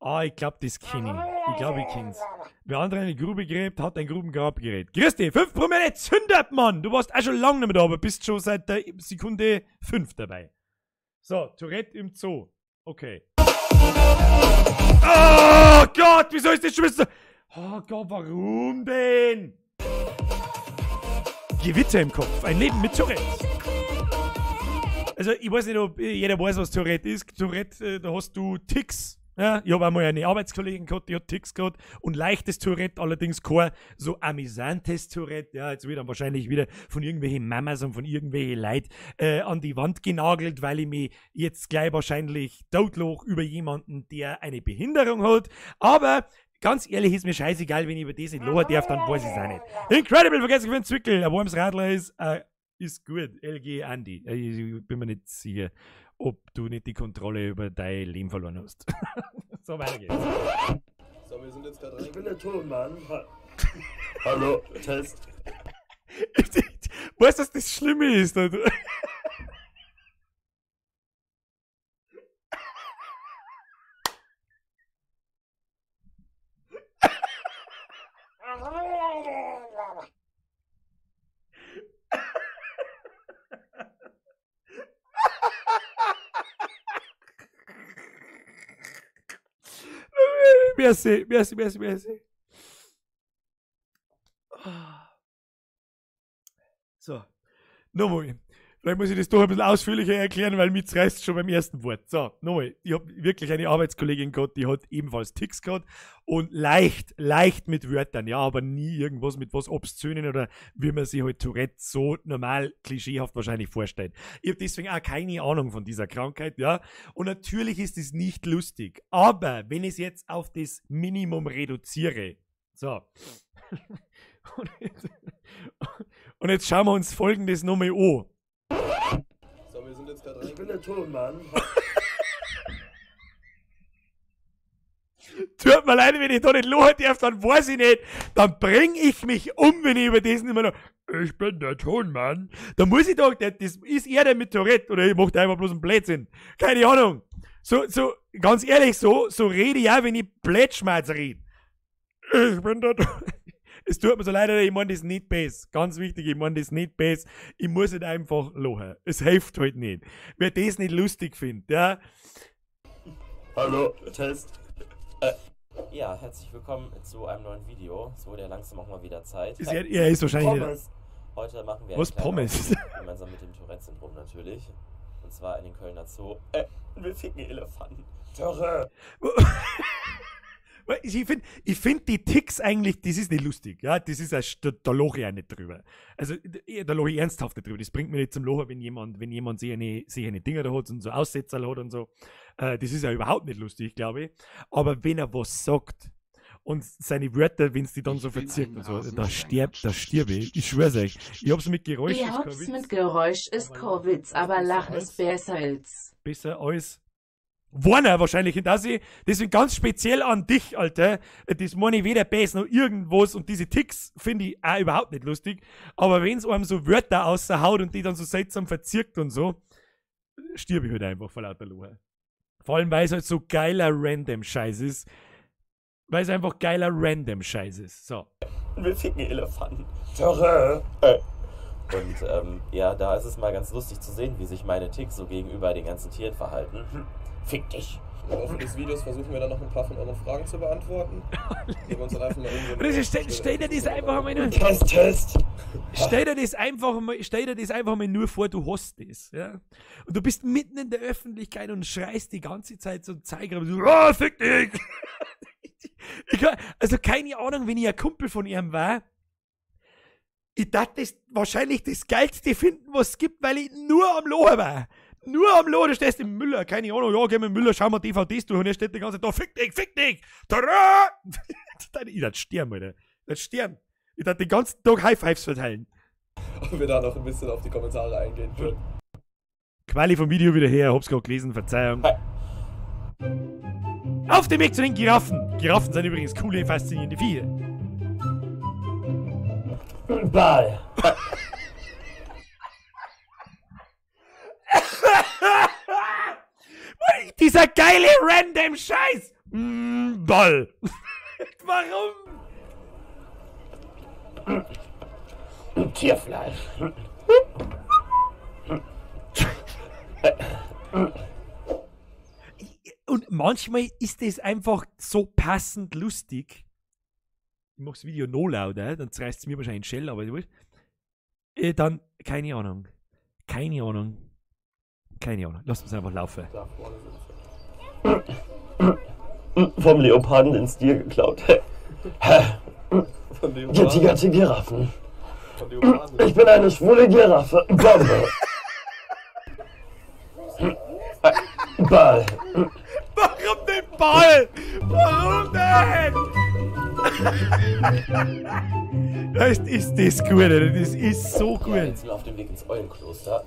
S1: Ah, ich glaube, das kenne ich. Ich glaube, ich kenn's. Wer andere eine Grube gräbt, hat ein Grubengrabgerät. Grüß dich! 5 Promille zündet, Mann! Du warst auch schon lange nicht mehr da, aber bist schon seit der Sekunde 5 dabei. So, Tourette im Zoo. Okay. Oh Gott, wieso ist das schon wieder so? Oh Gott, warum denn? Gewitter im Kopf. Ein Leben mit Tourette. Also, ich weiß nicht, ob jeder weiß, was Tourette ist. Tourette, da hast du Ticks. Ja, ich habe einmal eine Arbeitskollegin gehabt, die hat Ticks gehabt und leichtes Tourette, allerdings kein so amüsantes Tourette. Ja, jetzt wird dann wahrscheinlich wieder von irgendwelchen Mamas und von irgendwelchen Leuten an die Wand genagelt, weil ich mich jetzt gleich wahrscheinlich totloch über jemanden, der eine Behinderung hat. Aber ganz ehrlich, ist mir scheißegal, wenn ich über das nicht lachen darf, dann weiß ich es auch nicht. Incredible, vergessen für den Zwickel. Ein warmes Radler ist gut. LG Andi. Ich bin mir nicht sicher, ob du nicht die Kontrolle über dein Leben verloren hast. So, weiter geht's.
S9: So, wir sind jetzt gerade rein.
S7: Ich bin der Tonmann. Hallo, Test.
S1: Weißt du, was das Schlimme ist? Merci, merci, merci, merci. So, nochmal. Vielleicht muss ich das doch ein bisschen ausführlicher erklären, weil mich reißt schon beim ersten Wort. So, nochmal. Ich habe wirklich eine Arbeitskollegin gehabt, die hat ebenfalls Ticks gehabt und leicht mit Wörtern, ja, aber nie irgendwas mit was Obszönen oder wie man sich halt Tourette so normal klischeehaft wahrscheinlich vorstellt. Ich habe deswegen auch keine Ahnung von dieser Krankheit, ja. Und natürlich ist es nicht lustig, aber wenn ich es jetzt auf das Minimum reduziere, so. Und jetzt schauen wir uns Folgendes nochmal an.
S9: So, wir sind jetzt gerade rein.
S7: Ich bin der Tonmann.
S1: Tut mir leid, wenn ich da nicht lachen darf, dann weiß ich nicht. Dann bring ich mich um, wenn ich über diesen immer noch. Ich bin der Tonmann. Da muss ich doch, das ist er der mit Tourette oder ich mach da einfach bloß einen Blödsinn. Keine Ahnung. So, ganz ehrlich, so rede ich auch, wenn ich Blödschmerz rede. Ich bin der Tonmann. Es tut mir so leid, ich meine das nicht besser. Ganz wichtig, ich meine das nicht besser. Ich muss halt einfach lachen. Es hilft halt nicht. Wer das nicht lustig findet, ja.
S10: Hallo, Test.
S11: Ja, herzlich willkommen zu einem neuen Video. Es wurde ja langsam auch mal wieder Zeit.
S1: Ist er, er ist wahrscheinlich
S11: Pommes.
S1: nicht.
S11: Heute machen wir
S1: Was,
S11: einen kleinen
S1: Pommes?
S11: Ausflug, gemeinsam mit dem Tourette-Syndrom natürlich. Und zwar in den Kölner Zoo. Wir ficken Elefanten. Törre.
S1: Ich find die Ticks eigentlich, das ist nicht lustig, ja, das ist ein, da lache ich auch nicht drüber. Also, da lache ich ernsthaft nicht drüber. Das bringt mir nicht zum Lachen, wenn jemand sich eine Dinger da hat und so Aussetzer hat und so. Das ist ja überhaupt nicht lustig, glaube ich. Aber wenn er was sagt und seine Wörter, wenn's die dann so verzirkt und so, da stirb ich. Ich schwör's euch. Ich hab's mit Geräusch,
S2: Ich
S1: ist kein
S2: hab's
S1: Witz.
S2: mit Geräusch, ist kein Witz, aber Lachen ist besser als.
S1: Besser als Warner wahrscheinlich, und das ich, deswegen ganz speziell an dich, Alter, das meine ich weder besser noch irgendwas und diese Ticks finde ich auch überhaupt nicht lustig, aber wenn's einem so Wörter außerhaut und die dann so seltsam verzirkt und so, stirb ich halt einfach vor lauter Lachen. Vor allem, weil es halt so geiler Random-Scheiß ist. Weil es einfach geiler Random-Scheiß ist. So.
S11: Wir ficken Elefanten. Törre. Und ja, da ist es mal ganz lustig zu sehen, wie sich meine Ticks so gegenüber den ganzen Tieren verhalten. Fick dich.
S9: Im Laufe des Videos versuchen wir dann noch ein paar von euren Fragen zu beantworten. Nehmen wir uns dann einfach mal irgendwo
S1: Und das ist, stell dir das einfach mal nur.
S10: Test, Test.
S1: Stell dir das einfach mal, stell dir das einfach mal nur vor, du hast das, ja. Und du bist mitten in der Öffentlichkeit und schreist die ganze Zeit so einen Zeiger und so, oh, fick dich! Ich kann, also keine Ahnung, wenn ich ein Kumpel von ihm war, ich darf das wahrscheinlich das Geilste finden, was es gibt, weil ich nur am Lohen war. Nur am Lohen, da stehst du im Müller, keine Ahnung, ja, geh mit Müller, schau mal DVDs durch und er steht die ganze Zeit da, fick dich, fick dich! Tada! Ich darf sterben, Alter. Ich darf sterben. Ich darf den ganzen Tag High Fives verteilen.
S9: Ob wir da noch ein bisschen auf die Kommentare eingehen können.
S1: Quali vom Video wieder her, hab's gerade gelesen, Verzeihung. Auf dem Weg zu den Giraffen. Giraffen sind übrigens coole, faszinierende Viecher.
S10: Ball.
S1: Dieser geile random Scheiß. Ball. Warum?
S10: Tierfleisch.
S1: Und manchmal ist das einfach so passend lustig. Ich mach das Video noch lauter, dann zerreißt es mir wahrscheinlich einen Shell, aber ich wurscht. Dann, keine Ahnung. Keine Ahnung. Keine Ahnung. Lass uns einfach laufen.
S9: Da vorne sind sie.
S10: Vom Leoparden den Stil geklaut.
S9: Von Leoparden.
S10: Getigerte Giraffen.
S9: Von Leoparden.
S10: Ich bin eine schwule Giraffe. Bombe. Ball.
S1: Warum den Ball? Warum denn? Das ist das gut, Alter. Das ist so gut.
S11: Ja, jetzt sind wir auf dem Weg ins Eulenkloster.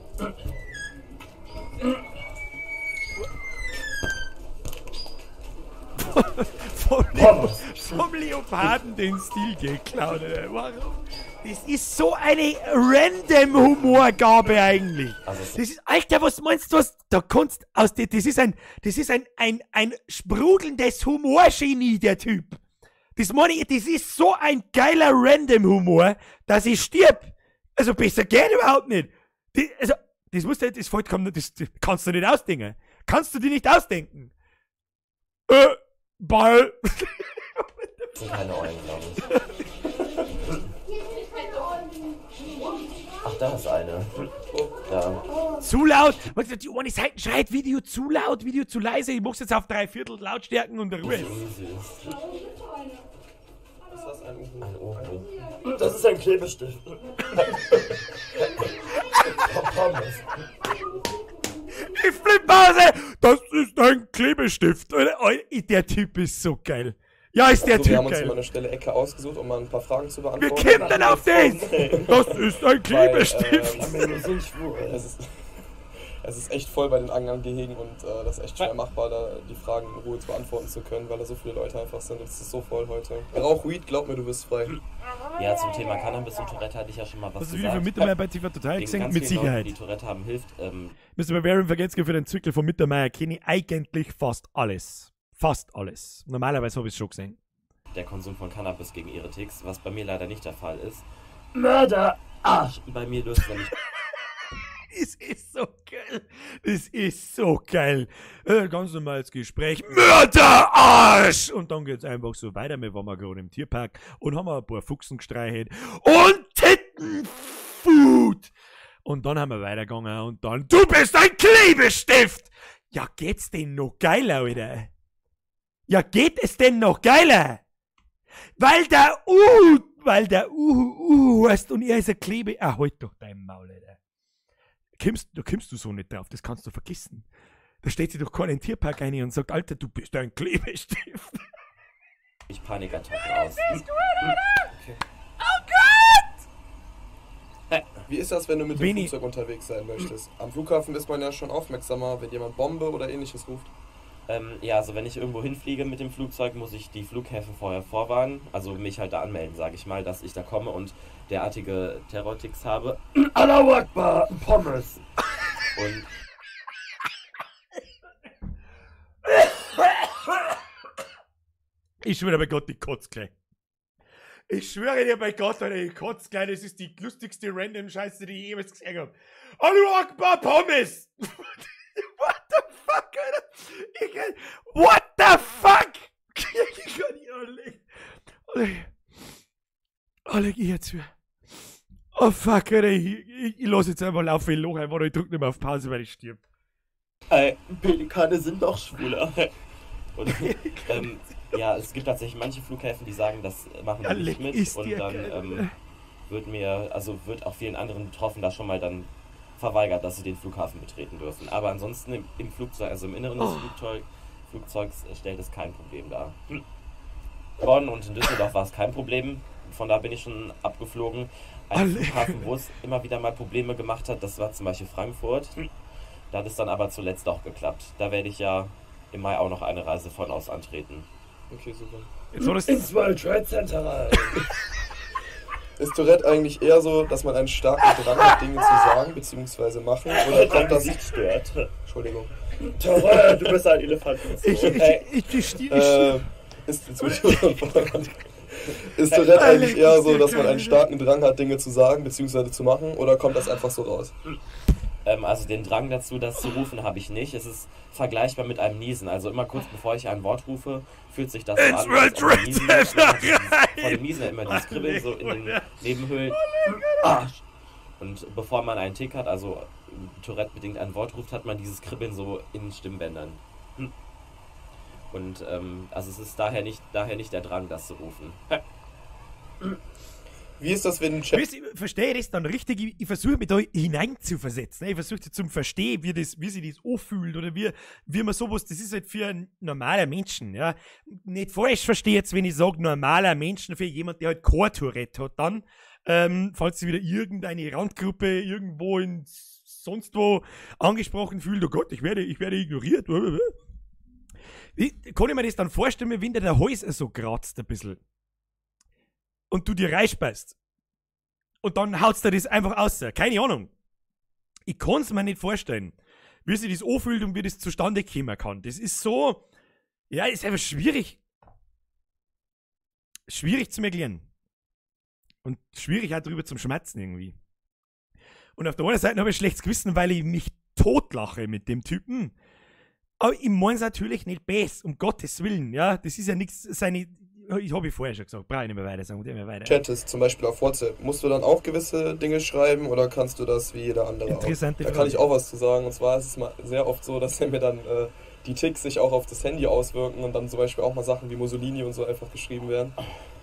S1: Vom Leoparden den Stil geklaut, Alter. Warum? Das ist so eine random Humorgabe eigentlich.
S11: Also
S1: das ist, Alter, was meinst du, was, da kannst aus, das ist ein sprudelndes Humorgenie, der Typ. Das meine ich, das ist so ein geiler random Humor, dass ich stirb. Also besser geht überhaupt nicht. Die, also, das musst du, das fällt, das kannst du nicht ausdenken. Kannst du dir nicht ausdenken. Ball.
S11: Das sind keine Eulen, glaube ich. Ach, da ist eine. Da.
S1: Zu laut. Weißt du, die eine Seite schreit, Video zu laut, Video zu leise. Ich mach's jetzt auf 3/4 Lautstärken und Ruhe.
S11: Wie süß.
S9: Was ist das? Ein Uhu?
S11: Ein Uhu.
S10: Das ist ein Klebestift. Pommes.
S1: Ich flippe aus, ey. Das ist ein Klebestift. Der Typ ist so geil. Ja, ist der
S9: so,
S1: Typ
S9: wir haben uns
S1: geil.
S9: immer eine schnelle Ecke ausgesucht, um mal ein paar Fragen zu
S1: Wir
S9: beantworten.
S1: kommen denn auf das? Das ist ein Klebestift.
S9: Weil,
S10: Wir sind schwul.
S9: es ist echt voll bei den Anglergehegen und das ist echt schwer machbar, da die Fragen in Ruhe zu beantworten zu können, weil da so viele Leute einfach sind und es ist so voll heute. Rauch Weed, glaub mir, du bist frei.
S11: Ja, zum Thema Cannabis und Tourette hatte ich ja schon mal was
S1: Hast du das Video
S11: gesagt.
S1: von Mittermeier bei TV Total
S11: Wegen
S1: gesehen?
S11: ganz
S1: Mit
S11: vielen Leuten,
S1: Sicherheit.
S11: die Tourette haben, hilft.
S1: Mr. Barbarian Vergetzke für den Zyklus von Mittermeier kenne ich eigentlich fast alles. Fast alles. Normalerweise habe ich es schon gesehen.
S11: der Konsum von Cannabis gegen ihre Ticks, was bei mir leider nicht der Fall ist.
S10: Mörder! Arsch!
S11: Bei mir löst nämlich
S1: Das ist so geil. Das ist so geil. Ganz normales Gespräch. Mörderarsch! Und dann geht's einfach so weiter. Wir waren mal gerade im Tierpark und haben ein paar Fuchsen gestreichelt. Und Tittenfood! Und dann haben wir weitergegangen und dann, du bist ein Klebestift! Ja, geht's denn noch geiler, Alter? Ja, geht es denn noch geiler? Weil der U heißt und er ist ein Klebe... Ah, halt doch dein Maul, Alter. Da kommst du so nicht drauf, das kannst du vergessen. Da steht sich doch keiner in den Tierpark rein und sagt, Alter, du bist ein Klebestift.
S11: Ich Panikattacken aus.
S9: Okay.
S1: Oh Gott!
S9: Wie ist das, wenn du mit dem Flugzeug unterwegs sein möchtest? Am Flughafen ist man ja schon aufmerksamer, wenn jemand Bombe oder ähnliches ruft.
S11: Ja, also wenn ich irgendwo hinfliege mit dem Flugzeug, muss ich die Flughäfen vorher vorwarnen. Also mich halt da anmelden, sage ich mal, dass ich da komme und derartige Terror-Ticks habe.
S10: Allahu Akbar, Pommes!
S11: Und
S1: ich schwöre bei Gott, ich kotze gleich. Ich schwöre dir bei Gott, Alter, ich kotze gleich. Das ist die lustigste random Scheiße, die ich jemals gesehen habe. Allahu Akbar, Pommes! What the fuck, Alter? What the fuck? Ich kann nicht anlegen. Alter, ich jetzt. Oh fuck, Alter, ich lass jetzt einfach laufen, ich loch einfach, ich drück nicht mehr auf Pause, weil ich stirb.
S11: Ey, Pelikane sind doch schwuler. Und, ja, es gibt tatsächlich manche Flughäfen, die sagen, das machen wir nicht mit. Und dann wird mir, also wird auch vielen anderen Betroffenen da schon mal dann verweigert, dass sie den Flughafen betreten dürfen. Aber ansonsten im Flugzeug, also im Inneren des Flugzeugs stellt es kein Problem dar. Bonn und in Düsseldorf war es kein Problem. Von da bin ich schon abgeflogen. Ein Flughafen, wo es immer wieder mal Probleme gemacht hat, das war zum Beispiel Frankfurt. Da hat es dann aber zuletzt auch geklappt. Da werde ich ja im Mai auch noch eine Reise von aus antreten.
S9: Okay, super.
S1: Jetzt soll es
S10: ins World Trade Center rein.
S9: Ist Tourette eigentlich eher so, dass man einen starken Drang hat, Dinge zu sagen bzw. machen? Oder kommt das...
S11: Gesicht stört.
S9: Entschuldigung.
S10: Tourette, du bist ein Elefant.
S9: Ist Tourette eigentlich eher so, dass man einen starken Drang hat, Dinge zu sagen bzw. zu machen? Oder kommt das einfach so raus?
S11: Also den Drang dazu, das zu rufen, habe ich nicht. Es ist vergleichbar mit einem Niesen. Also immer kurz bevor ich ein Wort rufe, fühlt sich das so an, als ob man niesen muss. Vor dem Niesen immer dieses Kribbeln so in den Nebenhöhlen. Arsch! Und bevor man einen Tick hat, also Tourette-bedingt ein Wort ruft, hat man dieses Kribbeln so in den Stimmbändern. Und also es ist daher nicht der Drang, das zu rufen.
S9: Wie ist das, wenn...
S1: Verstehe ich das dann richtig? Ich versuche mich da hineinzuversetzen. Ich versuche zum Verstehen, wie sich das anfühlt oder wie man sowas, das ist halt für einen normaler Menschen. Ja. Nicht falsch verstehe jetzt, wenn ich sage, normaler Menschen, für jemand, der halt kein Tourette hat, dann, falls sich wieder irgendeine Randgruppe irgendwo in sonst wo angesprochen fühlt, oh Gott, ich werde ignoriert. Wie kann ich mir das dann vorstellen, wenn der Hals so kratzt ein bisschen? Und du dir reinspeist. Und dann haut's dir das einfach aus. Keine Ahnung. Ich kann's mir nicht vorstellen, wie sich das anfühlt und wie das zustande kommen kann. Das ist so, ja, ist einfach schwierig. Schwierig zu erklären. Und schwierig auch drüber zum Schmerzen irgendwie. Und auf der einen Seite habe ich schlechtes Gewissen, weil ich mich totlache mit dem Typen. Aber ich mein's natürlich nicht besser, um Gottes Willen, ja. Das ist ja nichts, seine, ich habe ich vorher schon gesagt, brauche ich nicht mehr weiter sagen, nicht mehr weiter.
S9: Chattest, zum Beispiel auf WhatsApp, musst du dann auch gewisse Dinge schreiben oder kannst du das wie jeder andere auch?
S1: Interessante
S9: Da
S1: Frage.
S9: kann ich auch was zu sagen, und zwar ist es mal sehr oft so, dass mir dann die Ticks sich auch auf das Handy auswirken und dann zum Beispiel auch mal Sachen wie Mussolini und so einfach geschrieben werden.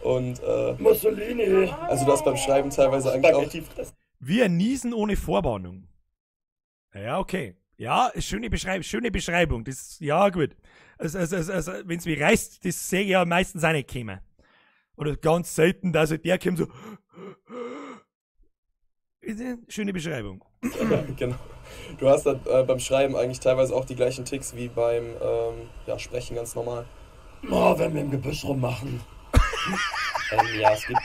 S9: Und
S10: Mussolini!
S9: Also das beim Schreiben teilweise eigentlich auch...
S1: Wir niesen ohne Vorwarnung. Ja, okay. Ja, schöne Beschreibung. Das, ja, gut. Also wenn es mich reißt, das sehe ich ja meistens auch nicht kommen. Oder ganz selten, dass halt der kommt so. Schöne Beschreibung.
S9: Genau. Du hast dann beim Schreiben eigentlich teilweise auch die gleichen Ticks wie beim Sprechen ganz normal.
S10: Oh, wenn wir im Gebüsch rummachen.
S11: Ja, es gibt,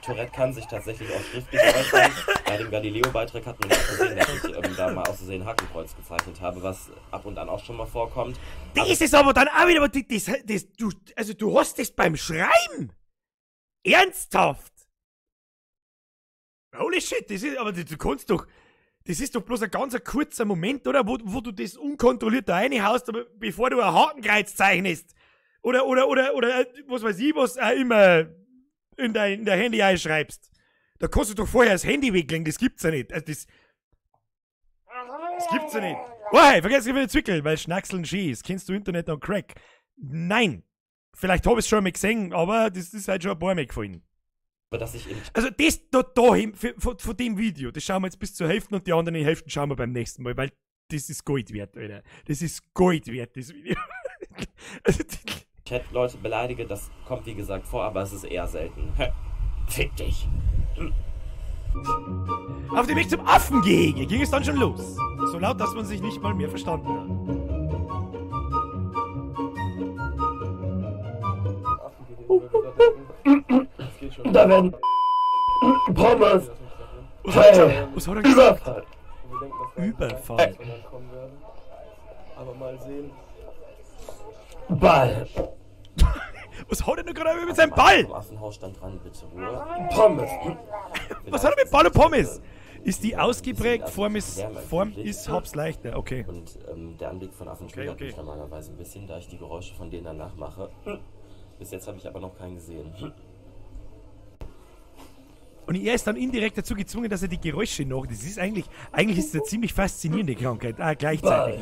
S11: Tourette kann sich tatsächlich auch schriftlich äußern. Bei dem Galileo-Beitrag hat man ja gesehen, dass ich da mal aus Versehen Hakenkreuz gezeichnet habe, was ab und an auch schon mal vorkommt.
S1: Das ist aber dann auch wieder, also du hast das beim Schreiben! Ernsthaft! Holy shit, das ist, aber du kannst doch, das ist doch bloß ein ganz kurzer Moment, oder? Wo du das unkontrolliert da reinhaust, aber bevor du ein Hakenkreuz zeichnest. Oder, was weiß ich, was auch immer in dein Handy einschreibst. Da kannst du doch vorher das Handy weglegen, das gibt's ja nicht. Also das gibt's ja nicht. Oh, hey, vergiss nicht wieder Zwickel, weil Schnackseln schön ist. Kennst du Internet und Crack? Nein. Vielleicht hab ich's schon mal gesehen, aber das ist halt schon ein paar Mal gefallen.
S11: Aber dass ich
S1: also das von dem Video, das schauen wir jetzt bis zur Hälfte und die anderen Hälften schauen wir beim nächsten Mal, weil das ist Gold wert, Alter. Das ist Gold wert, das Video. Also,
S11: Chat-Leute beleidige, das kommt wie gesagt vor, aber es ist eher selten. Fick dich!
S1: Auf dem Weg zum Affengehege ging es dann schon los. So laut, dass man sich nicht mal mehr verstanden hat.
S10: Da werden Pommes.
S1: Was hat er gesagt?
S10: Überfall.
S1: Überfall.
S9: Aber mal sehen.
S10: Ball.
S1: Was hat er denn gerade mit seinem Ball?
S11: Am Affenhaus stand dran, bitte Ruhe.
S10: Pommes.
S1: Was hat er mit Ball und Pommes? Ist die ausgeprägt? Form ist, hab's leichter. Okay.
S11: Und der Anblick von Affen triggert mich normalerweise ein bisschen, da ich die Geräusche von denen danach mache. Bis jetzt habe ich aber noch keinen gesehen.
S1: Und er ist dann indirekt dazu gezwungen, dass er die Geräusche nach. Das ist eigentlich ist es eine ziemlich faszinierende Krankheit. Ah, gleichzeitig.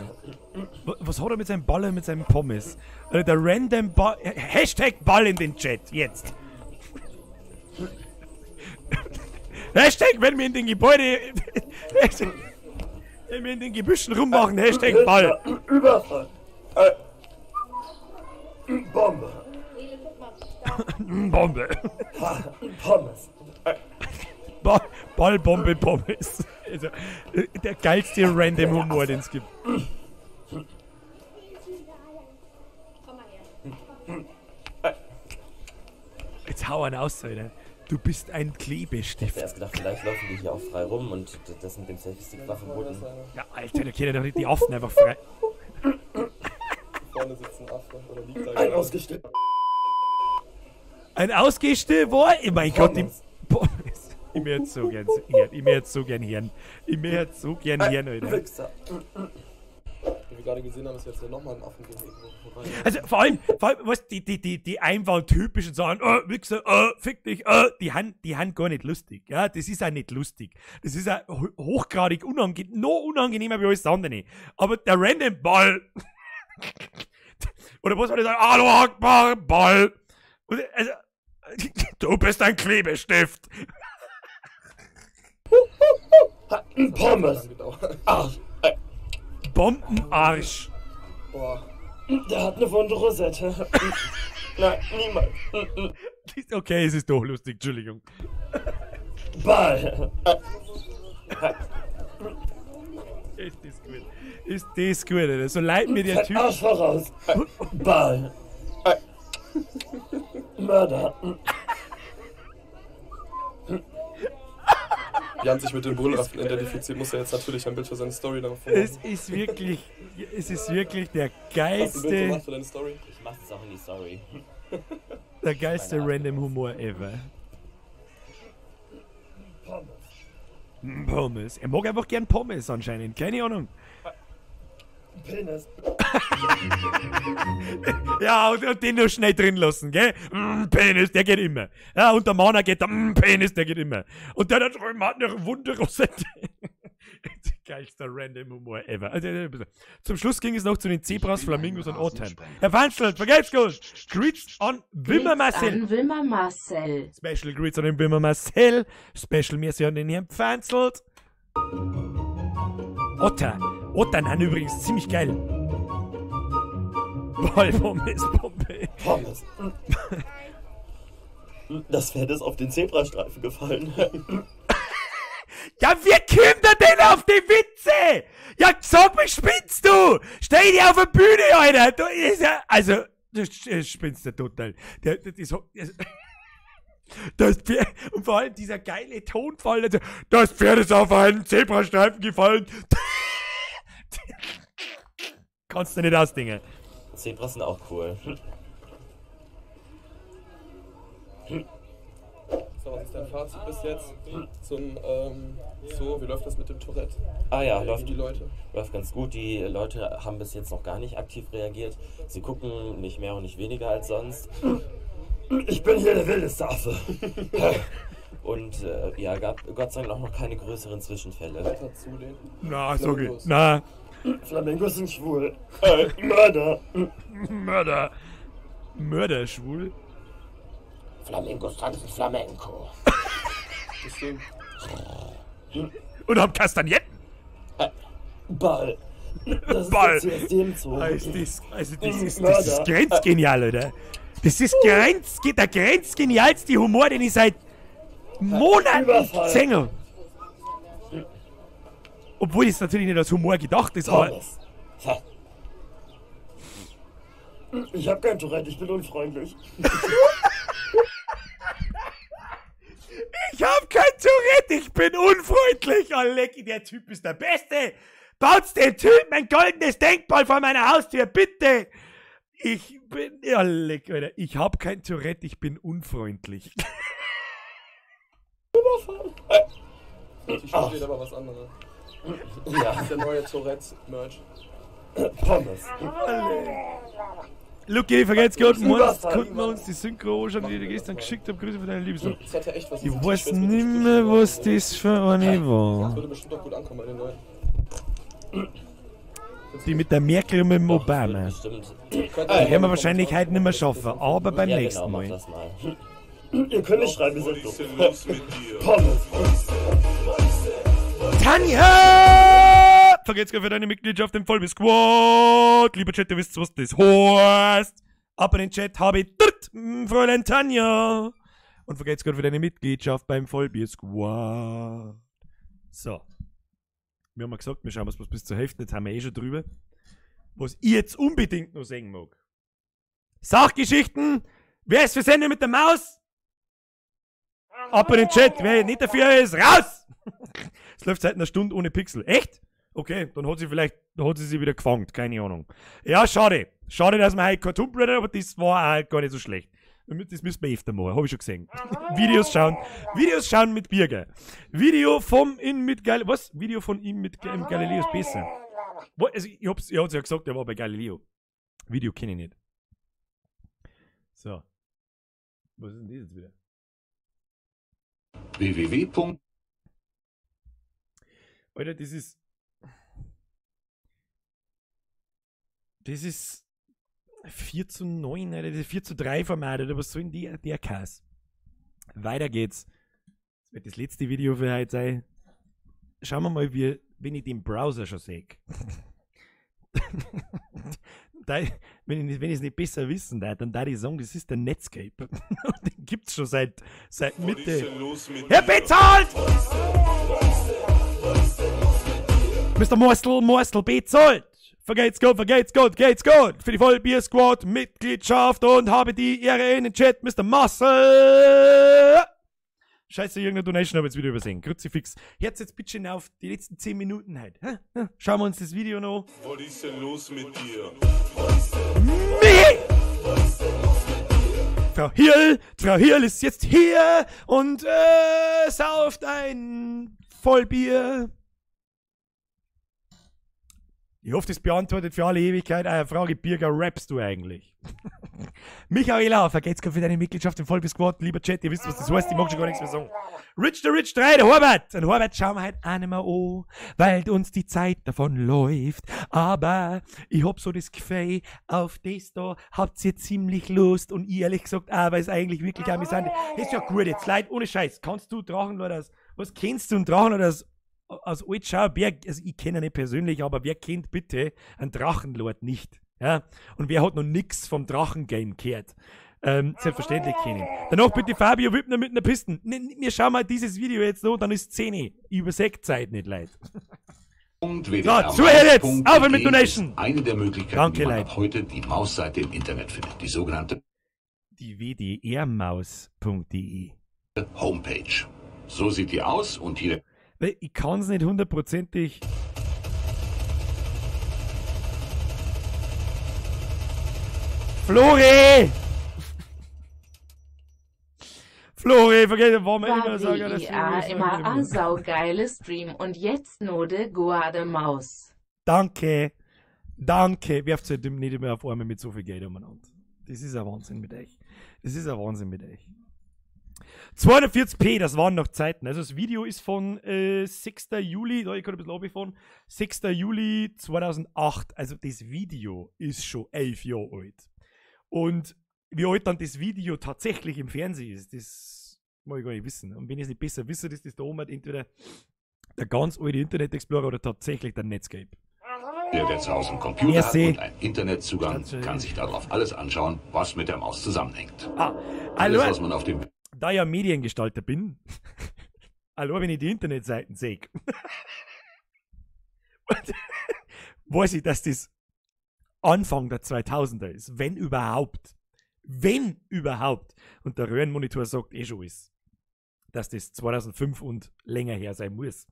S1: Was hat er mit seinem Ball und mit seinem Pommes? Also der random Ball. Hashtag Ball in den Chat. Jetzt. Hashtag, wenn wir in den Gebäude. Hashtag, wenn wir in den Gebüschen rummachen. Hashtag Ball.
S10: Überfall. Bombe.
S1: Bombe.
S10: Pommes.
S1: Ball, Bombe, Pommes. Also, der geilste random Humor, den es gibt. Jetzt hau einen aus, Alter. Du bist ein Klebestift.
S11: Ich hab erst gedacht, vielleicht laufen die hier auch frei rum und das mit dem Selfie-Stick war verboten.
S1: Ja, Alter, da können doch nicht die Affen einfach frei.
S9: Vorne sitzt ein Affe oder liegt da.
S10: Ein ausgestellt.
S1: Ein ausgestellt? Oh mein Gott, die Pommes. Ich möchte so gern hören. Ich möchte so gern hören. Ich möchte so gern hören, Alter.
S10: Wichser.
S9: Wie wir gerade gesehen haben, ist jetzt ja nochmal ein Affengehege.
S1: Also vor allem, weißt du, die einfach typischen sagen, oh, Wichser, oh, fick dich, oh, die han gar nicht lustig. Ja, das ist auch nicht lustig. Das ist auch hochgradig unangenehm, noch unangenehmer wie alles andere. Aber der random Ball. Oder was soll ich sagen? Hallo, Akbar, Ball. Also, du bist ein Klebestift.
S10: Pommes. Arsch.
S1: Bombenarsch.
S9: Boah.
S10: Der hat eine wunde Rosette. Nein, niemals.
S1: Okay, es ist doch lustig, Entschuldigung.
S10: Ball.
S1: Ist das gut. Ist das gut, Alter. So leid mir der Typ.
S10: Arsch voraus. Ball. Mörder.
S9: Jan sich mit den Brüllaffen identifiziert, muss er jetzt natürlich ein Bild für seine Story davon machen.
S1: Es ist wirklich der geilste.
S9: Hast du ein Bild gemacht für deine Story?
S11: Ich mach das auch in die Story.
S1: Der geilste random Humor ever.
S10: Pommes.
S1: Pommes. Er mag einfach gern Pommes anscheinend. Keine Ahnung.
S10: Penis.
S1: Ja, und den nur schnell drin lassen, gell? Penis, der geht immer. Ja, und der Mana geht da, Penis, der geht immer. Und der da drüben hat eine wunde Rosette. Geilster random Humor ever. Also, zum Schluss ging es noch zu den Zebras, Flamingos und Ottern. Herr Fanschel, vergelt's gut. Greets an Wimmer Marcel.
S2: An Wimmer Marcel.
S1: Special Greets an den Wimmer Marcel. Special Merci an den Herrn Pfanzelt. Otter. Ottern sind übrigens ziemlich geil. Ball, Pommes, Pompe.
S11: Pommes. Das Pferd ist auf den Zebrastreifen gefallen.
S1: Ja, wie kommt er denn auf die Witze? Ja, sag mir, spinnst du? Stell dich auf die Bühne, Alter. Du, ist ja, also, du spinnst ja total. Das Pferd, und vor allem dieser geile Tonfall, also, das Pferd ist auf einen Zebrastreifen gefallen. Kannst du nicht ausdingen.
S11: Zebras sind auch cool.
S9: So, was ist dein Fazit bis jetzt zum Zoo? Wie läuft das mit dem Tourette?
S11: Ah ja,
S9: Wie
S11: läuft,
S9: die Leute.
S11: Läuft ganz gut. Die Leute haben bis jetzt noch gar nicht aktiv reagiert. Sie gucken nicht mehr und nicht weniger als sonst. Ich bin hier der wildeste Affe. Und ja, gab Gott sei Dank auch noch keine größeren Zwischenfälle.
S9: Weiter zu den
S1: Na, sorry.
S9: Flamingos.
S1: Na.
S10: Flamingos sind schwul. Mörder.
S1: Mörder. Mörder schwul.
S6: Flamingos tanzen Flamenco.
S9: Deswegen.
S1: Und haben Kastagnetten.
S10: Ball. Das ist
S1: Ball.
S10: der CSD im Zoo.
S1: Also das, also das ist,
S10: Mörder.
S1: das ist grenzgenial, oder? Das ist der grenzgenialste Humor, den ich seit Monaten
S10: Überfall.
S1: gesehen habe. Obwohl es natürlich nicht als Humor gedacht ist, aber
S10: Pommes. Ich hab kein Tourette, ich bin unfreundlich.
S1: Ich hab kein Tourette, ich bin unfreundlich. Oh, lecki, der Typ ist der Beste. Baut's den Typen ein goldenes Denkmal vor meiner Haustür, bitte. Ich bin, ja, leck, Alter. Ich hab kein Tourette, ich bin unfreundlich.
S10: Überfall.
S9: Die steht aber was anderes.
S11: Ja.
S9: Das ist der neue Tourette-Merch.
S10: Pommes.
S1: Lucky, vergesst Gott,
S10: Überfall.
S1: konnten wir uns die Synchro anschauen, die ich dir gestern geschickt habe. Grüße von deiner Liebsten.
S9: Das hat ja echt was
S1: Ich
S9: mit
S1: weiß
S9: T-Shirts mit
S1: nicht
S9: den
S1: mehr,
S9: Sprüchen
S1: was
S9: gemacht, oder?
S1: das für eine war.
S9: Das würde bestimmt auch gut ankommen bei den Leuten.
S1: Die mit der Merkel und mit dem Obama.
S11: Bestimmt.
S1: Die werden wir wahrscheinlich heute nicht mehr schaffen, aber beim
S11: ja,
S1: nächsten
S11: genau, mach
S1: Mal.
S11: das mal.
S10: Ihr könnt nicht schreiben, ihr seid doof. Pommes.
S1: Tanja! Vergesst für deine Mitgliedschaft im Vollbier Squad. Lieber Chat, ihr wisst, was das heißt. Ab in den Chat habe ich dritt, Fräulein Tanja. Und vergesst für deine Mitgliedschaft beim Vollbier Squad. So. Wir haben ja gesagt, wir schauen uns was bis zur Hälfte, jetzt haben wir eh schon drüber. Was ich jetzt unbedingt noch sehen mag. Sachgeschichten! Wer ist für Sendung mit der Maus? Ab in den Chat, wer nicht dafür ist, raus! Es läuft seit einer Stunde ohne Pixel. Echt? Okay, dann hat sie vielleicht, dann hat sie sie wieder gefangen, keine Ahnung. Ja, schade. Schade, dass wir heute kein Tomb Raider, aber das war auch gar nicht so schlecht. Das müssen wir öfter machen, habe ich schon gesehen. Videos schauen. Videos schauen mit Birger. Video vom in mit Gal was? Video von ihm mit im Galileo ist besser. Also ich hab's, ich hab's ja gesagt, er war bei Galileo. Video kenne ich nicht. So. Was ist denn das jetzt wieder?
S3: www.
S1: Alter, das ist. Das ist 4:9, Alter, das ist 4:3 Format, oder was soll denn der Kass? Weiter geht's. Das wird das letzte Video für heute sein. Schauen wir mal, wie, wenn ich den Browser schon sehe. Da, wenn ich es nicht besser wissen darf, dann darf ich sagen, das ist der Netscape. Und den gibt's schon seit Mitte. Herr bezahlt! Mr. Morstel, Morstel bezahlt! Vergeht's gut, vergeht's gut, geht's gut! Für die Vollbier Squad Mitgliedschaft und habe die Ehre in den Chat, Mr. Marcel! Scheiße, irgendeine Donation habe ich jetzt wieder übersehen. Kruzifix. Herz jetzt bitte schön auf die letzten 10 Minuten halt. Hä? Hä? Schauen wir uns das Video noch.
S12: Was ist denn los mit dir?
S1: Michi! Frau Hirl, Frau Hirl ist jetzt hier und sauft ein Vollbier. Ich hoffe, das beantwortet für alle Ewigkeit eine Frage. Birger, rappst du eigentlich? Michaela, vergesst für deine Mitgliedschaft im Vollbier Squad. Lieber Chat, ihr wisst, was das heißt. Ich mag schon gar nichts mehr sagen. Rich the Rich 3, der Herbert. Und Herbert schauen wir heute auch nicht mehr an, weil uns die Zeit davon läuft. Aber ich hab so das Gefühl, auf das da habt ihr ziemlich Lust. Und ich ehrlich gesagt auch, weil es eigentlich wirklich amüsant ist. Ist ja gut jetzt, Leute, ohne Scheiß. Kannst du Drachenlord aus, was kennst du einen Drachenlord aus, aus Altschau? Wer, also ich kenne ihn nicht persönlich, aber wer kennt bitte einen Drachenlord nicht? Ja? Und wer hat noch nix vom Drachengame gehört? Selbstverständlich kenne ich ihn. Danach bitte Fabio Wibner mit einer Pisten. Ne, ne, wir schauen mal dieses Video jetzt noch, dann ist 10. Ich überseh Zeit nicht, Leute. So, zuhören jetzt! Auf mit Donation!
S3: Eine der Möglichkeiten,
S1: Danke,
S3: wie man
S1: Leute.
S3: ab heute die Mausseite im Internet findet. Die sogenannte
S1: Die wdrmaus.de.
S3: Homepage. So sieht die aus und hier
S1: Weil ich kann es nicht hundertprozentig. Flori! Flori, vergiss, warum wir immer sagen, dass
S2: WIA
S1: Flori
S2: immer a saugeile Stream und jetzt Node Guade Maus.
S1: Danke. Danke. Werft euch nicht mehr auf einmal mit so viel Geld umeinander. Das ist ein Wahnsinn mit euch. Das ist ein Wahnsinn mit euch. 240p, das waren noch Zeiten. Also das Video ist von 6. Juli, da ich kann ein bisschen runterfahren, 6. Juli 2008. Also das Video ist schon 11 Jahre alt. Und wie alt dann das Video tatsächlich im Fernsehen ist, das mag ich gar nicht wissen. Und wenn ich es nicht besser wisse, ist das da oben halt entweder der ganz alte Internet Explorer oder tatsächlich der Netscape.
S3: Der, der zu Hause einen Computer hat
S1: Merci.
S3: und einen Internetzugang, kann sich darauf alles anschauen, was mit der Maus zusammenhängt.
S1: Ah,
S3: Alles,
S1: hallo.
S3: was man auf dem
S1: Da ich ja Mediengestalter bin, allein wenn ich die Internetseiten sehe, weiß ich, dass das Anfang der 2000er ist, wenn überhaupt. Wenn überhaupt. Und der Röhrenmonitor sagt eh schon alles, dass das 2005 und länger her sein muss.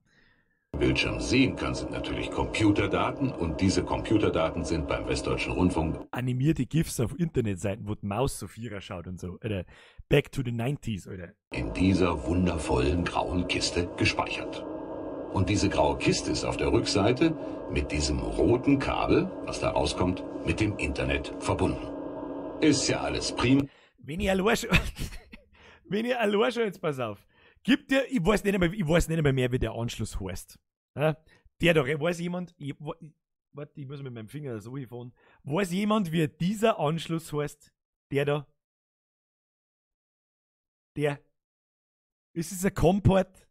S3: Bildschirm sehen kann, sind natürlich Computerdaten und diese Computerdaten sind beim Westdeutschen Rundfunk
S1: Animierte GIFs auf Internetseiten, wo die Maus so vierer schaut und so. Oder Back to the 90s, oder.
S3: in dieser wundervollen grauen Kiste gespeichert. Und diese graue Kiste ist auf der Rückseite mit diesem roten Kabel, was da rauskommt, mit dem Internet verbunden. Ist ja alles prima.
S1: Wenn ich allein schon, wenn ich allein schon, jetzt pass auf, gibt dir, ich weiß nicht einmal, ich weiß nicht einmal mehr, wie der Anschluss heißt. Ja? Der da, weiß jemand, ich, warte, ich muss mit meinem Finger so hinfahren, weiß jemand, wie dieser Anschluss heißt? Der da? Der? Ist es ein Comport?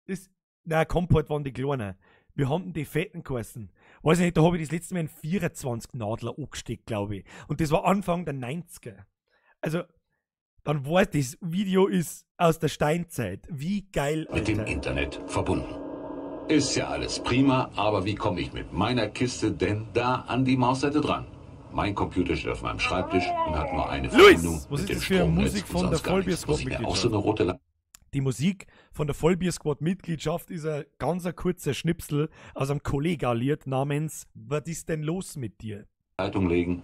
S1: Ist, nein, Comport waren die kleinen. Wir haben denn die fetten geheißen. Weiß ich nicht, da habe ich das letzte Mal einen 24 Nadler angesteckt, glaube ich. Und das war Anfang der 90er. Also, dann weiß das Video ist aus der Steinzeit. Wie geil,
S3: mit dem
S1: Alter.
S3: Internet verbunden. Ist ja alles prima, aber wie komme ich mit meiner Kiste denn da an die Mausseite dran? Mein Computer steht auf meinem Schreibtisch und hat nur eine
S1: Luis,
S3: Verbindung
S1: was
S3: mit
S1: ist
S3: dem
S1: das für
S3: Stromnetz
S1: Musik
S3: und
S1: von der
S3: sonst gar nichts. Muss ich mir auch so eine rote
S1: Vollbier-Squad-Mitgliedschaft? Die Musik von der Vollbier-Squad-Mitgliedschaft ist ein ganz ein kurzer Schnipsel aus einem Kollega-Lied namens Was ist denn los mit dir?
S3: Leitung legen?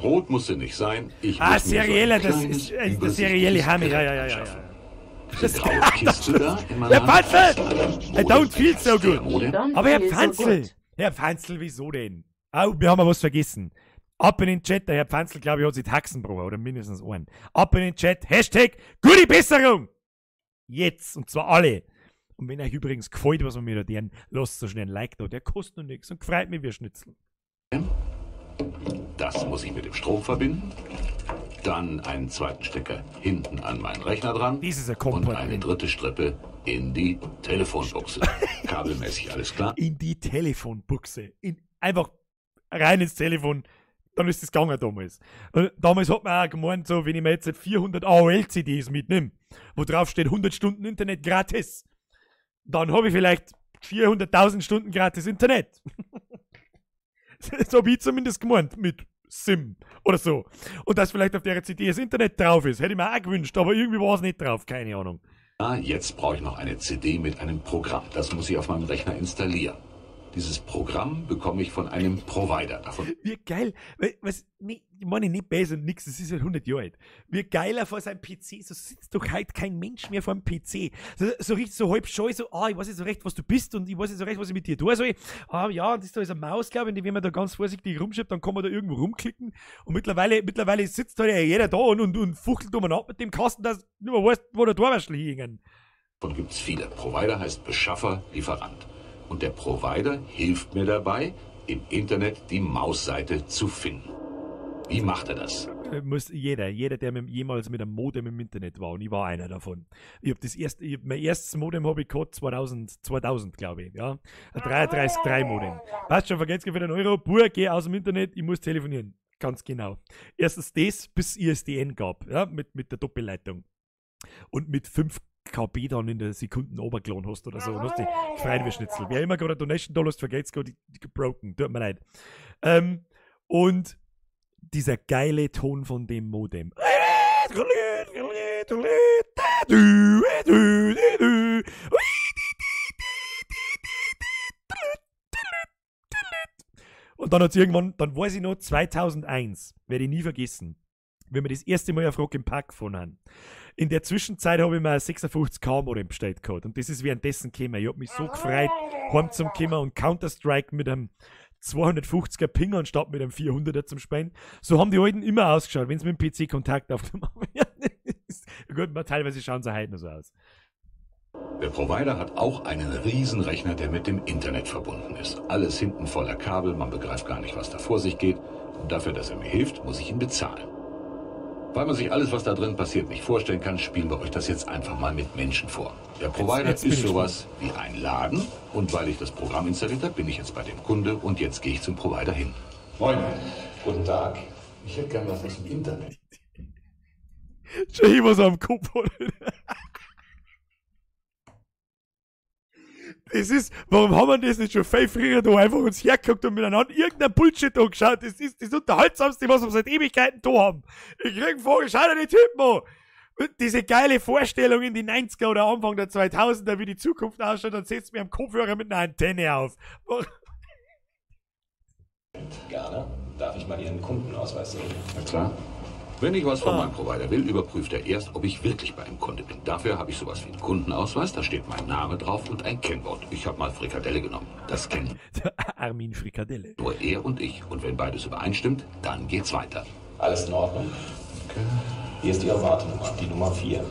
S3: Rot muss sie nicht sein. Ich
S1: Ah,
S3: muss mir so ein
S1: Serielle, das
S3: kleines,
S1: ist der serielle Hammer. Ja, ja, ja, ja, ja.
S3: Diese graue Kiste da in meiner
S1: Herr
S3: Hand.
S1: Pfanzl! I don't feel so good.
S3: Modem.
S1: Aber Herr
S2: feel so
S1: Pfanzl,
S2: good.
S1: Herr Pfanzl, wieso denn? Au, wir haben ja was vergessen. Ab in den Chat, der Herr Pfanzl, glaube ich, hat sich die Haxen gebrochen, oder mindestens einen. Ab in den Chat, Hashtag gute Besserung! Jetzt, und zwar alle. Und wenn euch übrigens gefällt, was wir mir da tun, lasst so schnell ein Like da, der kostet nur nichts und freut mich wie ein Schnitzel.
S3: Das muss ich mit dem Strom verbinden. Dann einen zweiten Stecker hinten an meinen Rechner dran.
S1: Dies ist ein
S3: und
S1: Kompott.
S3: eine dritte Strippe in die Telefonbuchse. Kabelmäßig alles klar.
S1: In die Telefonbuchse. Einfach rein ins Telefon. Dann ist es gegangen damals. Und damals hat man auch gemeint, so, wenn ich mir jetzt 400 AOL-CDs mitnehme, wo drauf steht 100 Stunden Internet gratis, dann habe ich vielleicht 400.000 Stunden gratis Internet. Das habe ich zumindest gemeint mit SIM oder so. Und dass vielleicht auf der CD das Internet drauf ist, hätte ich mir auch gewünscht, aber irgendwie war es nicht drauf, keine Ahnung.
S3: Ah, jetzt brauche ich noch eine CD mit einem Programm. Das muss ich auf meinem Rechner installieren. Dieses Programm bekomme ich von einem Provider. Davon
S1: Wie geil, was, nee, ich meine nicht besser und nix, das ist halt 100 Jahre alt. Wie geil er vor seinem PC, so sitzt doch heute kein Mensch mehr vor dem PC. So, so richtig so halb scheu, so, ah, ich weiß nicht so recht, was du bist und ich weiß nicht so recht, was ich mit dir tun soll. Ah, ja, und das da ist eine Maus, glaube ich, und die, wenn man da ganz vorsichtig rumschiebt, dann kann man da irgendwo rumklicken. Und mittlerweile sitzt halt ja jeder da und fuchtelt umeinander mit dem Kasten, dass du nicht mehr weißt, wo der Torwaschel hängen.
S3: gibt es viele. Provider heißt Beschaffer, Lieferant. Und der Provider hilft mir dabei, im Internet die Mausseite zu finden. Wie macht er das?
S1: Muss jeder, der jemals mit einem Modem im Internet war, und ich war einer davon. Ich hab das erste, ich hab, mein erstes Modem habe ich gehabt 2000, glaube ich, ja. Ein 33.3 Modem. Passt schon, vergesst für den Euro, Bur, geh aus dem Internet, ich muss telefonieren. Ganz genau. Erstens das, bis ISDN gab, ja, mit der Doppelleitung. Und mit 5 KB dann in der Sekunden runtergeladen hast oder so. Und hast dich gefreut wie Schnitzel. Wer immer gerade eine Donation da lässt, vergeht's gerade, broken. Tut mir leid. Und dieser geile Ton von dem Modem. Und dann hat's irgendwann, dann weiß ich noch, 2001, werde ich nie vergessen, wenn wir das erste Mal auf Rock im Park gefahren haben. In der Zwischenzeit habe ich mir ein 56K Modem bestellt gehabt. Und das ist währenddessen gekommen. Ich hab mich so gefreut, heim zum kommen und Counter-Strike mit einem 250er Ping anstatt mit einem 400er zum Spielen. So haben die Alten immer ausgeschaut, wenn sie mit dem PC Kontakt aufgenommen haben. Gut, teilweise schauen sie heute noch so aus.
S3: Der Provider hat auch einen Riesenrechner, der mit dem Internet verbunden ist. Alles hinten voller Kabel, man begreift gar nicht, was da vor sich geht. Und dafür, dass er mir hilft, muss ich ihn bezahlen. Weil man sich alles, was da drin passiert, nicht vorstellen kann, spielen wir euch das jetzt einfach mal mit Menschen vor. Der Provider
S1: Jetzt bin
S3: ist
S1: ich
S3: sowas wie ein Laden und weil ich das Programm installiert habe, bin ich jetzt bei dem Kunde und jetzt gehe ich zum Provider hin.
S13: Moin, guten Tag. Ich hätte gern was aus dem Internet.
S1: Schau, was er am Kopf hat. Das ist, warum haben wir das nicht schon viel früher da einfach uns hergeguckt und miteinander irgendein Bullshit angeschaut? Das ist das Unterhaltsamste, was wir seit Ewigkeiten da haben. Ich krieg einen Vogel, schau dir die Typen an. Und diese geile Vorstellung in die 90er oder Anfang der 2000er, wie die Zukunft ausschaut, dann setzt mir am Kopfhörer mit einer Antenne auf.
S13: Gerne. Darf ich mal Ihren Kundenausweis sehen?
S3: Na klar. Wenn ich was von meinem Provider will, überprüft er erst, ob ich wirklich bei ihm Kunde bin. Dafür habe ich sowas wie einen Kundenausweis, da steht mein Name drauf und ein Kennwort. Ich habe mal Frikadelle genommen. Das kennen
S1: Armin Frikadelle.
S3: nur er und ich. Und wenn beides übereinstimmt, dann geht's weiter.
S13: Alles in Ordnung? Hier ist Ihre Wartenummer, die Nummer 4.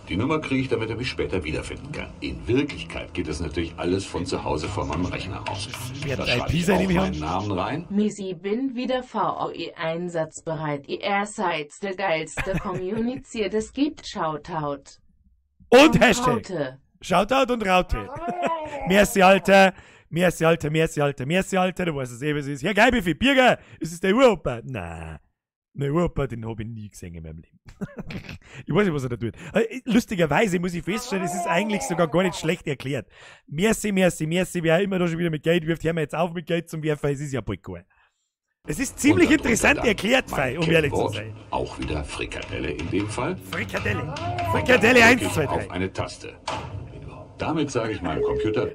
S3: Die Nummer kriege ich, damit er mich später wiederfinden kann. In Wirklichkeit geht das natürlich alles von zu Hause vor meinem Rechner aus.
S1: Wird
S3: Da schreibe
S1: IP
S3: ich
S1: sein,
S3: auch
S1: nehme ich an.
S3: meinen Namen rein.
S2: Missy bin wieder VOE einsatzbereit. Ihr seid der geilste kommuniziert es gibt. Shoutout.
S1: Und Hashtag.
S2: Raute.
S1: Shoutout und Raute. Merci, Alter. Merci, Alter. Merci, Alter. Merci, Alter. Du weißt es eh, was es ist. Ja, geil, Bifi. Birger. Ist es der Uropa? Nein. Der Uropa, den hab ich nie gesehen in meinem Leben. Ich weiß nicht, was er da tut. Lustigerweise muss ich feststellen, es ist eigentlich sogar gar nicht schlecht erklärt. Merci, merci, merci. Wer immer da schon wieder mit Geld wirft, hören wir jetzt auf mit Geld zum Werfen. Es ist ja bald geil. Es ist ziemlich
S3: Und darunter
S1: interessant
S3: dann
S1: erklärt,
S3: mein
S1: Fei, um ehrlich zu
S3: Kennwort.
S1: sein.
S3: Auch wieder Frikadelle in dem Fall.
S1: Frikadelle. Frikadelle
S3: Drücke
S1: 1,
S3: ich
S1: 2, 3.
S3: Auf eine Taste. Damit sage ich meinem Computer,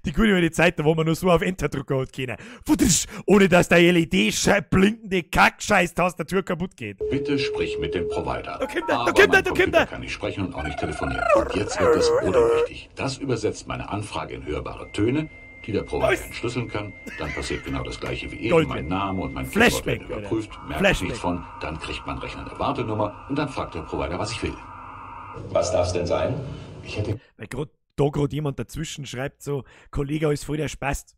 S1: Die gute alte Zeit, da wo man nur so auf Enter drücken hat können. Futsch, ohne dass der LED blinkende Kackscheiß-Tastatur kaputt geht.
S3: bitte sprich mit dem Provider.
S1: Da kommt er, da
S3: Aber
S1: kommt er,
S3: mein
S1: da kommt
S3: Computer
S1: er.
S3: kann nicht sprechen und auch nicht telefonieren. Und jetzt wird das Modem wichtig. Das übersetzt meine Anfrage in hörbare Töne, die der Provider entschlüsseln kann. Dann passiert genau das gleiche wie eben.
S1: Gold
S3: Mein
S1: wird.
S3: Name und mein Kennwort
S1: Flashback,
S3: werden überprüft,
S1: Alter.
S3: merke ich
S1: Flashback.
S3: nichts von. Dann kriegt mein Rechner eine Wartenummer und dann fragt der Provider, was ich will.
S13: Was darf's denn sein?
S3: Ich hätte
S1: Weil grad, da gerade jemand dazwischen schreibt so, Kollege ist voll der Spaß.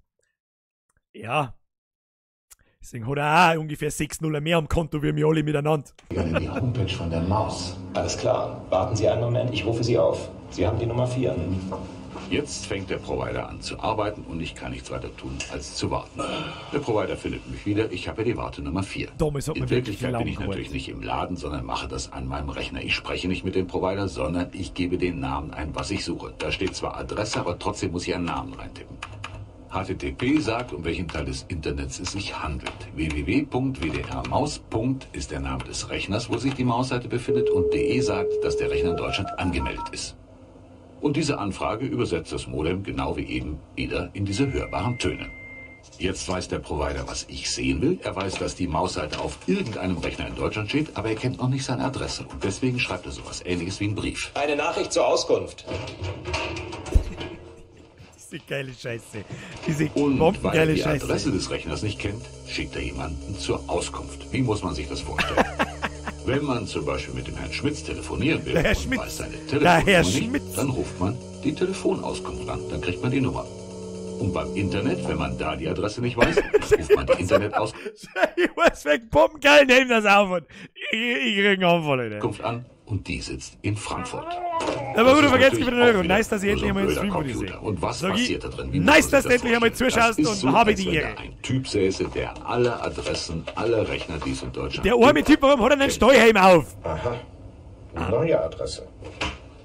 S1: Ja. Deswegen hat er auch ungefähr 6 Nuller mehr am Konto wie wir alle miteinander.
S13: Gerne die Homepage von der Maus. Alles klar. Warten Sie einen Moment, ich rufe Sie auf. Sie haben die Nummer 4.
S3: Jetzt fängt der Provider an zu arbeiten und ich kann nichts weiter tun, als zu warten. Der Provider findet mich wieder, ich habe ja die Wartenummer 4.
S1: Damals hat
S3: In
S1: man wirklich
S3: Wirklichkeit bin ich
S1: lang
S3: natürlich nicht im Laden, sondern mache das an meinem Rechner. Ich spreche nicht mit dem Provider, sondern ich gebe den Namen ein, was ich suche. Da steht zwar Adresse, aber trotzdem muss ich einen Namen reintippen. HTTP sagt, um welchen Teil des Internets es sich handelt. www.wdrmaus. ist der Name des Rechners, wo sich die Mausseite befindet, und de sagt, dass der Rechner in Deutschland angemeldet ist. Und diese Anfrage übersetzt das Modem genau wie eben wieder in diese hörbaren Töne. Jetzt weiß der Provider, was ich sehen will. Er weiß, dass die Mausseite auf irgendeinem Rechner in Deutschland steht, aber er kennt noch nicht seine Adresse. Und deswegen schreibt er sowas Ähnliches wie einen Brief.
S13: Eine Nachricht zur Auskunft.
S1: Diese geile Scheiße. Diese
S3: Und weil er
S1: bombengeile
S3: die
S1: Scheiße.
S3: Adresse des Rechners nicht kennt, schickt er jemanden zur Auskunft. Wie muss man sich das vorstellen? Wenn man zum Beispiel mit dem Herrn Schmitz telefonieren will
S1: Der Herr
S3: und
S1: Schmitz.
S3: weiß seine
S1: Der
S3: Telefonnummer
S1: Herr
S3: nicht,
S1: Schmitz.
S3: dann ruft man die Telefonauskunft an. Dann kriegt man die Nummer. Und beim Internet, wenn man da die Adresse nicht weiß, ruft man die Internetauskunft
S1: Ich weiß, weg, bombengeil, nehm das auf und ich krieg einen Anfall, Alter.
S3: an und die sitzt in Frankfurt.
S1: Aber gut,
S3: Das ist
S1: du vergesst
S3: natürlich
S1: wieder
S3: auch
S1: Euro.
S3: wieder
S1: Nice, dass ihr
S3: nur so
S1: endlich
S3: ein
S1: einmal ins
S3: blöder
S1: Stream würde
S3: Computer.
S1: sehen.
S3: Und was
S1: Sag ich,
S3: passiert da drin? Wie muss
S1: nice,
S3: man sich
S1: dass du
S3: das
S1: endlich einmal
S3: vorstellen?
S1: zuschaust
S3: Das ist
S1: und
S3: so,
S1: habe
S3: als
S1: die
S3: wenn
S1: Ehre.
S3: da ein Typ säße, der alle Adressen aller Rechner, die es in Deutschland
S1: Der arme Typ, warum hat er einen Steuerhelm auf?
S7: Aha. Neue Adresse.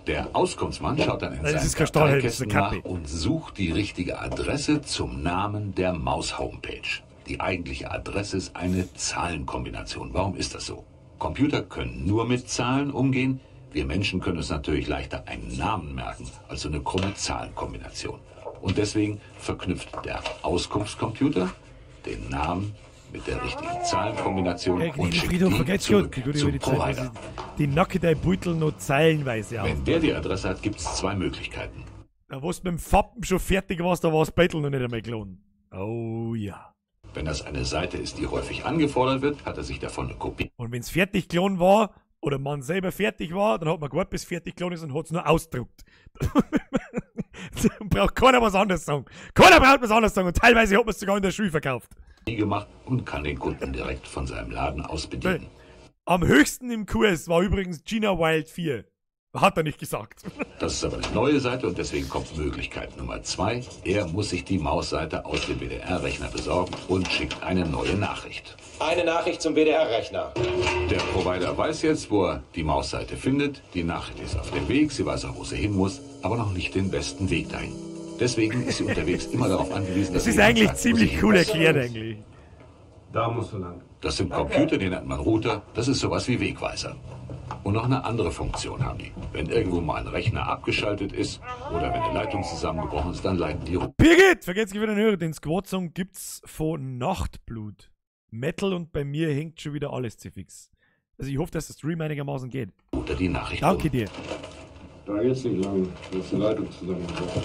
S3: Der Auskunftsmann schaut dann in
S1: Nein, das
S3: seinen
S1: ist kein Stahlhelm, das ist
S3: Karteikästen
S1: eine
S3: nach
S1: Kappe.
S3: und sucht die richtige Adresse zum Namen der Maus-Homepage. Die eigentliche Adresse ist eine Zahlenkombination. Warum ist das so? Computer können nur mit Zahlen umgehen. Wir Menschen können uns natürlich leichter einen Namen merken als so eine krumme Zahlenkombination. Und deswegen verknüpft der Auskunftscomputer den Namen mit der richtigen Zahlenkombination
S1: Hey,
S3: und schickt
S1: Friedhof,
S3: die
S1: vergeht's
S3: zurück
S1: gut. Die gute
S3: zum
S1: über die Zeit,
S3: Provider.
S1: die Nacke der Beutel noch zeilenweise auf.
S3: Wenn der die Adresse hat, gibt's zwei Möglichkeiten.
S1: Da wo du mit dem Fappen schon fertig warst, da war das Bettel noch nicht einmal gelohnt. Oh ja.
S3: Wenn das eine Seite ist, die häufig angefordert wird, hat er sich davon eine Kopie
S1: Und wenn's fertig gelohnt war, oder man selber fertig war, dann hat man gewartet, bis fertig gelohnt ist und hat's nur ausgedruckt. Dann braucht keiner was anderes sagen. Keiner braucht was anderes sagen. Und teilweise hat man's sogar in der Schule verkauft.
S3: gemacht und kann den Kunden direkt von seinem Laden aus bedienen.
S1: Am höchsten im Kurs war übrigens Gina Wild 4. Hat er nicht gesagt.
S3: Das ist aber eine neue Seite und deswegen kommt Möglichkeit Nummer 2. Er muss sich die Mausseite aus dem WDR-Rechner besorgen und schickt eine neue Nachricht.
S13: Eine Nachricht zum WDR-Rechner.
S3: Der Provider weiß jetzt, wo er die Mausseite findet. Die Nachricht ist auf dem Weg, sie weiß auch, wo sie hin muss, aber noch nicht den besten Weg dahin. Deswegen ist sie unterwegs immer darauf angewiesen, dass
S1: Das ist
S3: jemand
S1: eigentlich
S3: sagt, wo sie
S1: ziemlich
S3: hin
S1: cool
S3: muss.
S1: erklärt eigentlich.
S12: Da musst du lang.
S3: Das sind Computer, die nennt man Router. Das ist sowas wie Wegweiser. Und noch eine andere Funktion haben die. Wenn irgendwo mal ein Rechner abgeschaltet ist oder wenn eine Leitung zusammengebrochen ist, dann leiten die Router
S1: Birgit, vergesst nicht wieder den Hörer. Den Squad-Song gibt's von Nachtblut. Metal und bei mir hängt schon wieder alles zu fix. Also ich hoffe, dass der Stream einigermaßen geht.
S3: die Nachricht
S1: Danke dir.
S12: Da geht's nicht lang. Da ist die Leitung zusammengebrochen.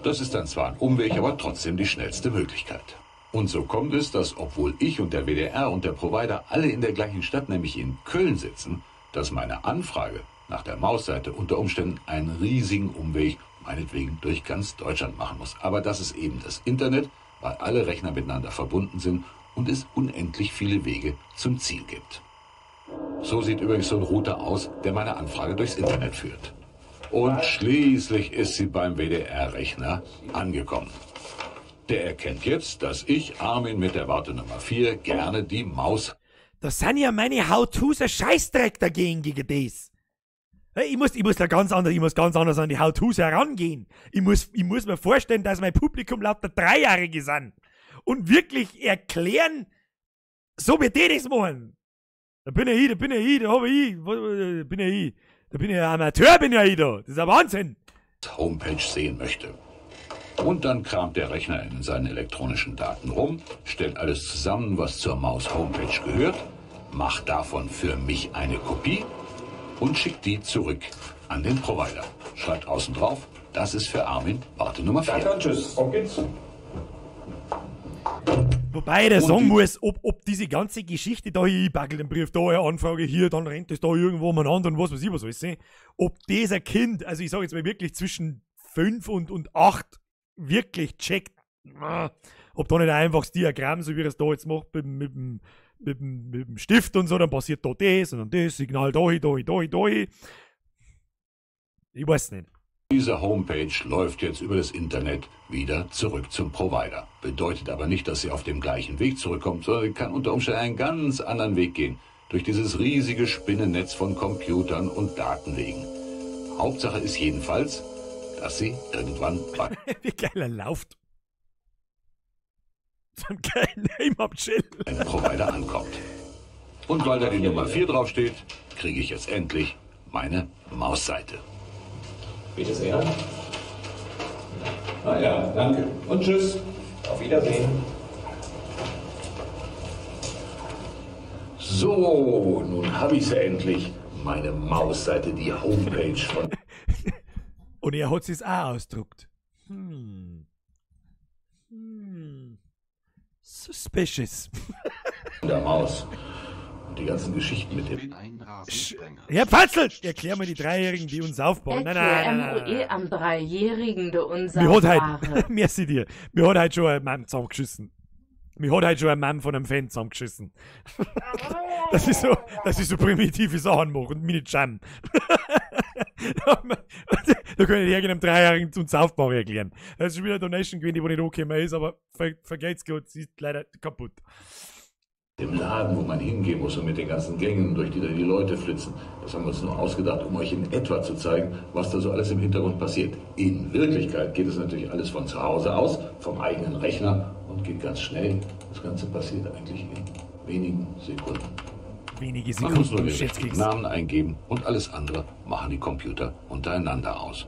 S3: Das ist dann zwar ein Umweg, aber trotzdem die schnellste Möglichkeit. Und so kommt es, dass obwohl ich und der WDR und der Provider alle in der gleichen Stadt, nämlich in Köln sitzen, dass meine Anfrage nach der Mausseite unter Umständen einen riesigen Umweg, meinetwegen durch ganz Deutschland machen muss. Aber das ist eben das Internet, weil alle Rechner miteinander verbunden sind und es unendlich viele Wege zum Ziel gibt. So sieht übrigens so ein Router aus, der meine Anfrage durchs Internet führt. Und schließlich ist sie beim WDR-Rechner angekommen. Der erkennt jetzt, dass ich, Armin mit der Wartenummer 4, gerne die Maus
S1: Da sind ja meine How-Tos ein Scheißdreck dagegen gegen das. Hey, ich muss da ganz anders, ich muss ganz anders an die How-Tos herangehen. Ich muss mir vorstellen, dass mein Publikum lauter Dreijährige sind. Und wirklich erklären, so wie die das machen. Da bin ja ich, da bin ja ich, da hab ich, da bin ja ich. Da bin ich ja Amateur, bin ja ich da. Das ist ein Wahnsinn.
S3: Homepage sehen möchte. Und dann kramt der Rechner in seinen elektronischen Daten rum, stellt alles zusammen, was zur Maus-Homepage gehört, macht davon für mich eine Kopie und schickt die zurück an den Provider. Schreibt außen drauf, das ist für Armin Warte Nummer 4.
S13: Danke und tschüss. Auf geht's.
S1: Wobei der
S3: Und
S1: sagen
S3: die-
S1: muss, ob diese ganze Geschichte da, ich backel den Brief da, eine Anfrage hier, dann rennt es da irgendwo umeinander und was weiß ich was alles, ob dieser Kind, also ich sag jetzt mal wirklich zwischen 5 und 8 wirklich checkt, ob da nicht ein einfaches Diagramm, so wie er es da jetzt macht, mit dem Stift und so, dann passiert da das und dann das, Signal da, da, da, da. Ich weiß nicht.
S3: Diese Homepage läuft jetzt über das Internet wieder zurück zum Provider. Bedeutet aber nicht, dass sie auf dem gleichen Weg zurückkommt, sondern sie kann unter Umständen einen ganz anderen Weg gehen. Durch dieses riesige Spinnennetz von Computern und Datenwegen. Hauptsache ist jedenfalls, dass sie irgendwann bei
S1: Wie geil er läuft. So einen geilen Name am Chill.
S3: einem Provider ankommt. Und weil da die Nummer 4 draufsteht, kriege ich jetzt endlich meine Mausseite.
S13: Bitte sehr.
S12: Ah ja, danke. Und tschüss.
S13: Auf Wiedersehen.
S3: So, nun habe ich sie endlich. Meine Mausseite, die Homepage von
S1: Und er hat sich's auch ausgedruckt. Suspicious.
S3: der Maus. Und die ganzen Geschichten mit dem.
S1: Herr Pfatzl, erklär mir die Dreijährigen, die uns aufbauen. Nein, nein, nein, nein, nein.
S2: MOE am Dreijährigen de
S1: Mir
S2: unser
S1: hat heute, merci dir, mir hat heute schon ein Mann zusammengeschissen. Mir hat heute schon ein Mann von einem Fan zusammengeschissen. Das ist so, dass ich so primitive Sachen mache und mich nicht schäme. Da kann ich irgendeinem Dreijährigen zum Aufbau erklären. Das ist schon wieder eine Donation gewesen, die nicht angekommen ist, aber vergeht's gut, sie ist leider kaputt.
S3: Dem Laden, wo man hingehen muss und mit den ganzen Gängen, durch die da die Leute flitzen. Das haben wir uns nur ausgedacht, um euch in etwa zu zeigen, was da so alles im Hintergrund passiert. In Wirklichkeit geht es natürlich alles von zu Hause aus, vom eigenen Rechner und geht ganz schnell. Das Ganze passiert eigentlich in wenigen Sekunden.
S1: Wenige
S3: Man muss
S1: Sekunden,
S3: nur den
S1: Scherzkeks.
S3: richtigen Namen eingeben und alles andere machen die Computer untereinander aus.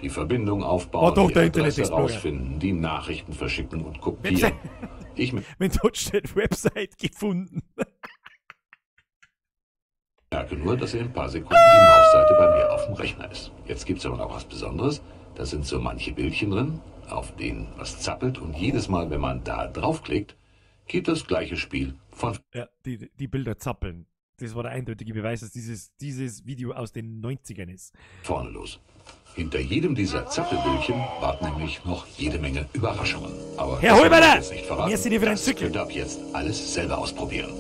S3: Die Verbindung aufbauen,
S1: War doch
S3: die
S1: der Internet
S3: Adresse
S1: Explorer.
S3: rausfinden, die Nachrichten verschicken und kopieren. Ich
S1: Wenn dort steht Website gefunden.
S3: merke nur, dass in ein paar Sekunden die Mausseite bei mir auf dem Rechner ist. Jetzt gibt's aber noch was Besonderes. Da sind so manche Bildchen drin, auf denen was zappelt. Und jedes Mal, wenn man da draufklickt, geht das gleiche Spiel von
S1: Ja, die Bilder zappeln. Das war der eindeutige Beweis, dass dieses Video aus den 90ern ist.
S3: vorne los. Hinter jedem dieser Zappelbildchen warten nämlich noch jede Menge Überraschungen. Aber
S1: Herr
S3: das wollen wir
S1: Holberler,
S3: jetzt nicht verraten.
S1: merci dir für deinen
S3: Das
S1: Zickel.
S3: könnt ihr ab jetzt alles selber ausprobieren.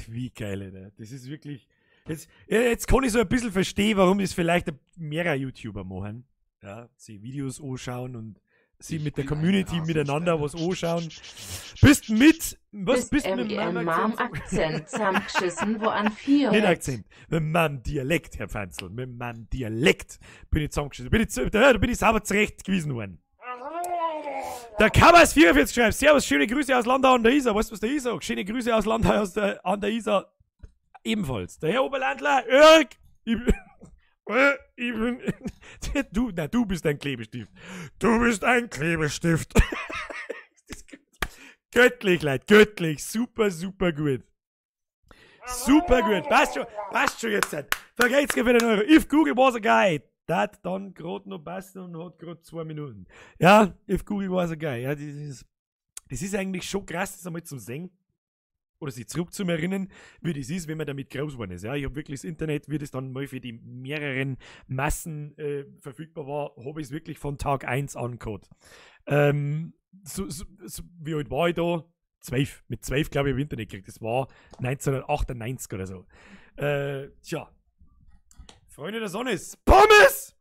S1: Wie geil, Alter. Das ist wirklich. Jetzt, ja, jetzt kann ich so ein bisschen verstehen, warum das vielleicht mehrere YouTuber machen. Ja, sie Videos anschauen und sie mit der Community miteinander was anschauen. Bist mit. Was
S2: Bist
S1: bist mit meinem
S2: meinem
S1: Akzent?
S2: Akzent zusammengeschissen, wo an vier.
S1: Nicht Akzent, mit meinem Dialekt, Herr Pfanzl. Mit meinem Dialekt bin ich zusammengeschissen. Bin ich, da bin ich sauber zurechtgewiesen worden. Der Kabbas 44 schreibt, Servus, schöne Grüße aus Landau an der Isar. Weißt du, was der Isar sagt? Schöne Grüße aus Landau an der Isar. Ebenfalls. Der Herr Oberlandler, Jörg, ich, ich bin, du, na, du bist ein Klebestift. Du bist ein Klebestift. Das ist göttlich, Leute, göttlich. Super, super gut. Super gut. Passt schon jetzt. Vergeht's für den Euro. If Google was a guy. Dat dann grad noch passen und hat grad 2 Minuten. Ja, if Google was a guy. Ja, das ist eigentlich schon krass, das einmal zum Sehen. Oder sich zurück zu erinnern, wie das ist, wenn man damit groß geworden ist. Ja, ich hab wirklich das Internet, wie das dann mal für die mehreren Massen verfügbar war, hab ich's wirklich von Tag 1 an gehabt. Wie alt war ich da? 12. Mit 12, glaube ich, hab ich Internet gekriegt. Das war 1998 oder so. Tja. Freunde der Sonne, Pommes!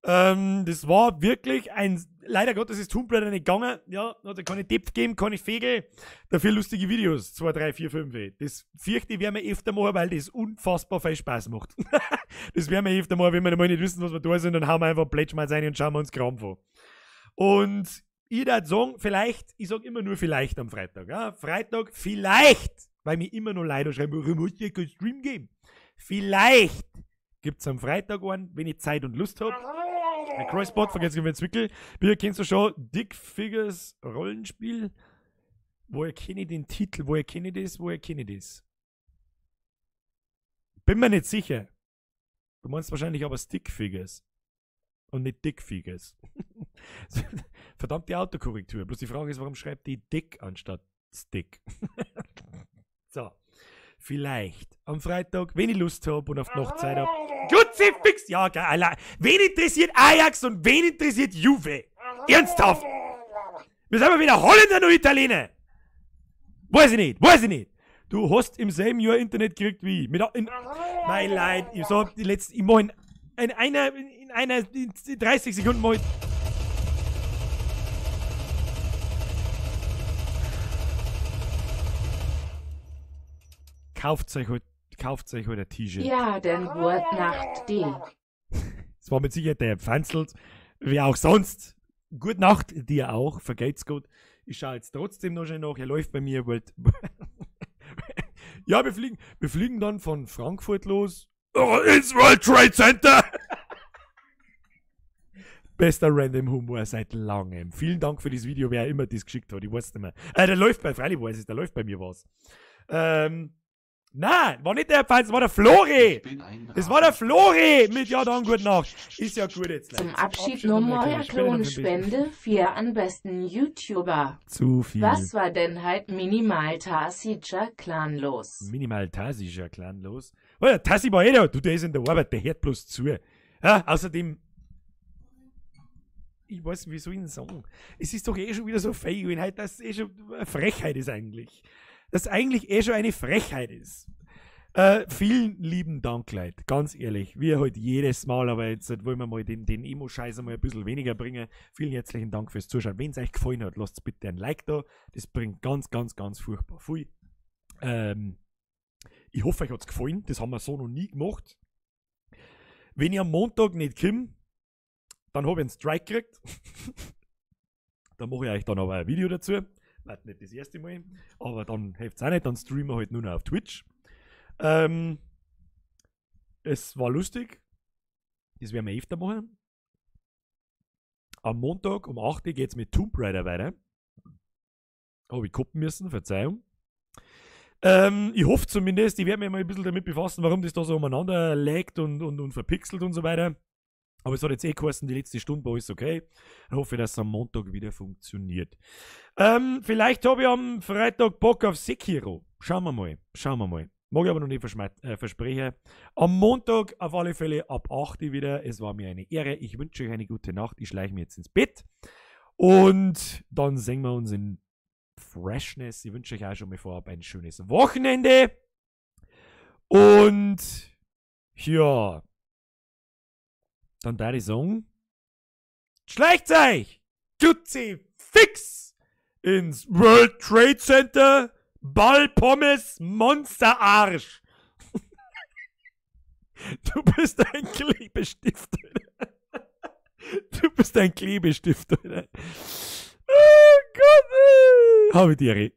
S1: Das war wirklich ein, leider Gottes ist Tomb Raider nicht gegangen. Ja, hat er keine Depth gegeben, keine Fegel. Dafür lustige Videos. 2, 3, 4, 5. Ey. Das fürchte ich, werden wir öfter machen, weil das unfassbar viel Spaß macht. Das werden wir öfter machen, wenn wir mal nicht wissen, was wir da sind, dann hauen wir einfach Plätschmals rein und schauen wir uns Kram vor. Und ich würd sagen, vielleicht, ich sag immer nur vielleicht am Freitag. Ja? Freitag, vielleicht, weil mir immer noch Leute schreiben, warum muss ich keinen Stream geben? Vielleicht gibt's am Freitag einen, wenn ich Zeit und Lust hab. Der Crossbot, vergesst nicht mehr Zwickel. Bier kennst du schon, Dick Figures Rollenspiel. Woher kenne ich den Titel? Woher kenne ich das? Woher kenne ich das? Bin mir nicht sicher. Du meinst wahrscheinlich aber Stick Figures. Und nicht Dick Figures. Verdammte Autokorrektur. Bloß die Frage ist, warum schreibt die Dick anstatt Stick? So. Vielleicht am Freitag, wenn ich Lust hab und auf die Nacht Zeit hab. Gutzi fix! Ja, geil. Alter. Wen interessiert Ajax und wen interessiert Juve? Ernsthaft! Wir sind aber weder Holländer noch Italiener! Weiß ich nicht, weiß ich nicht! Du hast im selben Jahr Internet gekriegt wie ich. Mein Leid, ich sag, die letzten, ich mach in 30 Sekunden mach ich. Kauft euch heute ein T-Shirt.
S2: Ja, denn gute Nacht, die.
S1: Das war mit Sicherheit der Pfanzelt. Wer auch sonst. Gute Nacht dir auch. Vergelt's gut. Ich schaue jetzt trotzdem noch schnell nach. Er läuft bei mir. Wollt ja, wir fliegen dann von Frankfurt los. Oh, ins World Trade Center! Bester Random Humor seit langem. Vielen Dank für dieses Video, wer immer das geschickt hat. Ich weiß nicht mehr. Der läuft bei, freilich weiß ich, der läuft bei mir was. Nein, war nicht der Pfalz, war der Flori! Das war der Flori mit Ja, dann, gute Nacht. Ist ja gut jetzt.
S2: Zum Abschied nur neuer Klonspende 4 an besten YouTuber.
S1: Zu viel.
S2: Was war denn halt Minimal Tassischer Clan los?
S1: Minimal Tassischer Clan los? Oh ja, Tassi war eh da. Du, der ist in der Arbeit, der hört bloß zu. Ja, außerdem, ich weiß nicht, wie soll ich denn sagen? Es ist doch eh schon wieder so feig, wenn halt das eh schon eine Frechheit ist eigentlich. Das eigentlich eh schon eine Frechheit ist. Vielen lieben Dank, Leute. Ganz ehrlich, wir halt jedes Mal, aber jetzt wollen wir mal den Emo-Scheiß einmal ein bisschen weniger bringen. Vielen herzlichen Dank fürs Zuschauen. Wenn es euch gefallen hat, lasst bitte ein Like da. Das bringt ganz, ganz, ganz furchtbar viel. Ich hoffe, euch hat's gefallen. Das haben wir so noch nie gemacht. Wenn ich am Montag nicht komme, dann habe ich einen Strike gekriegt. Da mache ich euch dann aber ein Video dazu. Wird nicht das erste Mal, aber dann hilft's auch nicht, dann streamen wir halt nur noch auf Twitch. Es war lustig. Das werden wir öfter machen. Am Montag um 8 Uhr geht's mit Tomb Raider weiter. Habe ich koppen müssen, Verzeihung. Ich hoffe zumindest, ich werde mich mal ein bisschen damit befassen, warum das da so umeinander laggt und verpixelt und so weiter. Aber es hat jetzt eh geheißen, die letzte Stunde war alles okay. Ich hoffe, dass es am Montag wieder funktioniert. Vielleicht habe ich am Freitag Bock auf Sekiro. Schauen wir mal. Schauen wir mal. Mag ich aber noch nicht versprechen. Am Montag auf alle Fälle ab 8 Uhr wieder. Es war mir eine Ehre. Ich wünsche euch eine gute Nacht. Ich schleiche mir jetzt ins Bett. Und dann sehen wir uns in Freshness. Ich wünsche euch auch schon mal vorab ein schönes Wochenende. Und ja, dann da ich sagen, schleicht euch! Tutsi fix ins World Trade Center Ball Pommes Monster Arsch. Du bist ein Klebestift, Alter. Du bist ein Klebestift, Alter. Oh Gott. Hab ich dir.